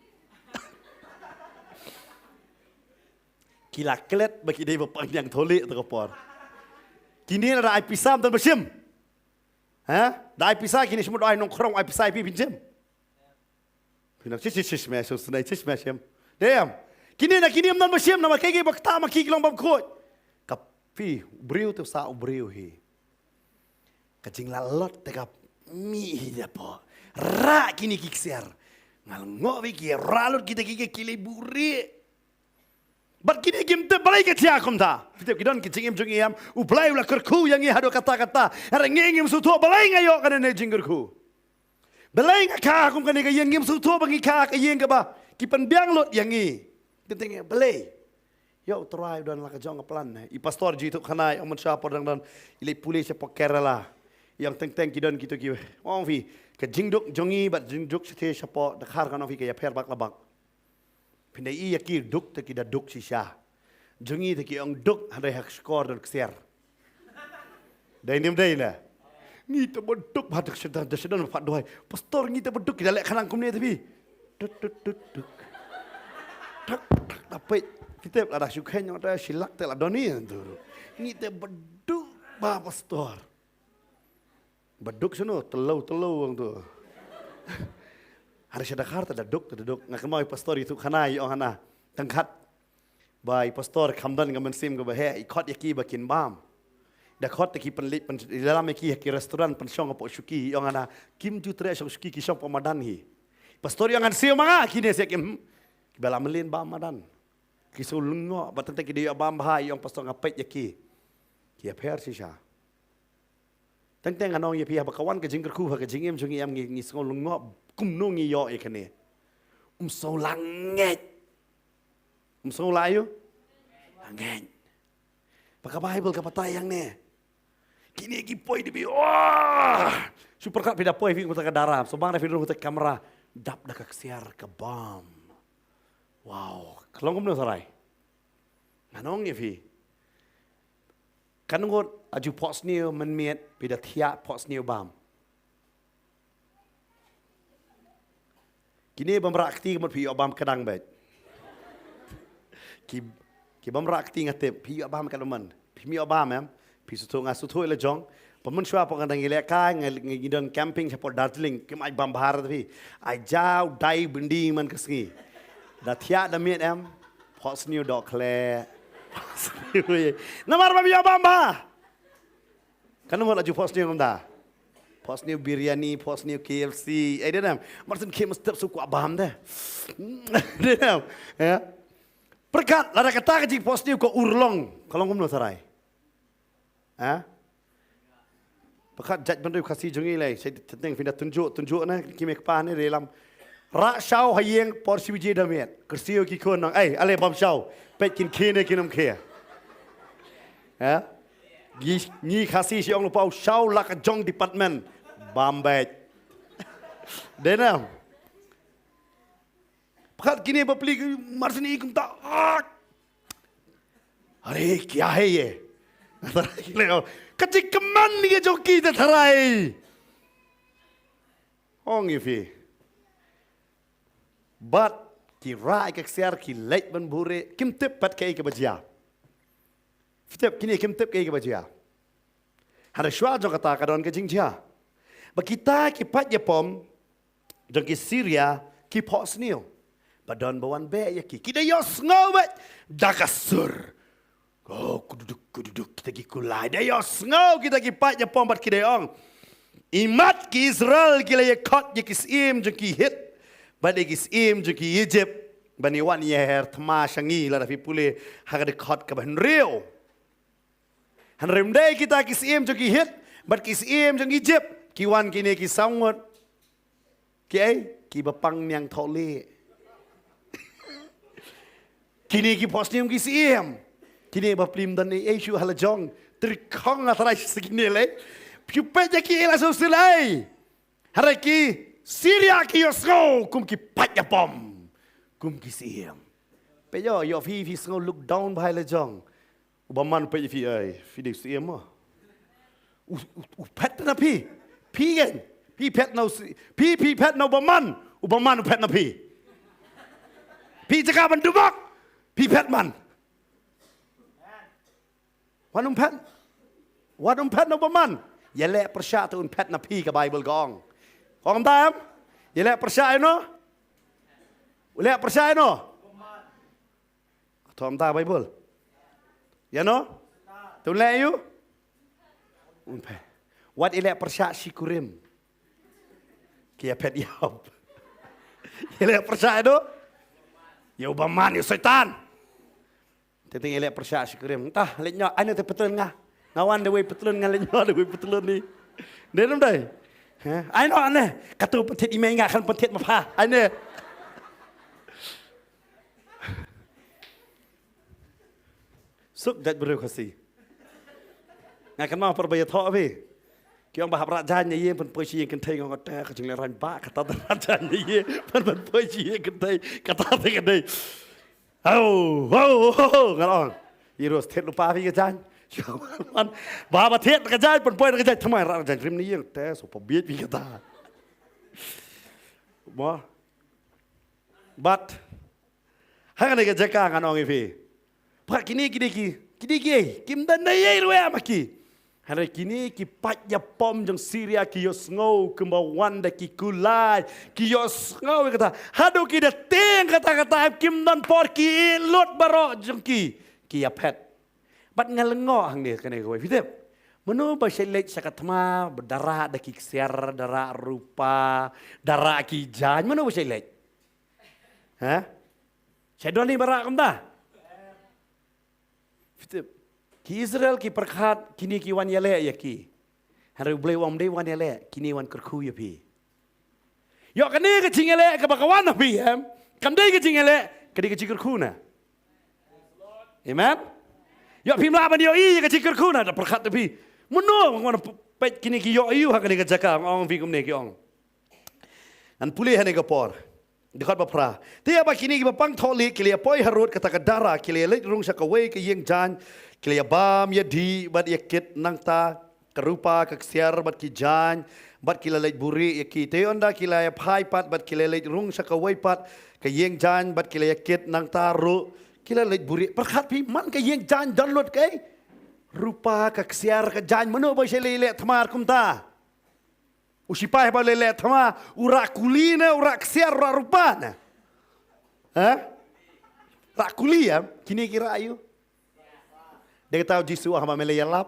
Ki la klet ba ki dei ba pang ñiangthohlieh te ka por. Kine la da ai pisa ym don ba shim. Ha? Da ai pisa kine, shu mut ai nongkhrong ai pisa ïa phi phin shim. Phi nang shish shish shish me, shu sngewsynei shish me shim. Dei em. Kine na kine ym don ba shim namar kaei kaei ba ktah ma ki ki long bym khuid. Ka phi u briew te u sah u briew hi. Ka jinglalot te ka mih hi da pok. Rah kine ki ksiar. Nga lyngngoh ba ki rah lut kita ki, ki leit buhrieh. Bad kine kim tip balei ka jia kumta. Phi tip ki don ki jingim jong ngi em. U Blei u la kyrkhu ïa ngi haduh katta katta. Hynrei ngi ngim sngewthuh balei nga ïoh kane ne jingkyrkhu. Balei nga kha kum kane ka ïing, ngim sngewthuh ba ngi kha ka ïing kaba ki pynbiang lut ïa ngi. Teng teng balei? Ïa U Trai u don la ka jong ka plan ne. I pastor Jithuh Khanai ong mynshuwa por dang don i leit pule shapoh Kerala. I ong teng teng ki don kito ki. Ong phi ka jingduk jong ngi bad jingduk shatei shapoh Dkhar kan ong phi ka ïapher bak la bak. Phin da i ïa ki duk te ki da duk shisha. Jong ngi te ki ong duk hynrei ha ka shkor don ksiar. Dei ne ym dei ne? Ngi te ba duk ba ha ka shadon, da shadon ba phah duwai. Pastor ngi te ba duk ki da leh khnang kumne te phi. Duk duk duk duk. Thak thak da peit. Ki tip lada shu kheiñ ong te shi lak te la don hi tu. Ngi te ba duk ba pastor. Ba duk shano, telo telo ong tu. Hynrei sha Dkhar te da duk, te da duk. Nga kynmaw i pastor Jithuh Khanai i ong hana. Tang khat. Ba i pastor kham don ka mynsiem kaba heh, i khot ïa ki ba kin bam. Da khot te ki pynleit pyn, i lam ïa ki ha ki restaurant pynshong hapoh shuki, i ong hana kim ju treh shong shuki, ki shong hapoh madan hi. Pastor i ong hana siew ma nga, kine siew kim. Kiba la mlien bam madan. Ki shu lyngngoh, ba teng teng ki dei ïa bam bha, i ong pastor nga peit ïa ki. Ki ïapher shisha. Teng teng ngan ong ïa phi haba ka wan ka jingkyrkhu ha ka jingim jong ngi em ngi, ngi sngew lyngngoh kumno ngi ïoh ïa kane. Ym sngew lah ngeit. Ym sngew lah aïu? Lah ngeit. Ba ka Baibl ka batai ïa ngi ne. Kine ki poi da bi. Wah! Shu pyrkhat phi da poi phi kumta ka dara. Shu bang da phi rung kumta ka kamra. Dap da ka ksiar ka bam. Wow. Ka long kumno tharai? Ngan ong ïa phi. Kan ngut aju phohsniew mynmiet phi da thiah phohsniew bam. Kine bym rah kti ka mut phi ïoh bam kdang beit. Ki, ki bym rah kti nga tip phi ïoh bam ka dang man. Phim ïoh bam em. Phi sngewthuh nga sngewthuh la jong. Pynmynshuwa pok nga dang ïalehkai nga, ngi don camping shapoh Darjeeling kim ai bam bha te phi. Ai jaw dai byndi man ka sngi. Da thiah da miet em. Phohsniew doh khleh. Namar bym ïoh bam bha. Kan namar la ju phohsniew kumta. Phohsniew biryani, phohsniew K F C. Ai dei nam. Martin Kim step su kwah bam de. Dei nam. Ya. Pyrkhat lada kata ka jingphohsniew ka urlong. Ka long kumno tharai? Ha? Pyrkhat jait bynriew Khasi jong ngi lei, sa teng phin da tynjuh, tynjuh na ki mei kpa ne re lam. Rah shaw ha ïing por shi baje da miet. Kyrsiew ki khun nang, ei, ale bam shaw. Peit kin khie ne kin ym khie. Ha? Ngi, ngi Khasi shi ong lypa u shaw la ka jong department. Bam beit. Dei nam. Khat kine ba pli ki mar sini kumta. Ah. Are kya hai ye? Ka jingkmen ïa jong ki te tharai. Ong ïa phi. Bad ki rah ïa ka ksiar, ki leit ban buhrieh, kim tip pat kaei kaba jia. Phi tip, kine kim tip kaei kaba jia. Hynrei shuwa jong kata ka don ka jingjia. Ba kita ki paid ïapom jong ki Syria ki phohsniew. Ba don ba wan beh ïa ki. Ki da ïohsngew beit da ka sur. Oh, kududuk, kududuk, kita ki kulai. Da ïohsngew kita ki paid ïapom bad ki da ong. Imat ki Israel ki la ïakhot ïa ki syiem jong ki Hit bad ïa ki syiem jong ki Egypt ban ïa wan ïaher thma sha ngi, lada phi pule ha ka dkhot kaba hynriew. Hynrei ym dei kita ki syiem jong ki Hit bad ki syiem jong Egypt ki wan kine ki saw ngut. Kiei? Kiba pang niangthohlieh. Kine ki phohsniew ki syiem. Kine ba pli ym don ei ei shuh ha la jong. Tyrkhong nga tharai sa kine lei. Phi peit ïa ki, la sngewsih lei. Hynrei ki Syria ki ïohsngew kum ki paid ïapom, kum ki syiem. Peit ïoh, ïoh phi, phi sngew look down bha ha la jong. U bymman u peit ïa phi, ai, phi dei syiem mo. U, u, u phet na phi. Phi ngan. Phi phet na u sy-, phi, phi phet na u bymman. U bymman u phet na phi. Phi jaka ban dubok. Phi phet man. Wan um phet. Wan um phet na u bymman. Ïaleh pyrshah te un phet na phi, ka Bible ka ong. Ong da em? Ïaleh pyrshah ïa no? U leh pyrshah ïa no? Thom ta Bible. Ïa no? Te un leh ïa u? Un phet. Wat ïaleh pyrshah shi kurim. Ki ïa phet ïap. Ïaleh pyrshah ïa no? Ïa u bymman, ïa u Soitan. Te teng ïaleh pyrshah shi kurim. Tah, leit noh, ai noh te pytlun nga. Nga wan da wei pytlun, nga leit noh da wei pytlun ni. Dei ym dei? Ha? Ai noh ane. Katu pynthied i mei nga, kan pynthied ma pha. Ane. Suk jait briew Khasi. Nga kynmaw por ba ïathoh phi. Ki ong ba hap rah jaiñ na ïing, pynpoi sha ïing kynthei, nga ong te ka jinglehrain ba kata, rah jaiñ na ïing, pyn, pynpoi sha ïing kynthei, kata te ka dei. Au, au, au, nga ong. Ïa ruh thied lypa phi ka jaiñ. Ba, ba thied ka jaiñ, pynpoi ka jaiñ, thymmai rah jaiñ rim na ïing, te sngewbha bieit phi kata. Mo. But Hangne ka jaka ngan ong ïa phi. Pha kine, kine ki, kine ki, kim da nai ei ruh ma ki. Hynrei kine ki paid ïapom jong Syria ki ïohsngew kumba wan da ki kulai, ki ïohsngew ïa kata. Haduh ki da tieng kata kata, kim don por, ki lut baroh jong ki, ki ïaphet. Bad nga lyngngoh hangne kane kawei, phi tip. Mano ba shait leit sha ka thma, da rah da ki ksiar, da rah rupa, da rah ki jaiñ, mano ba shait leit? Ha? Shait don hi ba rah kumta? Phi tip. Ki Israel ki pyrkhat kine ki wan ïaleh ïa ki. Hynrei U Blei u ong ym dei wan ïaleh, kine wan kyrkhu ïa phi. Ïoh kane ka jingïaleh kaba ka wan ha phi, em? Kam dei ka jingïaleh, ka dei ka jingkyrkhu na. Amen. Ïoh phim lah ban ïohi ïa ka jingkyrkhu na, da pyrkhat ïa phi. Mano ba wan peit kine ki ïoh ïa u ha kane ka jaka, ong phi kumne ki ong. Ngan pule hangne ka por. Dkhot ba phra. Te ïa ba kine kiba pang thohlieh ki la ïa poi harud kata ka dara, ki la ïa leit rung sha kawei ka ïing jaiñ, ki la ïa bam ïa dih bad ïa kit nangta ka rupa ka ksiar bad ki jaiñ, bad ki la leit buhrieh ïa ki. Te ynda ki la ïa phai pat bad ki la leit rung sha kawei pat ka ïing jaiñ bad ki la ïa kit nangta ruh ki la leit buhrieh. Pyrkhat phi, man ka ïing jaiñ don lut kaei? Rupa ka ksiar ka jaiñ, mano ba shait leh leh thma kumta? U sipai ba leh leh thma, u rah kuli ne, u rah ksiar, u rah rupa ne? Ha? Rah kuli, em? Kine ki rah ïa u. Dei kata u Jisu u ong ba me la ïalap,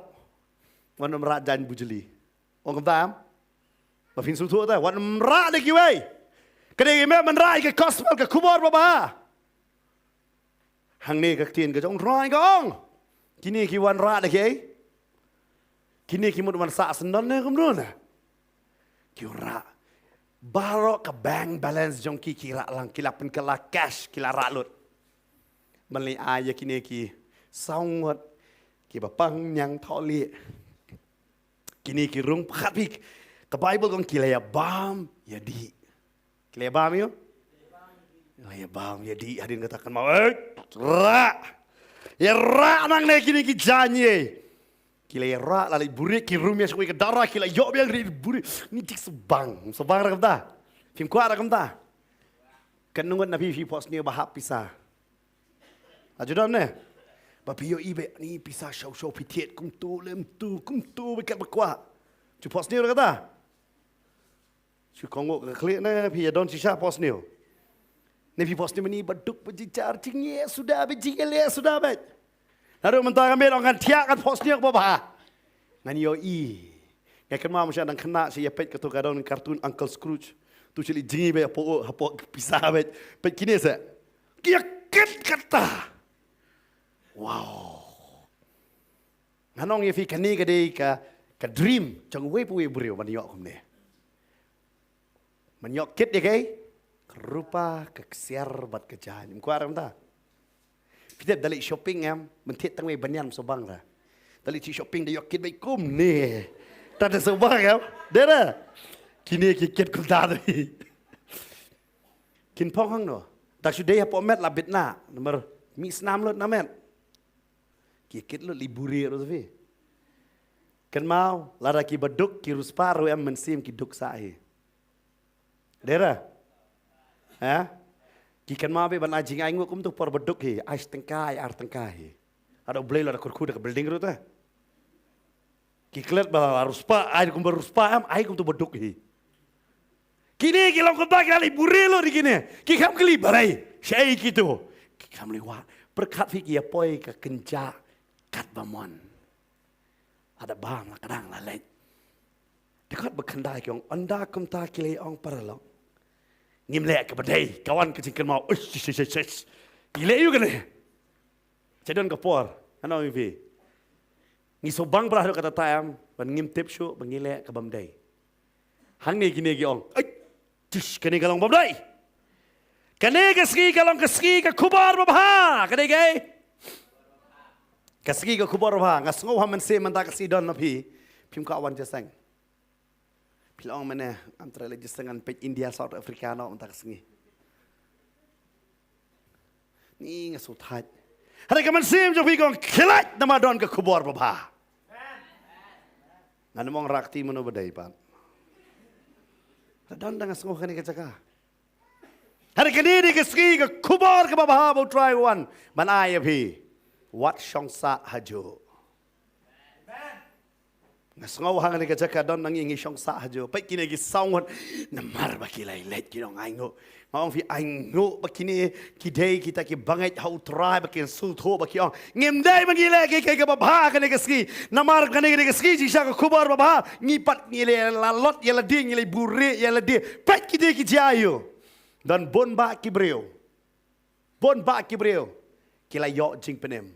wat nym rah jaiñ bujli. Ong kumta, em? Ba phin sngewthuh te, wat nym rah da kiwei. Ka dei me ban rah ïa ka gospel, ka khubor babha. Hangne ka ktien ka jong U Trai ka ong, kine ki wan rah da kiei? Kine ki mut wan sah syndon ne kumno ne? Ki wan rah. Baroh ka bank balance jong ki ki rah lang, ki la pynkylla cash, ki la rah lut. Ban leit ai ïa kine ki saw ngut kiba pang niangthohlieh. Kine ki rung, pyrkhat phi. Ka Bible ka ong ki la ïa bam ïa dih. Ki la ïa bam ïa u? Ïa bam, ïa dih hadien kata kan ma. Eh, rah. Ïa rah nangne kine ki jaiñ ïa. Ki la ïa rah la leit buhrieh ki rung ïa sha kawei ka dara ki la ïoh biang ri buhrieh. Ni tik sbang. Sbang ra kumta. Phim kwah ra kumta. Kan ngut na phi phi phohsniew ba hap pisa. Aju don ne. Ba phi ïohi ba ni pisa shaw shaw phi thied kumtu lem tu kumtu ba kat ba kwah. Ju phohsniew ra kata. Shu kohnguh ka khlieh ne phi ïa don shisha phohsniew. Ne phi phohsniew mani ba duk ba jynjar jingeh suda ba jingeh leh suda ba. Naduh mynta ka miet ong kan thiah kan phohsniew ba bha. Ngan ïohi. Nga kynmaw mynshuwa dang khynnah sha ïa peit kato ka don cartoon Uncle Scrooge. Tu sha leit jngi ba hapoh hapoh pisa ba. Peit kine sa. Ki ïa kit kata. Wow. Ngan ong ïa phi kane ka dei ka ka dream jong uwei pa uwei u briew ban ïoh kumne. Ban ïoh kit ïa kaei? Ka rupa, ka ksiar bad ka jaiñ. Ym kwah ra kumta. Phi tip da leit shopping em, ban thied tang wei ban ïam sbang ra. Da leit shopping da ïoh kit beit kumne. Ta da sbang em. Dei ra. Kine ki kit kumta da. Kin phong hangno. Da shu dei hapoh met la bit na. Namar mih snam lut na met. Ki kit lut li buhrieh ruh phi. Kynmaw, lada ki ba duk ki riewspah ruh em mynsiem ki duk sah hi. Dei ra? Ha? Ki kynmaw beit ban ai jingainguh kumto por ba duk hi, ai shi tyngka ai ar tyngka hi. Lada U Blei lada kyrkhu da ka building ruh te. Ki klet ba la riewspah, ai kumba riewspah em, ai kumto ba duk hi. Kine ki long kumta ki la leit buhrieh lut ri kine. Ki kham kylli balei. Shaei kito. Ki kham leit wad. Pyrkhat phi ki ïa poi ka kynjah katba mon. Lada bam la ka dang la leit. Dkhot ba khyndai ki ong ynda kumta ki leit ong paralok. Ngim leh kaba dei, ka wan ka jingkynmaw. Uish, uish, uish, uish. Ki leh ïa u kane. Cha don ka por, ngan ong ïa phi. Ngi sngewbang bha ruh kata taem, ban ngim tip shuh, ba ngi leh ka bym dei. Hangne kine ki ong, ai, tish, kane ka long bym dei. Kane ka sngi ka long ka sngi ka khubor babha, ka dei kaei? Ka sngi ka khubor babha, nga sngew ha mynsiem mynta ka sngi don na phi, phim kwah wan jingïaseng. Phi la ong mane, ngam treh leit jingïaseng ngan peit India, South Africa noh mynta ka sngi. Ni nga sngewthait. Hynrei ka mynsiem jong phi ka ong khie leit namar don ka khubor babha. Ngan ym ong rakti mano ba dei pat. Don dang nga sngew kane ka jaka. Hynrei kane dei ka sngi ka khubor kaba bha ba U Trai u wan ban ai ïa phi. Wat shong sah hajuh. Nga sngew hangne ka jaka don nang ngi shong sah hajuh. Peit kine ki saw ngut namar ba ki la leit ki dang ainguh. Nga ong phi ainguh ba kine ki dei kita ki bangeit ha U Trai ba kin sngewthuh ba ki ong ngim dei ba ngi leh kiei kiei kaba bha kane ka sngi. Namar kane ka dei ka sngi jingshisha ka khubor babha. Ngi pat ngi leh la lot ïa lade, ngi leh buhrieh ïa lade. Peit kine ki jia ïa u. Don bun bah ki briew. Bun bah ki briew ki la ïoh jingpynim.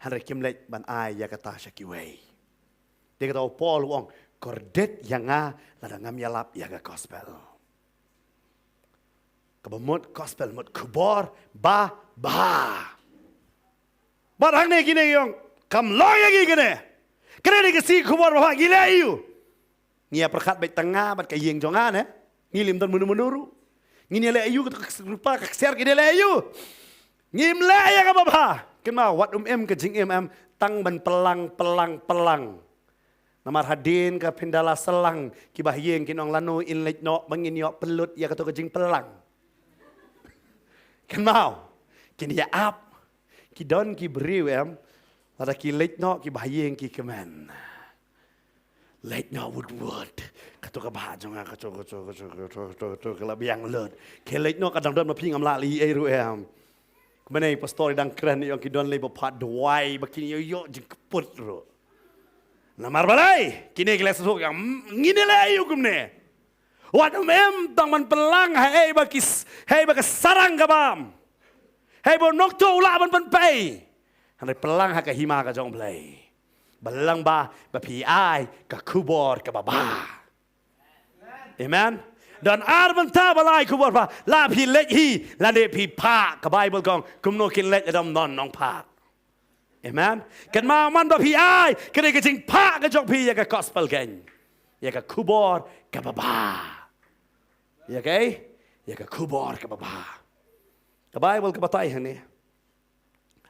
Hynrei kim leit ban ai ïa kata sha kiwei. Dei kata u Paul u ong, kordit ïa nga lada ngam ïalap ïa ka gospel. Kaba mut gospel mut khubor babha. Bad hangne kine ki ong, kam long ïa ngi kane. Kane dei ka sngi khubor babha, ngi leh ïa u. Ngi ïa pyrkhat beit tang nga bad ka ïing jong nga ne. Ngi lim don mano mano ruh. Ngin ïa leh aïu ka rupa ka ksiar ki dei leh aïu. Ngim leh ïa kaba bha. Kynmaw wat um im ka jingim em tang ban pyllang pyllang pyllang. Namar hadien ka pynda la syllang kiba ha ïing kin ong lano in leit noh ba ngin ïoh pynlut ïa kato ka jingpyllang. Kynmaw kin ïa ap. Ki don ki briew em lada ki leit noh kiba ha ïing ki kmen. Leit noh wut wut. Kato ka bah jong nga kato kato kato kato kato kato ka la biang lut. Ki leit noh ka dang don ma phi ngam lah leh ei ruh em. Kmane pastor i dang kren i ong ki don lei ba phah duwai ba kin ïoh ïoh jingkput ruh. Namar balei kine ki leh suk yang ngin leh aïu kumne. Wat um em tang ban pynlang ha ei ba ki s- ha ei ba ka sarang ka bam. Ha ei ba u nongtuh u lah ban pynpei. Hynrei pynlang ha ka hima ka jong U Blei. Ba lang ba ba phi ai ka khubor kaba bha. Amen. Don ar bynta ba lai khubor bha. La phi leit hi lane phi phah ka Bible ka ong kumno kin leit lada ym don nongphah. Amen. Kynmaw man ba phi ai ka dei ka jingphah ka jong phi ïa ka gospel kein. Ïa ka khubor kaba bha. Ïa kaei? Ïa ka khubor kaba bha. Ka Baibl ka batai hangne.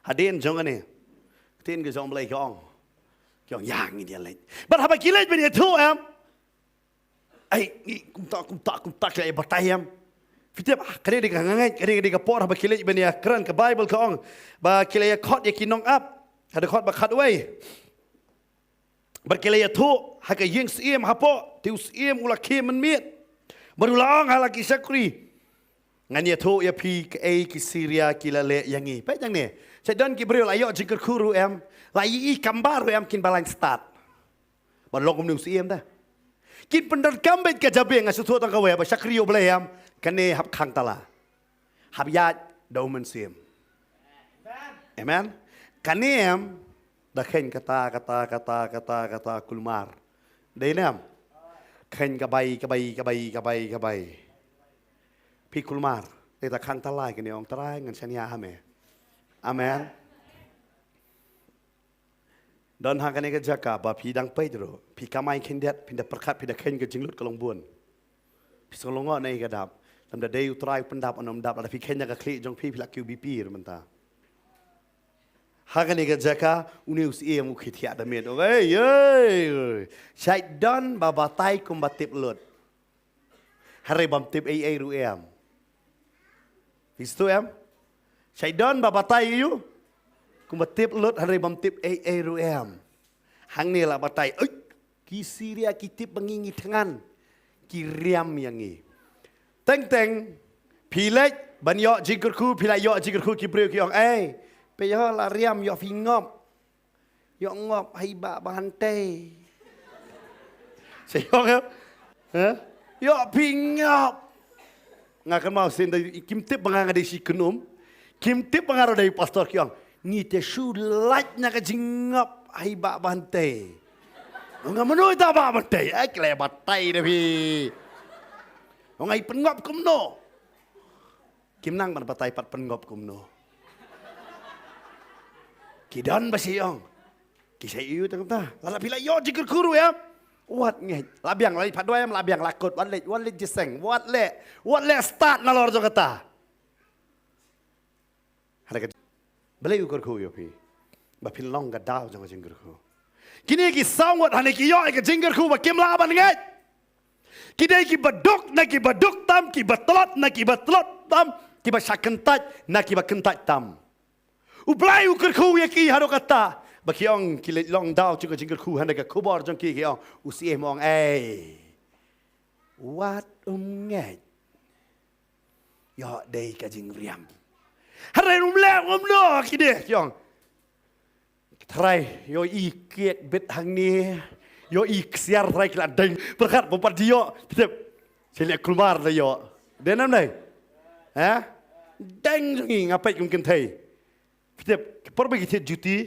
Hadien jong kane, ka ktien ka jong U Blei ka ong, ka ong, ïa, ngin ïa leit. Bad haba ki leit ban ïathuh, em, ai, ngi kumta, kumta, kumta, ki la ïa batai, em. Phi tip, ah, kane dei ka ngeit, kane dei ka por haba ki leit ban ïakren, ka Baibl ka ong ba ki la ïakhot ïa ki nongap. Ha dkhot ba khatwei. Bad ki la ïathuh ha ka ïing syiem hapoh, te u syiem u la khie mynmiet. Bad u la ong ha la ki shakri, ngan ïathuh ïa phi kaei ki Syria ki la leh ïa ngi. Peit hangne. Sa don ki briew la ïoh jingkyrkhu ruh, em, la ïohi kamra ruh, em, kin ba lain stad. Bad long kumne u syiem da. Kin pyndonkam beit ka jabieng, nga sngewthuh tang kawei ba shakri U Blei, em, kane hap khang tala. Hap ïaid da u mynsiem. Amen. Kane, em, da kheiñ kata, kata, kata, kata, kata, kulmar. Dei ne em? Kheiñ kabai, kabai, kabai, kabai, kabai. Phi kulmar. Dei ta khang tala kane, ong Trai, ngan shaniah ha me. Amen. Don ha kane ka jaka ba phi dang peit ruh, phi kamai khyndiat, phi da pyrkhat, phi da kheiñ ka jinglut ka long bun. Phi sngewlyngngoh na i ka dap. Lymda dei U Trai u pyndap, un ym dap, lada phi kheiñ na ka khlieh jong phi, phi la kiew B P ruh mynta. Ha kane ka jaka, une u syiem u khie thiah da miet. Ong, ei, ei, ei. Shait don ba batai kumba tip lut. Hynrei bym tip ei ei ruh, em. Phi sngewthuh, em? Shait don ba batai ïa u kumba tip lut, hynrei bym tip ei ei ruh, em. Hangne la batai, oi, ki Syria ki tip ba ngi ngi thngan. Ki riam ïa ngi. Teng teng, phi leit ban ïoh jingkyrkhu, phi la ïoh jingkyrkhu, ki briew ki ong, ei, phi ïoh la riam, ïoh phi ngop. Ïoh ngop ha i Bah Bhante. Sa ïoh ngop. Ha? Ïoh phi ngop. Nga kynmaw shisien da kim tip ba nga nga dei shi kynum. Kim tip ba nga ruh dei pastor, ki ong, ngi te shu lait na ka jingngop ha i Bah Bhante. Nga, mano ita Bah Bhante? Ai, ki la batai da phi. Ong, ai, pynngop kumno? Kim nang ban batai pat pynngop kumno. Ki don ba shu ong. Ki sa ïohi tang ta. Lada phi la ïoh jingkyrkhu ruh, em. Wat ngeit. La biang, la leit phadduwai, em, la biang, la kut, wat leit, wat leit jingïaseng, wat leh, wat leh stad nalor jong kata. Hynrei ka Blei u kyrkhu ïa phi ba phin long ka daw jong ka jingkyrkhu. Kine ki saw ngut hangne ki ïoh ïa ka jingkyrkhu ba kim lah ban ngeit. Ki dei kiba duk na kiba duk tam, kiba tlot na kiba tlot tam, kiba shah kyntait na kiba kyntait tam. U Blei u kyrkhu ïa ki haduh katta ba ki ong ki leit long daw jong ka jingkyrkhu, hynrei ka khubor jong ki, ki ong, u syiem u ong, ei, wat ym ngeit. Ïoh dei ka jingriam. Hynrei um leh kumno, ki dei ki ong. Trai, ïohi kiek bit hangne. Ïohi ksiar, trai, ki la deng. Pyrkhat ba pat ïoh. Phi tip. Sa leh kulmar la ïoh. Dei nam dei? Ha? Deng jong ngi, nga peit kum kynthei. Phi tip, por ba ki thied juti.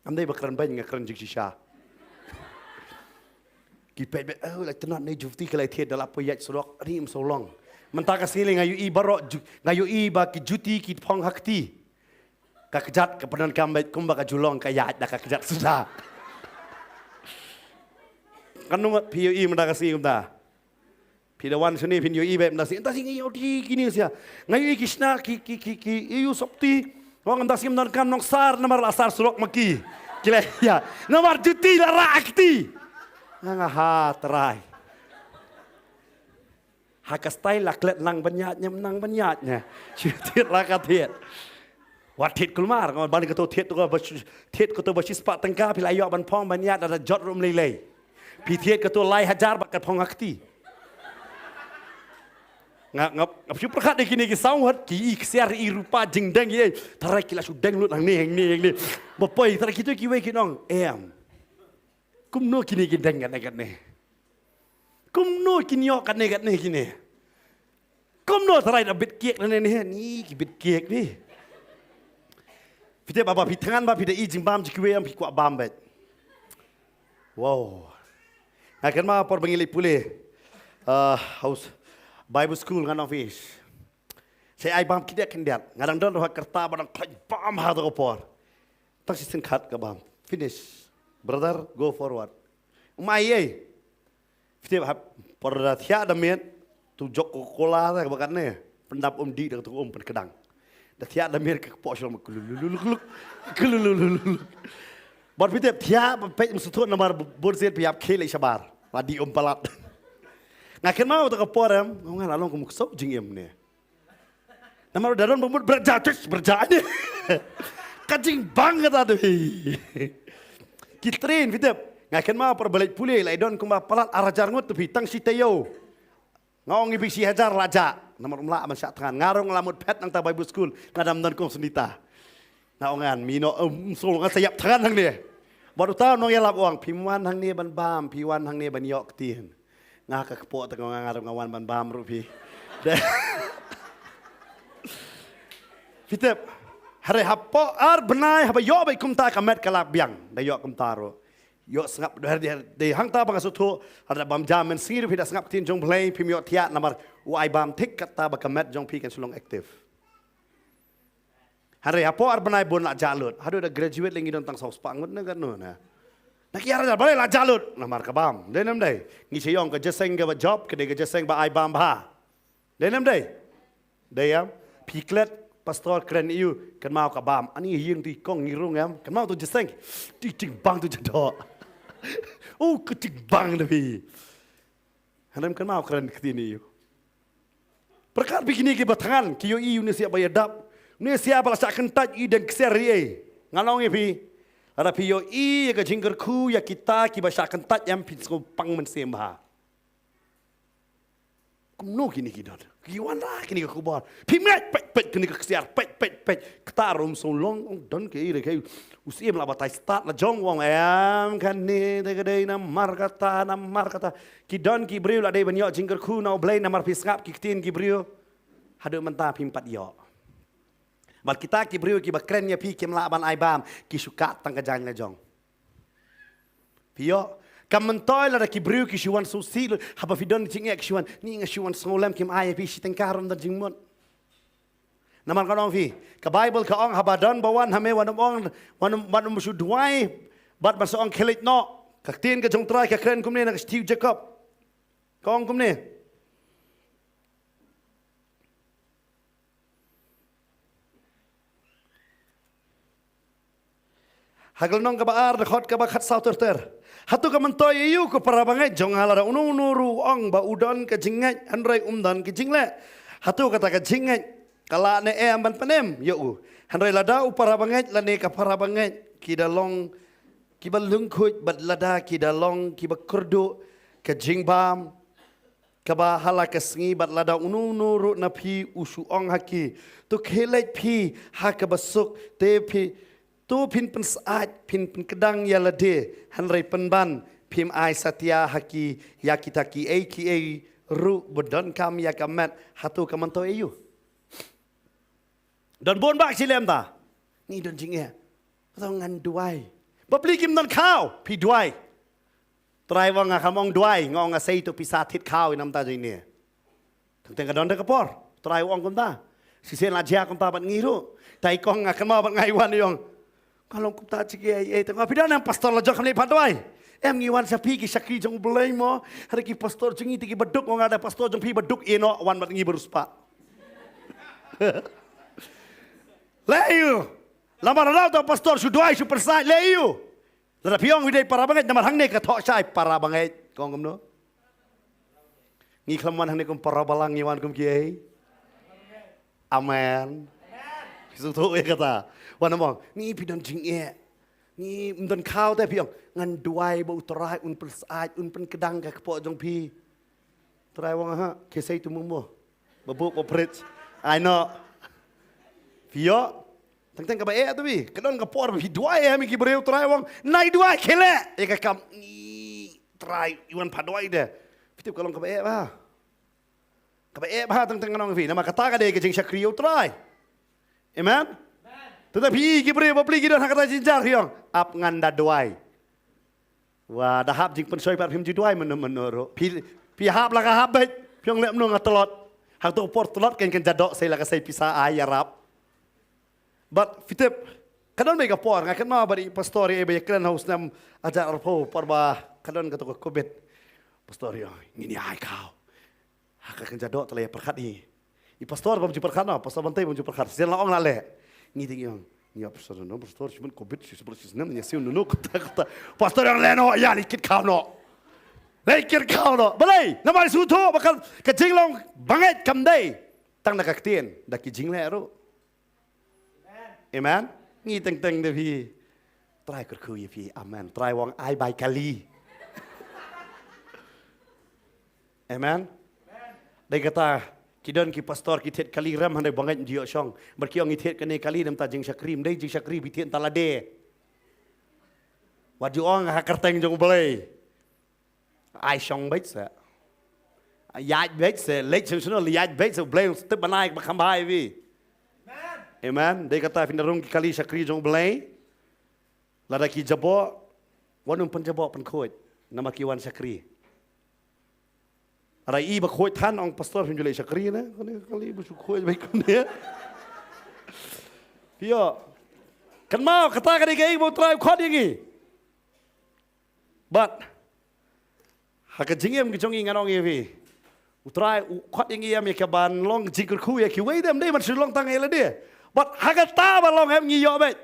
Ngam dei ba kren beiñ, nga kren jingshisha. Ki peit beit, oh, la tynnad ne juti, ki la thied da la poi ïaid surok, ri ym sngewlong. Mynta ka sngi lei nga ïohi baroh ju-, nga ïohi ba ki juti ki phong ha kti. Ka kjat ka pyndonkam beit kumba ka ju long ka ïaid da ka kjat suda. Kan nungat phi ïohi mynta ka sngi kumta. Phi da wan shane phin ïohi beit mynta sngi, mynta sngi ngi ïohi kine sia. Nga ïohi ki shna ki, ki, ki, ki, ïohi sopti. Ong mynta sngi ym donkam nongsar namar la sar surok ma ki. Ki la ïa. Namar juti la rah ha kti. Nga nga ha trai. Ha ka style la klet nang ban ïaid ne, nang ban ïaid ne. Shu thied la ka thied. Wat thied kulmar, nga ban kato thied to ka ba shi-, thied kato ba shispah tyngka, phi la ïoh ban phong ban ïaid, lada jot ruh ym lei lei. Phi thied kato lai hajar bad ka phong ha kti. Nga, nga, nga shu pyrkhat ïa kine ki saw ngut, ki i ksiar, i rupa, jingdeng, i, trai, ki la shu deng lut hangne, hangne, hangne. Ba poi, trai, kito kiwei ki ong, em. Kumno kine ki deng katne katne. Kumno kin ïoh katne katne kine. Kumno trai da bit kiek ne ne, ni ki bit kiek ni. Phi tip ba, ba phi thngan ba phi da i jingbam jong kiwei, em, phi kwah bam beit. Wow. Nga kynmaw por ba ngi leit pule. Ah, house Bible school ngan office. Sa ai bam khyndiat khyndiat. Nga dang don ruh ha ka rta ba dang khoit bam ha kato ka por. Tang shisien khat ka bam. Finish. Brother, go forward. Um ai ei. Phi tip hap por da thiah da miet, to jok Coca-Cola da kaba katne. Pyndap um dih da kato um pynkdang. Da thiah da mir ka kpoh shlong klulululuk. Klulululuk. Bad phi tip thiah ba peit ym sngewthuh namar bun sien phi ïap khie leit shabar. La dih um palat. Nga kynmaw ta ka por em, nga la long kum ksew jingim ne. Namar da don ba mut bret ja, tis, bret ja ne. Ka jingbang kata tu hi. Ki train phi tip. Nga kynmaw por ba leit pule la i don kumba palat ar hajar ngut tu phi tang shi taïew. Nga ong ïa phi shi hajar la jah. Namar um lah ban shah thngan. Nga ruh nga la mut phet nangta Bible school. Nga dang don kum sendita. Nga ong ngan, mi no, um, so nga sa ïap thngan hangne. Bad uta u nongïalap u ong, phim wan hangne ban bam, phi wan hangne ban ïoh ktien. Nga ka kpoh te nga, nga ruh nga wan ban bam ruh phi. Phi tip. Hynrei hapoh ar bnai haba ïoh beit kumta ka met ka la biang. Da ïoh kumta ruh. Ïoh sngap, dei, dei, dei hangta ba nga sngewthuh, lada bam ja mynsngi ruh phi da sngap ktien jong U Blei, phim ïoh thiah namar u ai bam thik katta ba ka met jong phi kan shu long active. Hynrei hapoh ar bnai bun la jah lut. Haduh da graduate lei ngi don tang saw spah ngut ne katno ne. Na ki ar hajar balei la jah lut namar ka bam. Dei ne ym dei. Ngi sa ïoh ka jingïaseng kaba jop, ka dei ka jingïaseng ba ai bam bha. Dei ne ym dei. Dei em. Phi klet pastor kren ïa u, kynmaw ka bam. Ani ïing ti kong ngi rung em. Kynmaw tu jingïaseng. Ti jingbang tu jadok. U ka jingbang da phi. Hynrei kynmaw kren ktien ïa u. Pyrkhat phi kine kiba thngan, ki ïohi une u syiap ba ïadap. Une u syiap ba la shah kyntait ïa u dang ksiar ri ei. Nga ong ïa phi. Lada phi ïohi ïa ka jingkyrkhu ïa kita kiba shah kyntait em phin sngewpang mynsiem bha. Kumno kine ki don. Ki wan ra kine ka khubor. Phim ngeit peit peit kine ka ksiar peit peit peit. Kata ruh ym sngewlong ong don ki ei re ki. U syiem la batai stad la jong u ong em kane te ka dei namar kata namar kata. Ki don ki briew la dei ban ïoh jingkyrkhu na U Blei namar phi sngap ki ktien ki briew. Haduh mynta phim pat ïoh. Bad kita ki briew kiba kren ïa phi kim lah ban ai bam ki shu kah tang ka jaiñ la jong. Phi ïoh, kam myntoi lada ki briew ki shu wan sngewsih lut, haba phi don jingeh ki shu wan, ni nga shu wan sngewlem kim ai ïa phi shi tyngka ruh ym don jingmut. Namar ka ong phi, ka Bible ka ong haba don ba wan ha me wat nym ong, wat nym, wat nym shu duwai, bad ban sa ong khie leit noh. Ka ktien ka jong U Trai ka kren kumne na ka shithi u Jakob. Ka ong kumne. Ha ka lynnong kaba ar, dkhot kaba khatsaw ter ter. Hato ka myntoi aïu ko para bangeit jong nga lada uno uno ruh u ong ba u don ka jingngeit hynrei um don ka jingleh? Hato kata ka jingngeit ka lah ne em ban pynim ïa u? Hynrei lada u para bangeit lane ka para bangeit ki da long kiba lyngkhuid bad lada ki da long kiba kyrduh, ka jingbam kaba ha la ka sngi bad lada uno uno ruh na phi u shu ong ha ki, to khie leit phi ha kaba suk, te phi, to phin pynsyaid, phin pynkdang ïa lade, hynrei pynban phim ai satia ha ki ïa kita kiei kiei ruh ba donkam ïa ka met. Hato ka myntoi aïu? Don bun ba ki lem ta. Ni don jingeh. Kata ngan duwai. Bapli kim don khaw, phi duwai. Trai u ong nga kam ong duwai, nga ong nga sei tu pisa thied khaw ïa namta jong ine. Teng teng ka don da ka por. Trai u ong kumta. Shisien la jia kumta bad ngi ruh. Tai kong nga kynmaw bad nga i wan i ong. Nga long kumta jingeh ei ei, te nga phi don em pastor la jong kam leit pat duwai. Em ngi wan sha phi ki shakri jong U Blei mo. Hynrei ki pastor jong ngi te kiba duk, nga da pastor jong phi ba duk ïa noh wan bad ngi ba riewspah. Leh aïu. Lada la dei uta u pastor shu duwai shu pyrsad leh aïu. Lada phi ong u dei para bangeit namar hangne ka thoh shai para bangeit. Kong kumno? Ngi khlem wan hangne kum para balang, ngi wan kum kiei? Amen. Phi sngewthuh ïa kata. Wan ym ong ni phi don jingeh, ni ym don khaw te phi ong ngan duwai ba U Trai un pyrsad, un pynkdang ka kpoh jong phi. Trai u ong ha, khie sei tu mo mo. Ba buk ba prit. Ai noh. Phi ïoh. Teng teng kaba eh tu phi. Ka don ka por phi duwai em ki briew Trai u ong. Nai duwai khie leh. Ïa ka kam. Ni Trai i wan pat duwai de. Phi tip ka long kaba eh bha. Kaba eh bha teng teng ngan ong phi. Namar kata ka dei ka jingshakri ïa U Trai. Amen. Teng teng phi ki briew bapli ki don ha kata jynjar phi ong. Ap ngan da duwai. Wa da hap jingpynshoi pat phim ju duwai mynno mynno ruh. Phi, phi hap la ka hap beit. Phi ong leh mynno nga tlot. Hangto por tlot kan kan jadok sei la ka sei pisa ai ïarap. Bad phi tip ka don beit ka por nga kynmaw bad i pastor ïa ba ïa kren ha u snem hajar arphew por ba ka don kato ka covid. Pastor ïa ngin ïa ai khaw. Ha ka kynja doh te la ïa pyrkhat hi. I pastor bam ju pyrkhat noh, pastor ban tei bam ju pyrkhat. Sien la ong la leh. Ngi ding ïong. Ngi ap pastor noh, pastor sibun covid sibun sibun ngi siu nunu kata kata. Pastor ïong leh noh, ïa leh kit kham noh. Leh kit kham noh. Balei, namar shu thoh ba ka jinglong bangeit kam dei tang da ka ktien, da ki jingleh ruh. Amen. Ngi teng teng de phi. Trai kyrkhu ïa phi. Amen. Trai wang ai bai kali. Amen. Dei kata ki don ki pastor ki thied kali rem hynrei bangeit ym ju ïoh shong. Bad ki ong ngi thied kane kali namar ta jingshakri, ym dei jingshakri, phi thied ta lade. Wat ju ong ha kyrteng jong U Blei. Ai shong beit se. Ïaid beit se, leit shong shong ïaid beit se, U Blei u tip ban ai ba kham bha ïa phi. Amen. Dei kata phin da rung ki kali shakri jong U Blei. Lada ki jaboh, wat nym pynjaboh pynkhuid namar ki wan shakri. Lada i ba khuid than ong pastor phim ju leh shakri ne, kane kali ba shu khuid beit kane. Phi ïoh. Kynmaw kata ka dei kaei ba U Trai u khot ïa ngi. Bad ha ka jingim ka jong ngi ngan ong ïa phi, U Trai u khot ïa ngi em ïa ka ban long jingkyrkhu ïa kiwei, de ym dei ban shu long tang ïa lade. Bad ha kata ba long em ngi ïoh beit.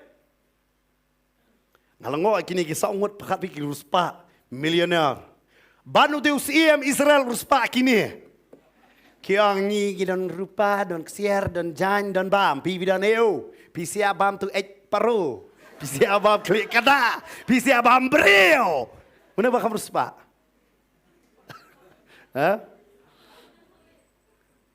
Nga la ngoh kine ki saw ngut, pyrkhat phi, ki riewspah, millionaire. Ban u dei u syiem Israel, riewspah kine. Ki ong ngi ki don rupa, don ksiar, don jaiñ, don bam. Phi, phi don aïu? Phi siah bam tu eit paro. Phi siah bam khlieh kada. Phi siah bam briew. Mano ba kham riewspah? Ha?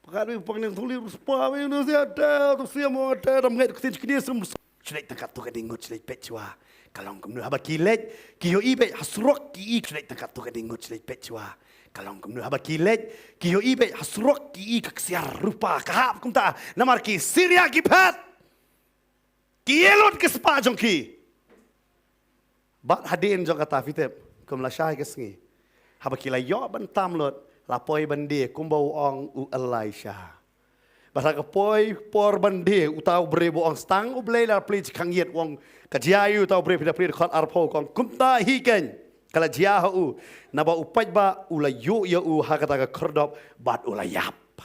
Pyrkhat phi, pang nang thuli riewspah phi, nang siah da, tu siah mo da, dam ngeit ktien kine sem. Shu leit tang katto katne ngut, shu leit peit shuwa. Ka long kumno haba ki leit, ki ïohi beit ha surok, ki i, shu leit tang katto katne ngut, shu leit peit shuwa. Ka long kumno haba ki leit, ki ïohi beit ha surok, ki i ka ksiar rupa ka hap kumta. Namar ki Syria ki phet. Ki ïalut ki spah jong ki. Bad hadien jong kata phi tip kum la shai ka sngi. Haba ki la ïoh ban tam lut, la poi ban die kumba u ong u Elisha. Bad ha ka poi por ban die, uta u briew ba ong, tang U Blei la plie jingkhang ïit, u ong, ka jia ïa u? Uta u briew, phi da plie dkhot arphew, ka ong kumta hi keiñ ka la jia ha u. Naba u paidbah u la ïuh ïa u ha kata ka khyrdop bad u la ïap.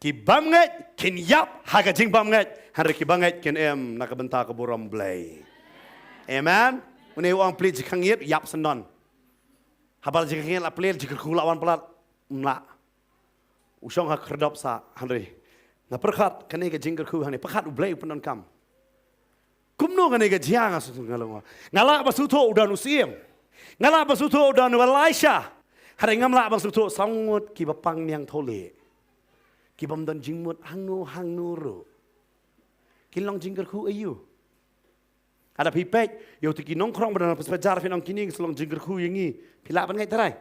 Ki bymngeit kin ïap ha ka jingbymngeit, hynrei ki bangeit kin im na ka bynta ka burom Blei. Amen. Une u ong plie jingkhang ïit, ïap syndon. Haba la jingkhang ïit la plie, jingkyrkhu la wan palat, ym lah. U shong ha khyrdop sah, hynrei nga pyrkhat kane ka jingkyrkhu hangne, pyrkhat U Blei u pyndonkam. Kumno kane ka jia, nga sngewthuh, nga la ong, nga lah ba sngewthuh u don u syiem. Nga lah ba sngewthuh u don u Elisha. Hynrei ngam lah ba sngewthuh saw ngut kiba pang niangthohlieh, kibym don jingmut hangno hangno ruh. Kin long jingkyrkhu aïu? Lada phi peit ïa uto ki nongkhrong ba don ha Pyrshah Bazaar, phin ong kine ki shu long jingkyrkhu ïa ngi. Phi lah ban ngeit trai?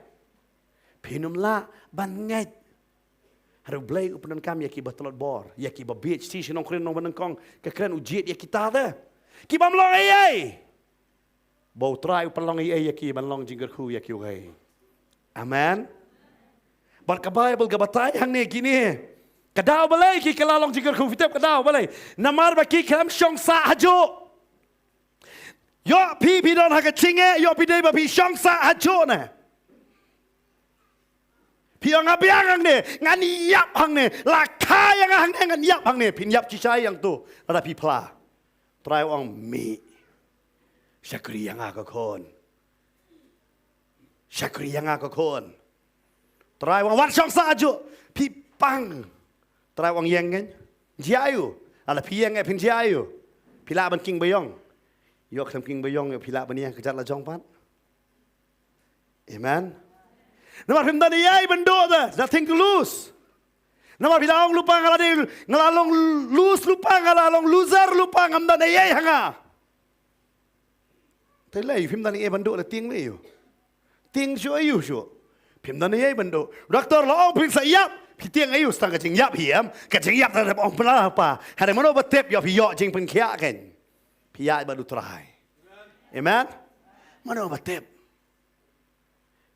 Phin ym lah ban ngeit. Hynrei U Blei u pyndonkam ïa kiba tlot bor, ïa kiba B H T, sha nongkren nongba nyngkong, ka kren u jied ïa kita te. Kibym long ei ei, ba U Trai u pynlong ei ei ïa ki ban long jingkyrkhu ïa kiwei. Amen. Bad ka Baibl ka batai hangne kine. Ka daw balei ki, ka la long jingkyrkhu, phi tip ka daw balei? Namar ba ki khlem shong sah hajuh. Ïoh phi, phi don ha ka jingeh, ïoh phi dei ba phi shong sah hajuh ne. Phi ong nga biang hangne, ngan ïap hangne, la kha ïa nga hangne, ngan ïap hangne, phin ïap shisha ïa nga tu, lada phi phla. Trai u ong mih. Shakri ïa nga ko khun. Shakri ïa nga ko khun. Trai u ong wat shong sah hajuh, phi pang. Trai u ong ïeng ngin. Jia aïu? Lada phi ïeng eh phin jia aïu? Phi lah ban king ba ïong. Ïoh khlem king ba ïong, ïoh phi lah ban ïeng, ka jait la jong pat. Amen. Namar phim don ei ei ban duh te, nothing to lose. Namar phi la ong lypa nga la dei, nga la long lose lypa, nga la long loser lypa, ngam don ei ei ha nga. Te lei phim don ei ei ban duh, la tieng lei ïoh. Tieng shuh aïu shuh. Phim don ei ei ban duh. Doktor la ong phin sa ïap, phi tieng aïu, sa tang ka jingïap hi em, ka jingïap te dep ong pynlong pa. Hynrei mano ba tip ïoh phi ïoh jingpynkhiah keiñ. Phi ïaid bad U Trai. Amen. Mano ba tip?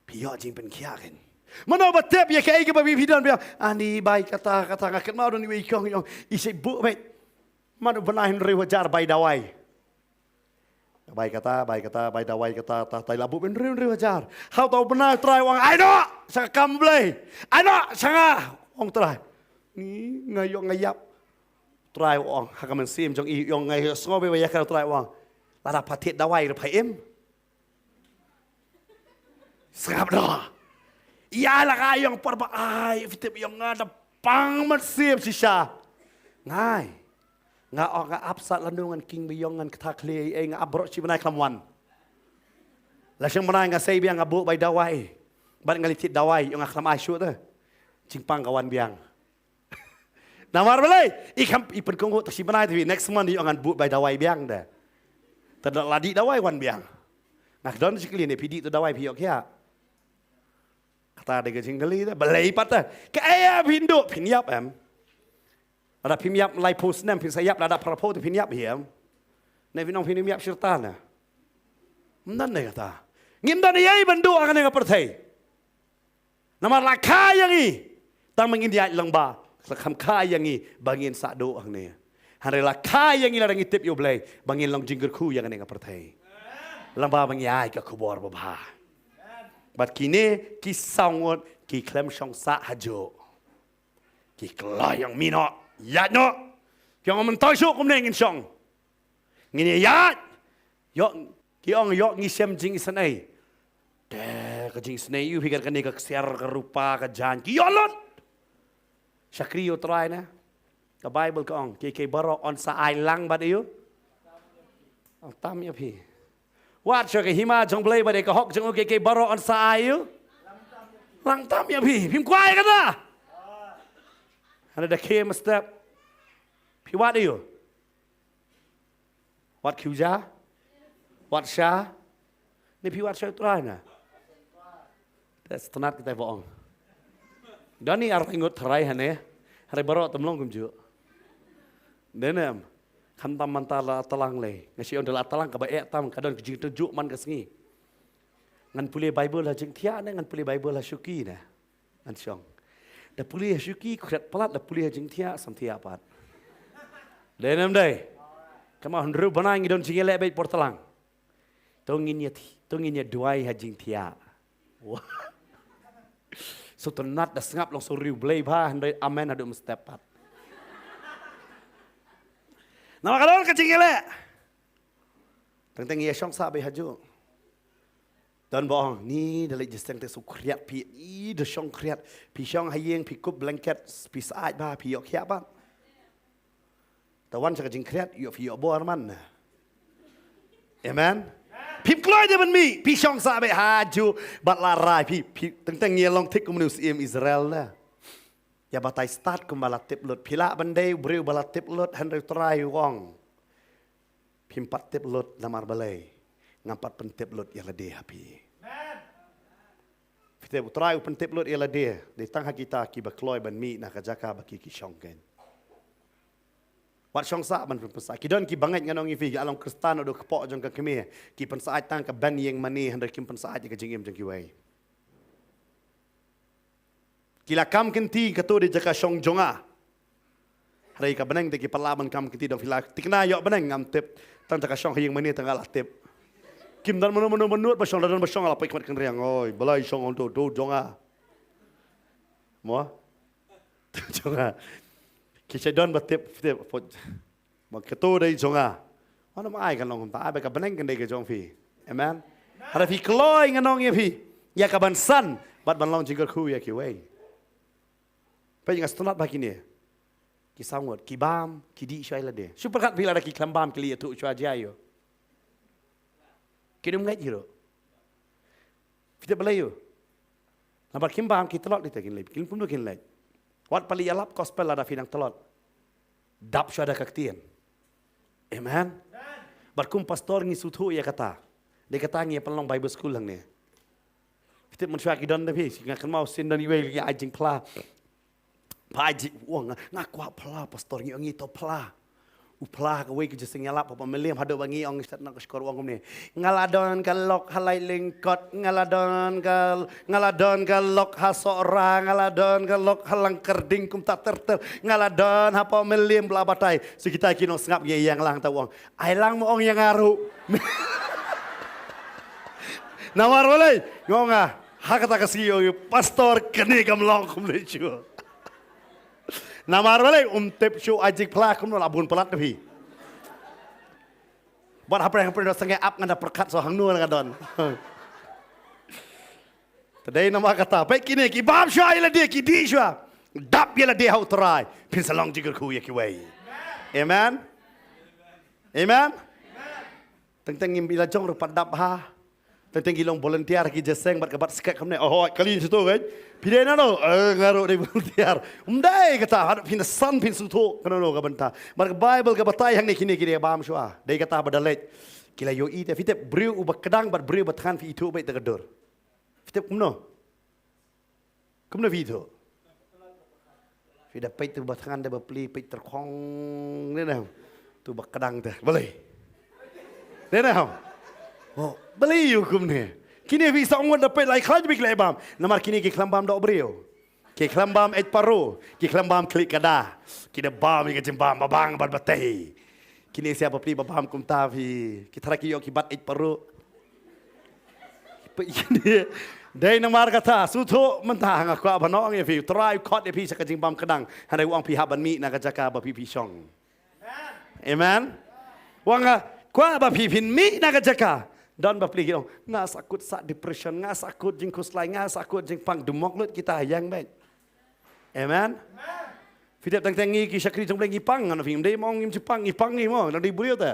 Phi ïoh jingpynkhiah keiñ. Mano ba tip ïa kaei kaba phi, phi don, phi ong ani bai kata kata, nga kynmaw don iwei i kong i ong i shait buh beit. Mano bnai hynriew hajar bai dawai. Bai kata, bai kata, bai dawai kata, ta, ta la buh beit hynriew hynriew hajar. Ha uta u bnai Trai u ong ai noh sha ka kam Blei. Ai noh sha nga, ong Trai. Ngi, nga ïong nga ïap. Trai u ong ha ka mynsiem jong i, ïong nga ïohsngew ba ïa ka, Trai u ong, lada pha thied dawai ruh pha im. Sngap noh. Ïa la ka ïong por ba ai, phi tip ïong nga da pang mynsiem shisha. Ngai. Nga ong nga ap sat lano ngan king ba ïong ngan kata khlieh ei, nga ap baroh shi bnai khlem wan. La shong bnai nga sei biang, nga buh bai dawai. Bad nga leit thied dawai, ïong nga khlem ai shuh te. Jingpang ka wan biang. Namar balei? I kham, i pynkohnguh tang shi bnai te phi, next month ïong ngan buh bai dawai biang te. Te da la dih dawai wan biang. Nga don shi kylli ne phi dih tu dawai phi ïoh khiah. Kata de ka jingkylli te, balei pat te. Kaei phin duh, phin ïap em? Lada phim ïap laiphew snem phin sa ïap, lada phraphew te phin ïap hi em? Ne phin ong phin ïap shirta ne. Ym don ne kata. Ngim don ei ei ban duh ha kane ka pyrthei. Namar la kha ïa ngi tang ba ngin ïaid lyngba, la kham kha ïa ngi ba ngin sa duh hangne. Hynrei la kha ïa ngi lada ngi tip ïa U Blei ba ngin long jingkyrkhu ïa kane ka pyrthei. Lyngba ba ngi ai ka khubor babha. Bad kine ki saw ngut ki khlem shong sah hajuh. Ki kloi ïong, mih noh, ïaid noh. Ki ong mynta shuh kumne ngin shong. Ngin ïaid. Ïoh, ki ong ïoh ngi shem jingisynei. Te ka jingisynei ïoh phi kat kane ka ksiar ka rupa ka jaiñ. Ki ïoh lut. Shakri ïa U Trai ne. Ka Baibl ka ong kiei kiei baroh yn sa ai lang bad ïoh. Ong tam ïa phi. Wat sha ka hima jong Blei bad ïa ka hok jong u, kiei kiei baroh yn sa ai ïoh. Lang tam ïa phi. Phim kwah ïa kata. Hana da khie mynstep. Phi wad ïoh. Wat khiew ja. Wat sha. Ne phi wat sha U Trai na. Te sngewtynnat kita ba ong. Don ni ar ngut tharai hane. Hare baroh tam long kumjuh. Dei ne em. Khamtam mynta la tlang lei. Nga shu ong da la tlang kaba eh tam, ka don ka jingtynjuh man ka sngi. Ngan pule Baibl ha jingthiah ne ngan pule Baibl ha shuki ne. Ngan shong. Da pule ha shuki khriat palat, da pule ha jingthiah samthiah pat. Dei ne em dei. Kama hynriew bnai ngi don jingïaleh beit por tlang. To ngin ïa thi-, to ngin ïa duwai ha jingthiah. Wah. Sngewtynnat da sngap long sngewriew Blei bha, hynrei amen haduh mynstep pat. Namar ka don ka jingïaleh. Teng teng ïa shong sah beit hajuh. Don ba ong ni da leit jingsteng te shu khriat phi, i da shong khriat. Phi shong ha ïing phi kup blanket, phi sah bha, phi ïoh khiah bha. Te wan sha ka jingkhriat ïoh phi ïoh bor man. Amen. Phim kloi de ban mih, phi shong sah beit hajuh bad la rai phi, phi teng teng ïa long thik kum u Syiem Israel na. Ïa batai stad kumba la tip lut, phi lah ban dei u briew ba la tip lut, hynrei U Trai u ong. Phim pat tip lut namar balei? Ngam pat pyntip lut ïa lade ha phi. Phi tip U Trai u pyntip lut ïa lade, dei tang ha kita kiba kloi ban mih na ka jaka ba ki ki shong kein. Wat shong sah ban pynsah. Ki don ki bangeit ngan ong ïa phi, ki long Khristan haduh kpoh jong ka kmie, ki pynsah tang ka ban ïing mane hynrei kim pynsah ïa ka jingim jong kiwei. Ki la kam kynti kato dei jaka shong jong nga. Hynrei ka bneng te ki pat lah ban kam kynti dong phi la tikna ïoh bneng ngam tip. Tang jaka shong ha ïing mane tang nga la tip. Kim don mano mano mynta ba shong, la don ba shong la poi khmat kynriang. Oi, balei shong ong to, to jong nga. Mo? To jong nga. Ki shait don ba tip, tip. Ba kato dei jong nga. Wan ym ai kan long kumta, ai ba ka bneng kan dei ka jong phi. Amen. Hynrei phi kloi ngan ong ïa phi, ïa ka ban san bad ban long jingkyrkhu ïa kiwei. Peit nga sngewtynnat ba kine ki saw ngut ki bam, ki dih shuwa ïa lade. Shu pyrkhat phi lada ki khlem bam ki la ïathuh shuwa jia ïoh. Kin ym ngeit hi ruh. Phi tip balei ïoh? Namar kim bam ki tlot, ita kin leit, kin pynduh kin leit. Wat pali ïalap gospel lada phi nang tlot. Dap shuwa da ka ktien. Amen. Bad kum pastor ngi sngewthuh ïa kata. Dei kata ngi ïa pynlong Bible school hangne. Phi tip mynshuwa ki don da phi, nga kynmaw sien don iwei lei ai jingphla. Pha ji, u ong nga, nga kwah phla, pastor, ngi ong ngi to phla. U phla kawei ka jingsngewlap ha Pamiliam haduh ba ngi ong stet na ka shkor u ong kumne. Nga la don ka lok ha lai lyngkot, nga la don ka, nga la don ka lok ha Sohra, nga la don ka lok ha Langkyrding kumta ter ter. Nga la don ha Pamiliam ba la batai. Sa kita ki nongsngap ngi ïeng lang ta u ong. Ai lang mo ong ïa nga ruh. Namar balei? Nga ong nga. Ha kata ka sngi ong pastor kane kam long kumne shuh. Namar balei um tip shuh ai jingphla kumno la bun palat phi. Bad hapdeng hapdeng sngewthuh ap ngan da pyrkhat shuh hangno nga don. Te dei namar kata, peit kine ki bam shuwa ïa lade, ki dih shuwa. Dap ïa lade ha U Trai, phin sa long jingkyrkhu ïa kiwei. Amen. Amen. Teng teng ngim ïa la jong ruh pat dap ha. Teng teng ki long volunteer ki jingïaseng bad ka bat skek kumne. Oh, kali shuh to kan. Phi dei nano? Eh, nga ruh dei volunteer. Ym dei kata, haduh phin san phin sngewthuh kano kano ka bynta. Bad ka Baibl ka batai hangne kine ki dei bam shuwa. Dei kata ba da leit. Ki la ïohi te, phi tip briew uba kdang bad briew ba thngan phi ithuh beit te ka dur. Phi tip kumno? Kumno phi ithuh? Phi da peit tu ba thngan da bapli, peit tyrkhong ne na. Tu ba kdang te. Balei? Ne na. Oh, balei ïoh kumne? Kine phi sa ong wat da peit lai khlaiñ beit ki la bam. Namar kine ki khlem bam doh briew. Ki khlem bam eit paro, ki khlem bam khlieh kada. Ki da bam ïa ka jingbam ba bang bad ba tei. Kine sia bapli ba bam kumta phi. Ki tharai ki ïoh ki bat eit paro. Peit kine. Dei namar kata, sngewthuh mynta nga kwah ban ong ïa phi, U Trai u khot ïa phi sha ka jingbam kdang. Hynrei u ong phi hap ban mih na ka jaka ba phi phi shong. Amen. Wan nga kwah ba phi phin mih na ka jaka. Don bapli ki ong, nga sahkut sah depression, nga sahkut jingkhuslai, nga sahkut jingpang, dum mok lut kita ïeng beit. Amen. Phi tip teng teng ngi ki shakri jong Blei ngi pang, ngan ong phi, ym dei mo ngim ju pang, ngi pang ngi mo, nang dei briew te.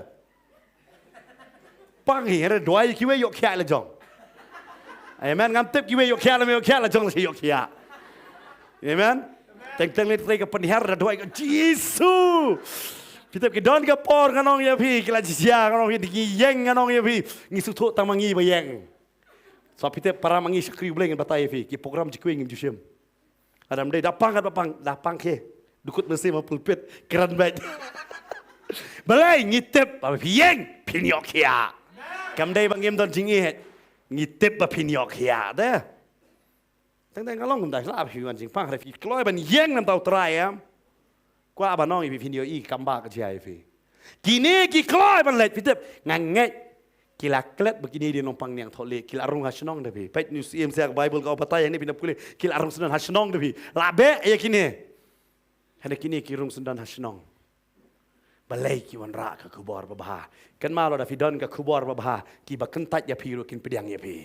Pang ngi, hynrei duwai kiwei ïoh khiah la jong. Amen. Ngam tip kiwei ïoh khiah la, ïoh khiah la jong, la ïoh khiah. Amen. Teng teng leit trei ka pynhiar da duwai ka Jisu. Phi tip ki don ka por ngan ong ïa phi, ki la jia ngan ong ïa phi, ngi ïeng ngan ong ïa phi. Ngi sngewthuh tang ma ngi ba ïeng. Sa phi tip para ma ngi shakri Blei ngan batai ïa phi, ki program jingkhuid ngim ju shim. Lada ym dei da pang, da pang, da pang ke. Dukut mynsiem ha pulpit, kren beit. Balei ngi tip ba phi ïeng, phin ïoh khiah. Kam dei ba ngim don jingïeit. Ngi tip ba phin ïoh khiah te. Teng teng ka long kumta, la phi wan jingpang, hynrei phi kloi ban ïeng na bynta U Trai em. Kwah ban ong ïa phi, phin ïohi kam ba ka jia ïa phi. Kine ki kloi ban leit, phi tip, nga ngeit ki la klet ba kine dei nongpang niangthohlieh, ki la rung ha shnong da phi. Peit, ngi siem sia ka Baibl ka ong batai hangne, phin da pule, ki la rung sdang ha shnong da phi. La beh ïa kine. Hangne kine ki rung sdang ha shnong. Balei ki wanrah ka khubor babha? Kynmaw lada phi don ka khubor babha, kiba kyntait ïa phi ruh kin pdiang ïa phi.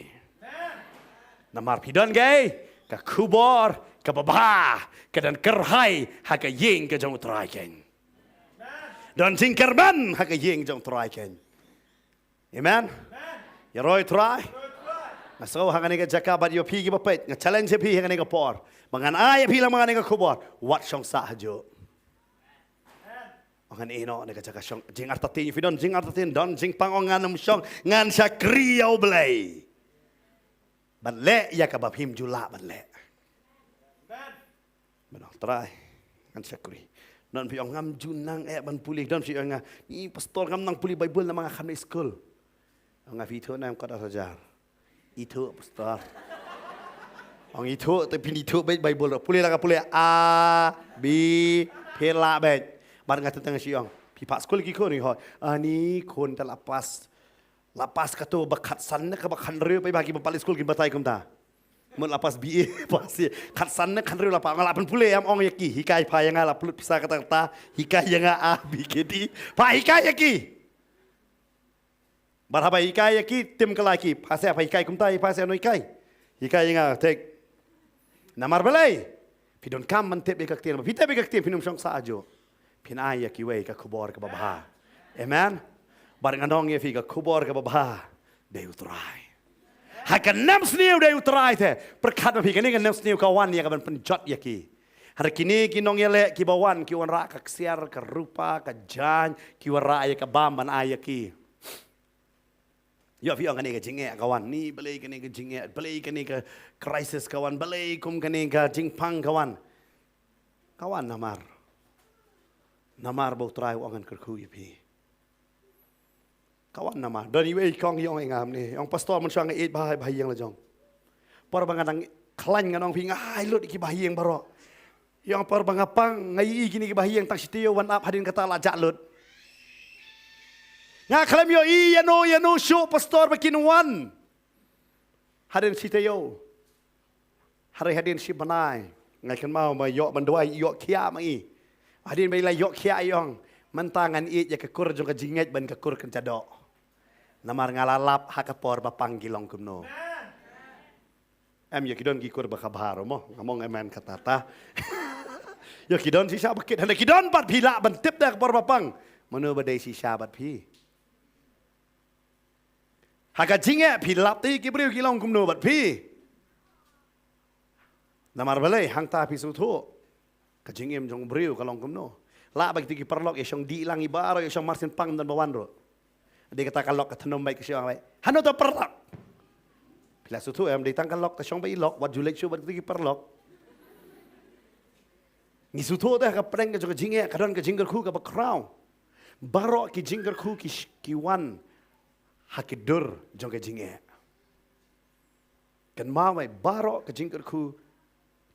Namar phi don kaei, ka khubor kaba bha, ka don kyrhai ha ka ïing ka jong U Trai keiñ. Don jingkyrmen ha ka ïing jong U Trai keiñ. Amen. Ïaroh ïa U Trai. Nga sngew ha kane ka jaka bad ïa phi kiba peit, nga challenge ïa phi ha kane ka por. Ba ngan ai ïa phi lem ha kane ka khubor, wat shong sah hajuh. Ong ngan ïeh noh na ka jaka shong. Jingartatien, phi don jingartatien, don jingpang, ong ngan ym shong, ngan shakri ïa U Blei. Ban leh ïa kaba phim ju lah ban leh. Ban ong, Trai, ngan shakri. Don phi ong ngam ju nang eh ban pule, don phi ong nga, ni pastor ngam nang pule Baibl namar nga khlem leit skul. Ong nga, phi ithuh ne em kot ar hajar? Ithuh pastor. Ong ithuh, te phin ithuh beit Baibl ruh. Pule la ka pule A, B, phi lah beit. Bad nga teng teng shu ong, phi phah skul ki khun? Ong hooid. Ani khun te la pass. La pass kato ba khatsan ne kaba khathynriew, phi ba kiba pat leit skul kin batai kumta. Mut la pass B A, pass ïa. Khatsan ne khathynriew la pass, nga lah pynpule, ym ong ïa ki. Hikai pha ïa nga, la pynlut pisa kata kata. Hikai ïa nga A, B, C, D. Pha hikai ïa ki. Bad haba hikai ïa ki, tim kylla ki. Pha seh, pha hikai kumta, pha seh, no hikai. Hikai ïa nga, thik. Namar balei? Phi donkam ban tip ïa ka ktien. Phi tip ïa ka ktien, phin ym shong sah hajuh. Phin ai ïa kiwei ka khubor kaba bha. Amen. Bad ngan ong ïa phi, ka khubor kaba bha dei U Trai. Ha ka nemsniew dei U Trai te. Pyrkhat ma phi, kane ka nemsniew ka wan ïa ka ban pynjot ïa ki. Hynrei kine ki nongïaleh kiba wan, ki wanrah ka ksiar, ka rupa, ka jaiñ, ki wanrah ïa ka bam ban ai ïa ki. Ïoh phi ong kane ka jingeh ka wan, ni balei kane ka jingeh, balei kane ka crisis ka wan, balei kum kane ka jingpang ka wan. Ka wan namar, namar ba U Trai u ong ngan kyrkhu ïa phi. Ka wan namar, don iwei i kong i ong ïa nga mynne, ong, Pastor, mynshuwa nga ïeit bha ha i ba ha ïing la jong. Por ba nga dang khlaiñ ngan ong phi, nga ai lut ïa ki ba ha ïing baroh. Ïa, por ba nga pang, nga ïohi kine ki ba ha ïing tang shi taïew wan ap, hadien kata la jah lut. Nga khlem ïohi ïano ïano shuh pastor ba kin wan. Hadien shi taïew. Hynrei hadien shi bnai, nga kynmaw ma ïoh ban duwai, ïoh khiah ma i. Hadien ba i la ïoh khiah i ong, mynta ngan ïeit ïa ka kur jong ka jingngeit ban ka kur kan jadoh. Namar nga la lap ha ka por ba pang ki long kumno. Em, ïa ki don ki kur ba kaba bha ruh mo, nga mong amen kata ta. Ïa ki don shisha ba kit, hynda ki don pat phi lah ban tip da ka por ba pang. Mano ba dei shisha bad phi. Ha ka jingeh phi lap te ki briew ki long kumno bad phi. Namar balei hangta phi sngewthuh. Ka jingim jong u briew ka long kumno. Lah ba kito ki paralok ïa shong dih lang i baroh ïa shong marsien pang don ba wan ruh. Dei kata ka lok ka thnum bad ka shong bad. Hano ta paralok. Phi la sngewthuh em dei tang ka lok ta shong bad i lok wat ju leit shuh bad kito ki paralok. Ngi sngewthuh te ka pdeng ka jong ka jingeh ka don ka jingkyrkhu kaba khraw. Baroh ki jingkyrkhu ki sh-, ki wan ha ki dur jong ka jingeh. Kynmaw beit baroh ka jingkyrkhu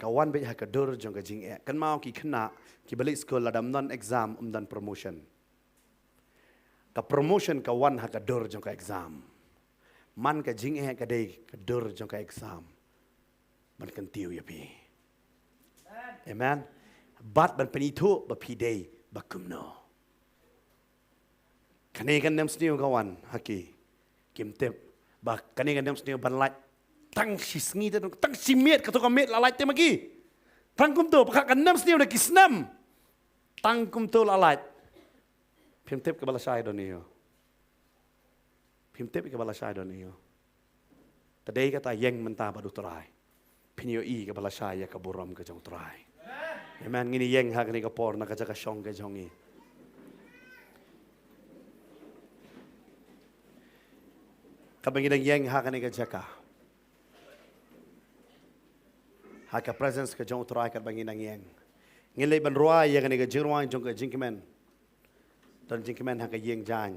ka wan beit ha ka dur jong ka jingeh. Kynmaw ki khynnah kiba leit skul lada ym don exam ym don promotion. Ka promotion ka wan ha ka dur jong ka exam. Man ka jingeh ka dei ka dur jong ka exam. Ban kyntiew ïa phi. Amen. Bad ban pynithuh ba phi dei ba kumno. Kane ka nemsniew ka wan ha ki. Kim tip ba kane ka nemsniew ban lait tang shi sngi te, tang shi miet, kato ka miet la lait te ma ki. Tang kumto ba ka nemsniew na ki snem. Tang kumto la lait. Phim tip kaba lashai don ïa u. Phim tip kaba lashai don ïa u. Te dei kata ïeng mynta bad u Trai. Phin ïohi kaba lashai ïa ka burom ka jong u Trai. Amen. Ngin ïeng ha kane ka por na ka jaka shong ka jong ngi. Kaba ngi dang ïeng ha kane ka jaka. Ha ka presence ka jong u Trai kaba ngi dang ïeng. Ngin leit ban rwai ïa kane ka jingrwai jong ka jingkmen. Don jingkmen ha ka ïing jaiñ.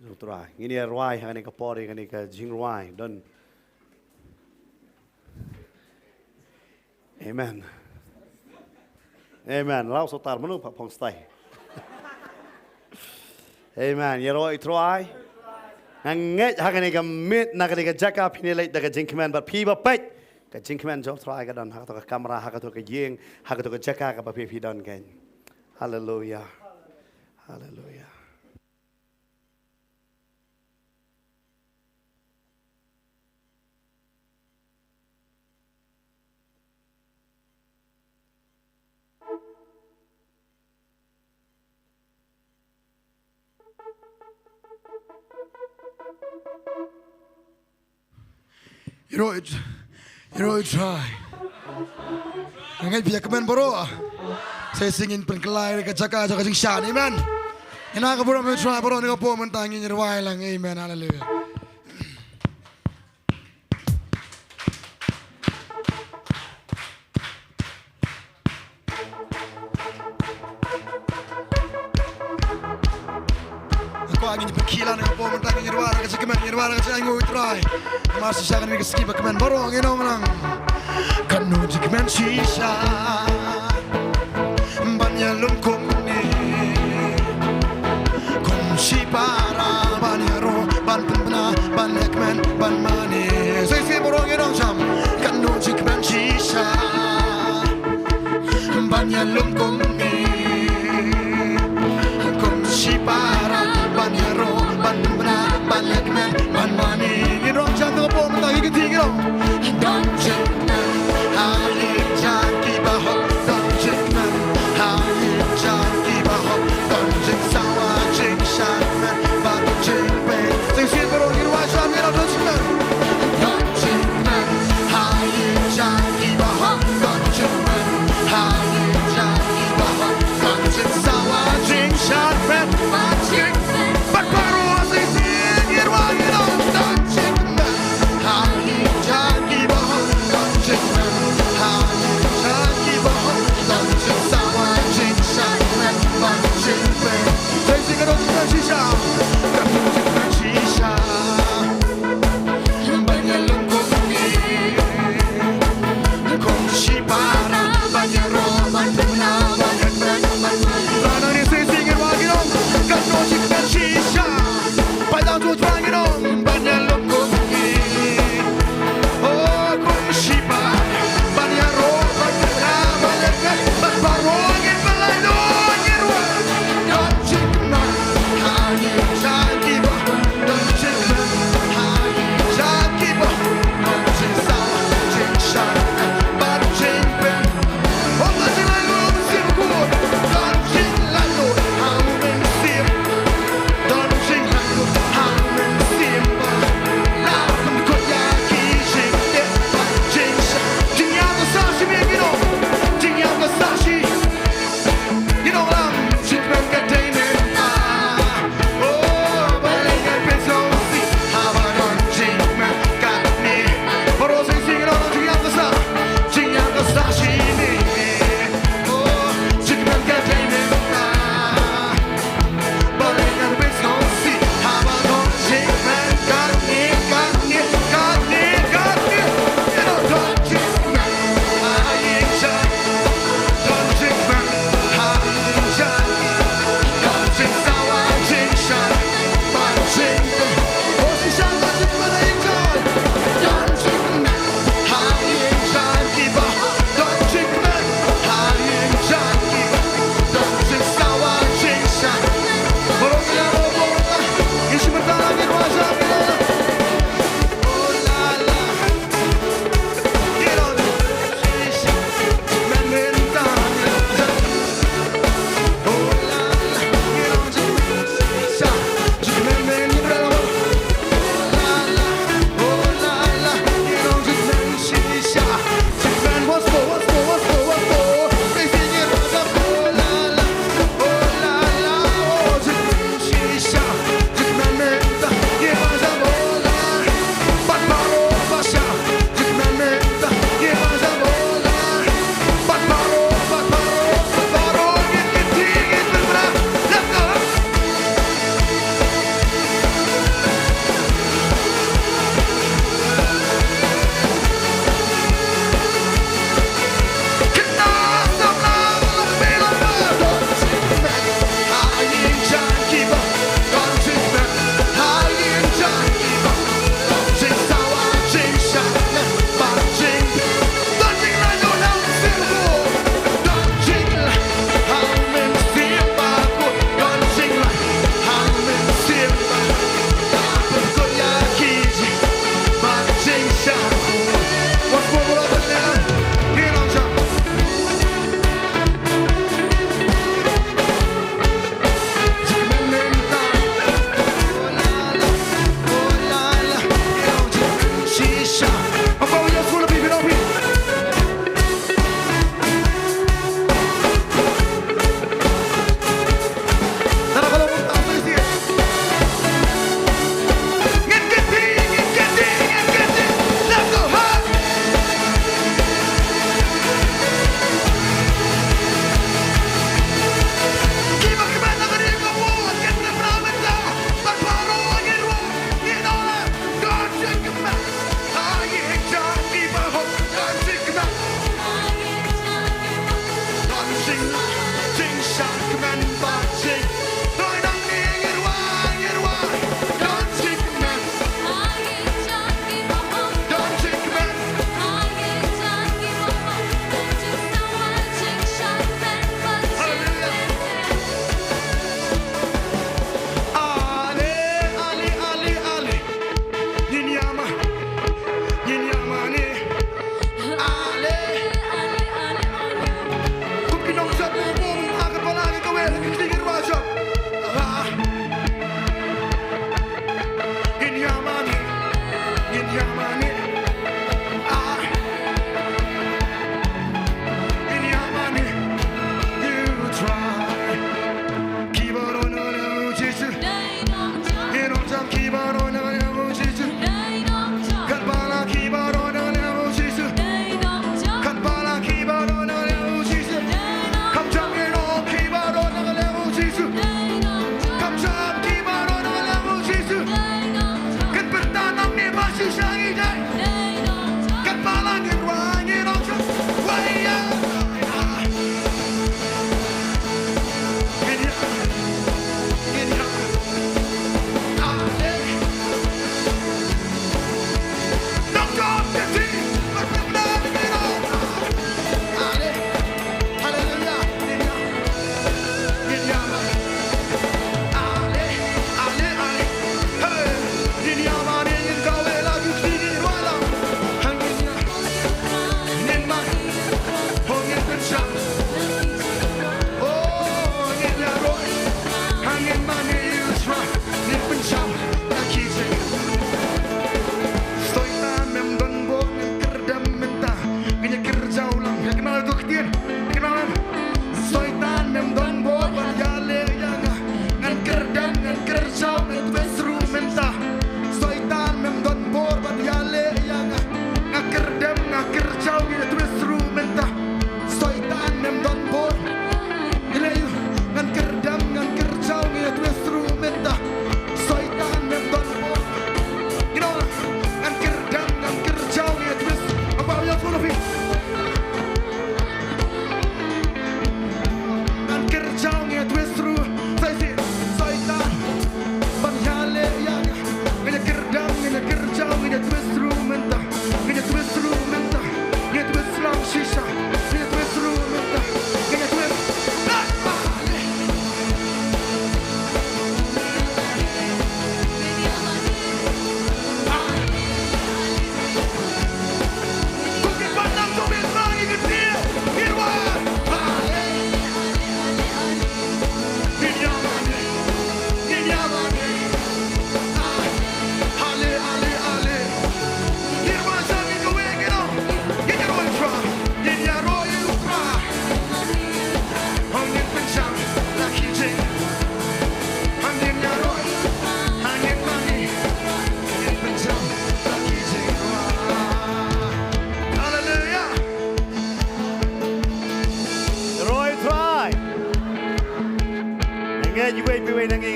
Jong u Trai. Ngin ïa rwai ha kane ka por ïa kane ka jingrwai. Don. Amen. Amen. Rau sotar mano pa phong stai. Amen. Ïa rwai u Trai. Nga ngeit ha kane ka miet na kane ka jaka phin ïa leit da ka jingkmen bad phi ba peit. Ka jingkmen jong u Trai ka don ha kato ka kamra, ha kato ka ïing, ha kato ka jaka kaba phi phi don kein. Haleluya. Haleluya. Ïaroh, ïaroh Trai. Nga ngeit phi ïa kmen baroh. Sa shisien ngin pynkylla ïa ka jaka jong ka jingshad. Amen. Ngin ai ka burom ïa u Trai baroh na ka por mynta ngin ïa rwai lang. Amen. Haleluya. Nga kwah ngin pynkylla na ka por mynta ngin rwai ka jingkmen, ngin rwai ka jingaiñ ïa u Trai. Namar shisha kane ka sngi ba kmen baroh ngin ong lang. Katno jingkmen shisha. Ban ïalum kumne. Kum shipara ban ïaroh, ban pynbna, ban ïakmen, ban mane. Sa shisien baroh ngin ong sham. Katno jingkmen shisha. Ban ïalum kumne. Kum shipara ban ïaroh, ban pynbna, ban ïakmen, ban mane. Ngin rong sham na ka por mynta, ngin kynti ngin rong. Don jingkmen ha ïing jong ki bahok, don jingkmen ha ïing jong ki bahok, don jingsawa jingshakmen bad jingpeit. Shisien baroh ngin rwai sham ngin rong don jingkmen.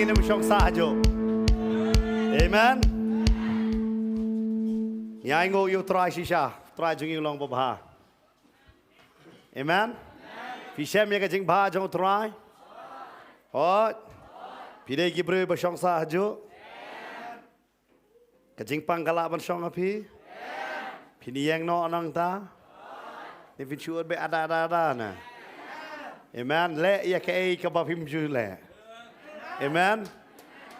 Ngin ym shong sah hajuh. Amen. Ngi ainguh ïa u Trai shisha. Trai jong ngi u long babha. Amen. Phi shem ïa ka jingbha jong u Trai? Hooid. Phi dei ki briew ba shong sah hajuh? Ka jingpang ka lah ban shong ha phi? Phin ïeng noh nangta? Ne phin shu ot beit ada ada ada na? Amen. Leh ïa kaei kaba phim ju leh. Amen.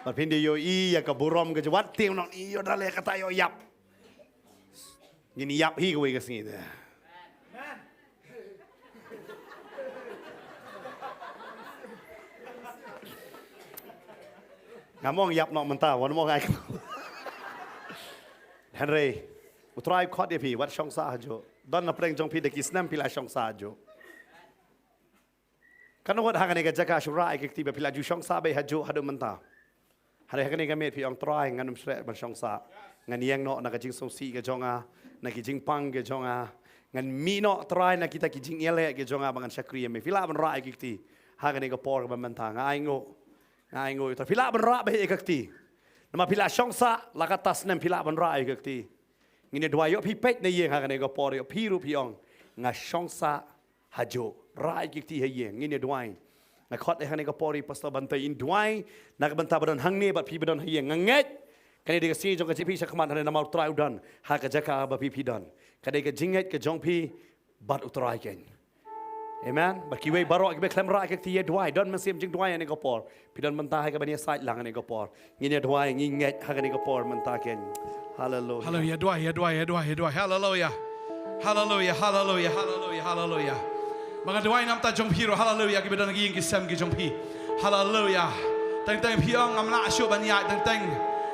Bad phin da ïohi ïa ka burom ka jong, wat tieng noh, ïoh da leh kata ïoh ïap. Ngin ïap hi kawei ka sngi te. Ngam ong ïap noh mynta, wan ong ai. Hynrei u Trai u khot ïa phi, wat shong sah hajuh. Don na pdeng jong phi da ki snem phi la shong sah hajuh. Kan ong wat ha kane ka jaka shu rah ïa ka kti ba phi la ju shong sah beit hajuh haduh mynta. Hynrei ha kane ka miet phi ong, Trai, ngan ym shreh ban shong sah. Ngan ïeng noh na ka jingsngewsih ka jong nga, na ki jingpang ka jong nga. Ngan mih noh, Trai, na kita ki jingïaleh ka jong nga ba ngan shakri ïa me. Phi lah ban rah ïa ka kti ha kane ka por kaba mynta. Nga ainguh, nga ainguh, Trai, phi lah ban rah beit ïa ka kti. Namar phi la shong sah la kata snem, phi lah ban rah ïa ka kti. Ngin ïa duwai, ïoh phi peit na ïing ha kane ka por, ïoh phi ruh phi ong, nga shong sah hajuh. Rah ïa ka kti ha ïing. Ngin ïa duwai. Nga khot ïa kane ka por ïa Pastor Bantei, in duwai na ka bynta ba don hangne bad phi ba don ha ïing. Nga ngeit kane dei ka sngi jong ka jingpynshitom, hynrei namar u Trai u don ha ka jaka ba phi phi don. Ka dei ka jingngeit ka jong phi bad u Trai keiñ. Amen. Bad kiwei baroh kiba khlem rah ïa ka kti, ïa duwai. Don mynsiem jingduwai ha kane ka por. Phi don mynta ha kaba ïasaid lang ha kane ka por. Ngin ïa duwai, ngin ngeit ha kane ka por mynta keiñ. Haleluya. Haleluya, duwai, ïa duwai, ïa duwai, ïa duwai. Haleluya. Haleluya, haleluya, haleluya, haleluya. Ba nga duwai na ka bynta jong phi ruh, haleluya, kiba don ha ki ïing ki sem ki jong phi. Haleluya. Teng teng phi ong ngam lah shuh ban ïaid, teng teng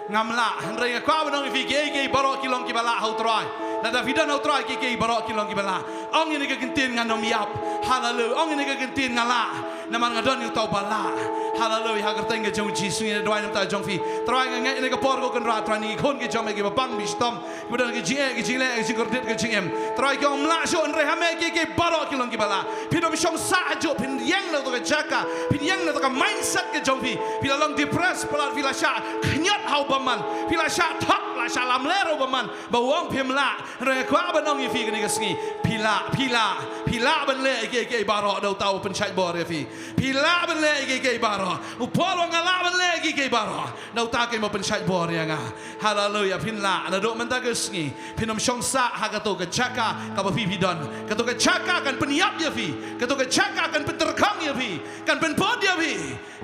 ngam lah. Hynrei nga kwah ban ong ïa phi, kiei kiei baroh ki long kiba lah ha u Trai. Lada phi don ha u Trai, kiei kiei baroh ki long kiba lah. Ong ïa kane ka kyntien, ngan ym ïap. Haleluya. Ong ïa kane ka kyntien, nga lah. Namar nga don ïa uta uba lah. Haleluya. Ha ka kyrteng ka jong u Jisu ngi duwai na ka bynta jong phi. Trai, nga ngeit ïa kane ka por, ko Kynrad, Trai, ïa ki khun ki jong me kiba pang bishtom, kiba don ki jingeh, ki jingleh, ki jingkordit, ki jingim. Trai, ki ong ym lah shuh, hynrei ha me kiei kiei baroh ki long kiba lah. Phin ym shong sah hajuh, phin ïeng na kata ka jaka, phin ïeng na kata ka mindset ka jong phi. Phi la long depressed palat, phi la shah khñiot ha u bymman, phi la shah thok, la shah lamler ha u bymman. Ba u ong phim lah, hynrei nga kwah ban ong ïa phi kane ka sngi, phi lah, phi lah, phi lah ban leh ïa kiei kiei baroh da uta u pynshait bor ïa phi. Phi lah ban leh ïa kiei kiei baroh. U Paul u ong nga lah ban leh ïa kiei kiei baroh da uta keiñ ba pynshait bor ïa nga. Haleluya, phin lah. Naduh mynta ka sngi phin ym shong sah ha kato ka jaka kaba phi phi don. Kato ka jaka kan pynïap ïa phi. Kato ka jaka kan pyntyrkhong ïa phi. Kan pynpud ïa phi.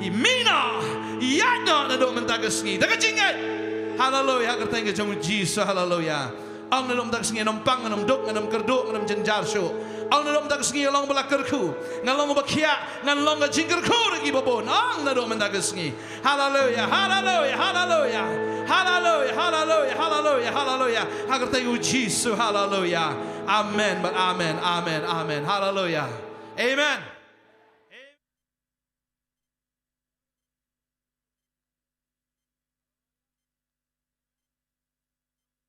Mih noh, ïaid noh naduh mynta ka sngi da ka jingngeit. Haleluya, ha ka kyrteng ka jong u Jisu, haleluya. Ong naduh mynta ka sngi ngan ym pang, ngan ym duk, ngan ym kyrduh, ngan ym jynjar shuh. Ong naduh mynta ka sngi nga long ba la kyrkhu, ngan long ba khiah, ngan long ka jingkyrkhu ruh ïa kiba bun. Ong naduh mynta ka sngi. Haleluya, haleluya, haleluya. Haleluya, haleluya, haleluya, haleluya. Ha ka kyrteng u Jisu, haleluya. Amen, bad amen, amen, amen. Haleluya. Amen.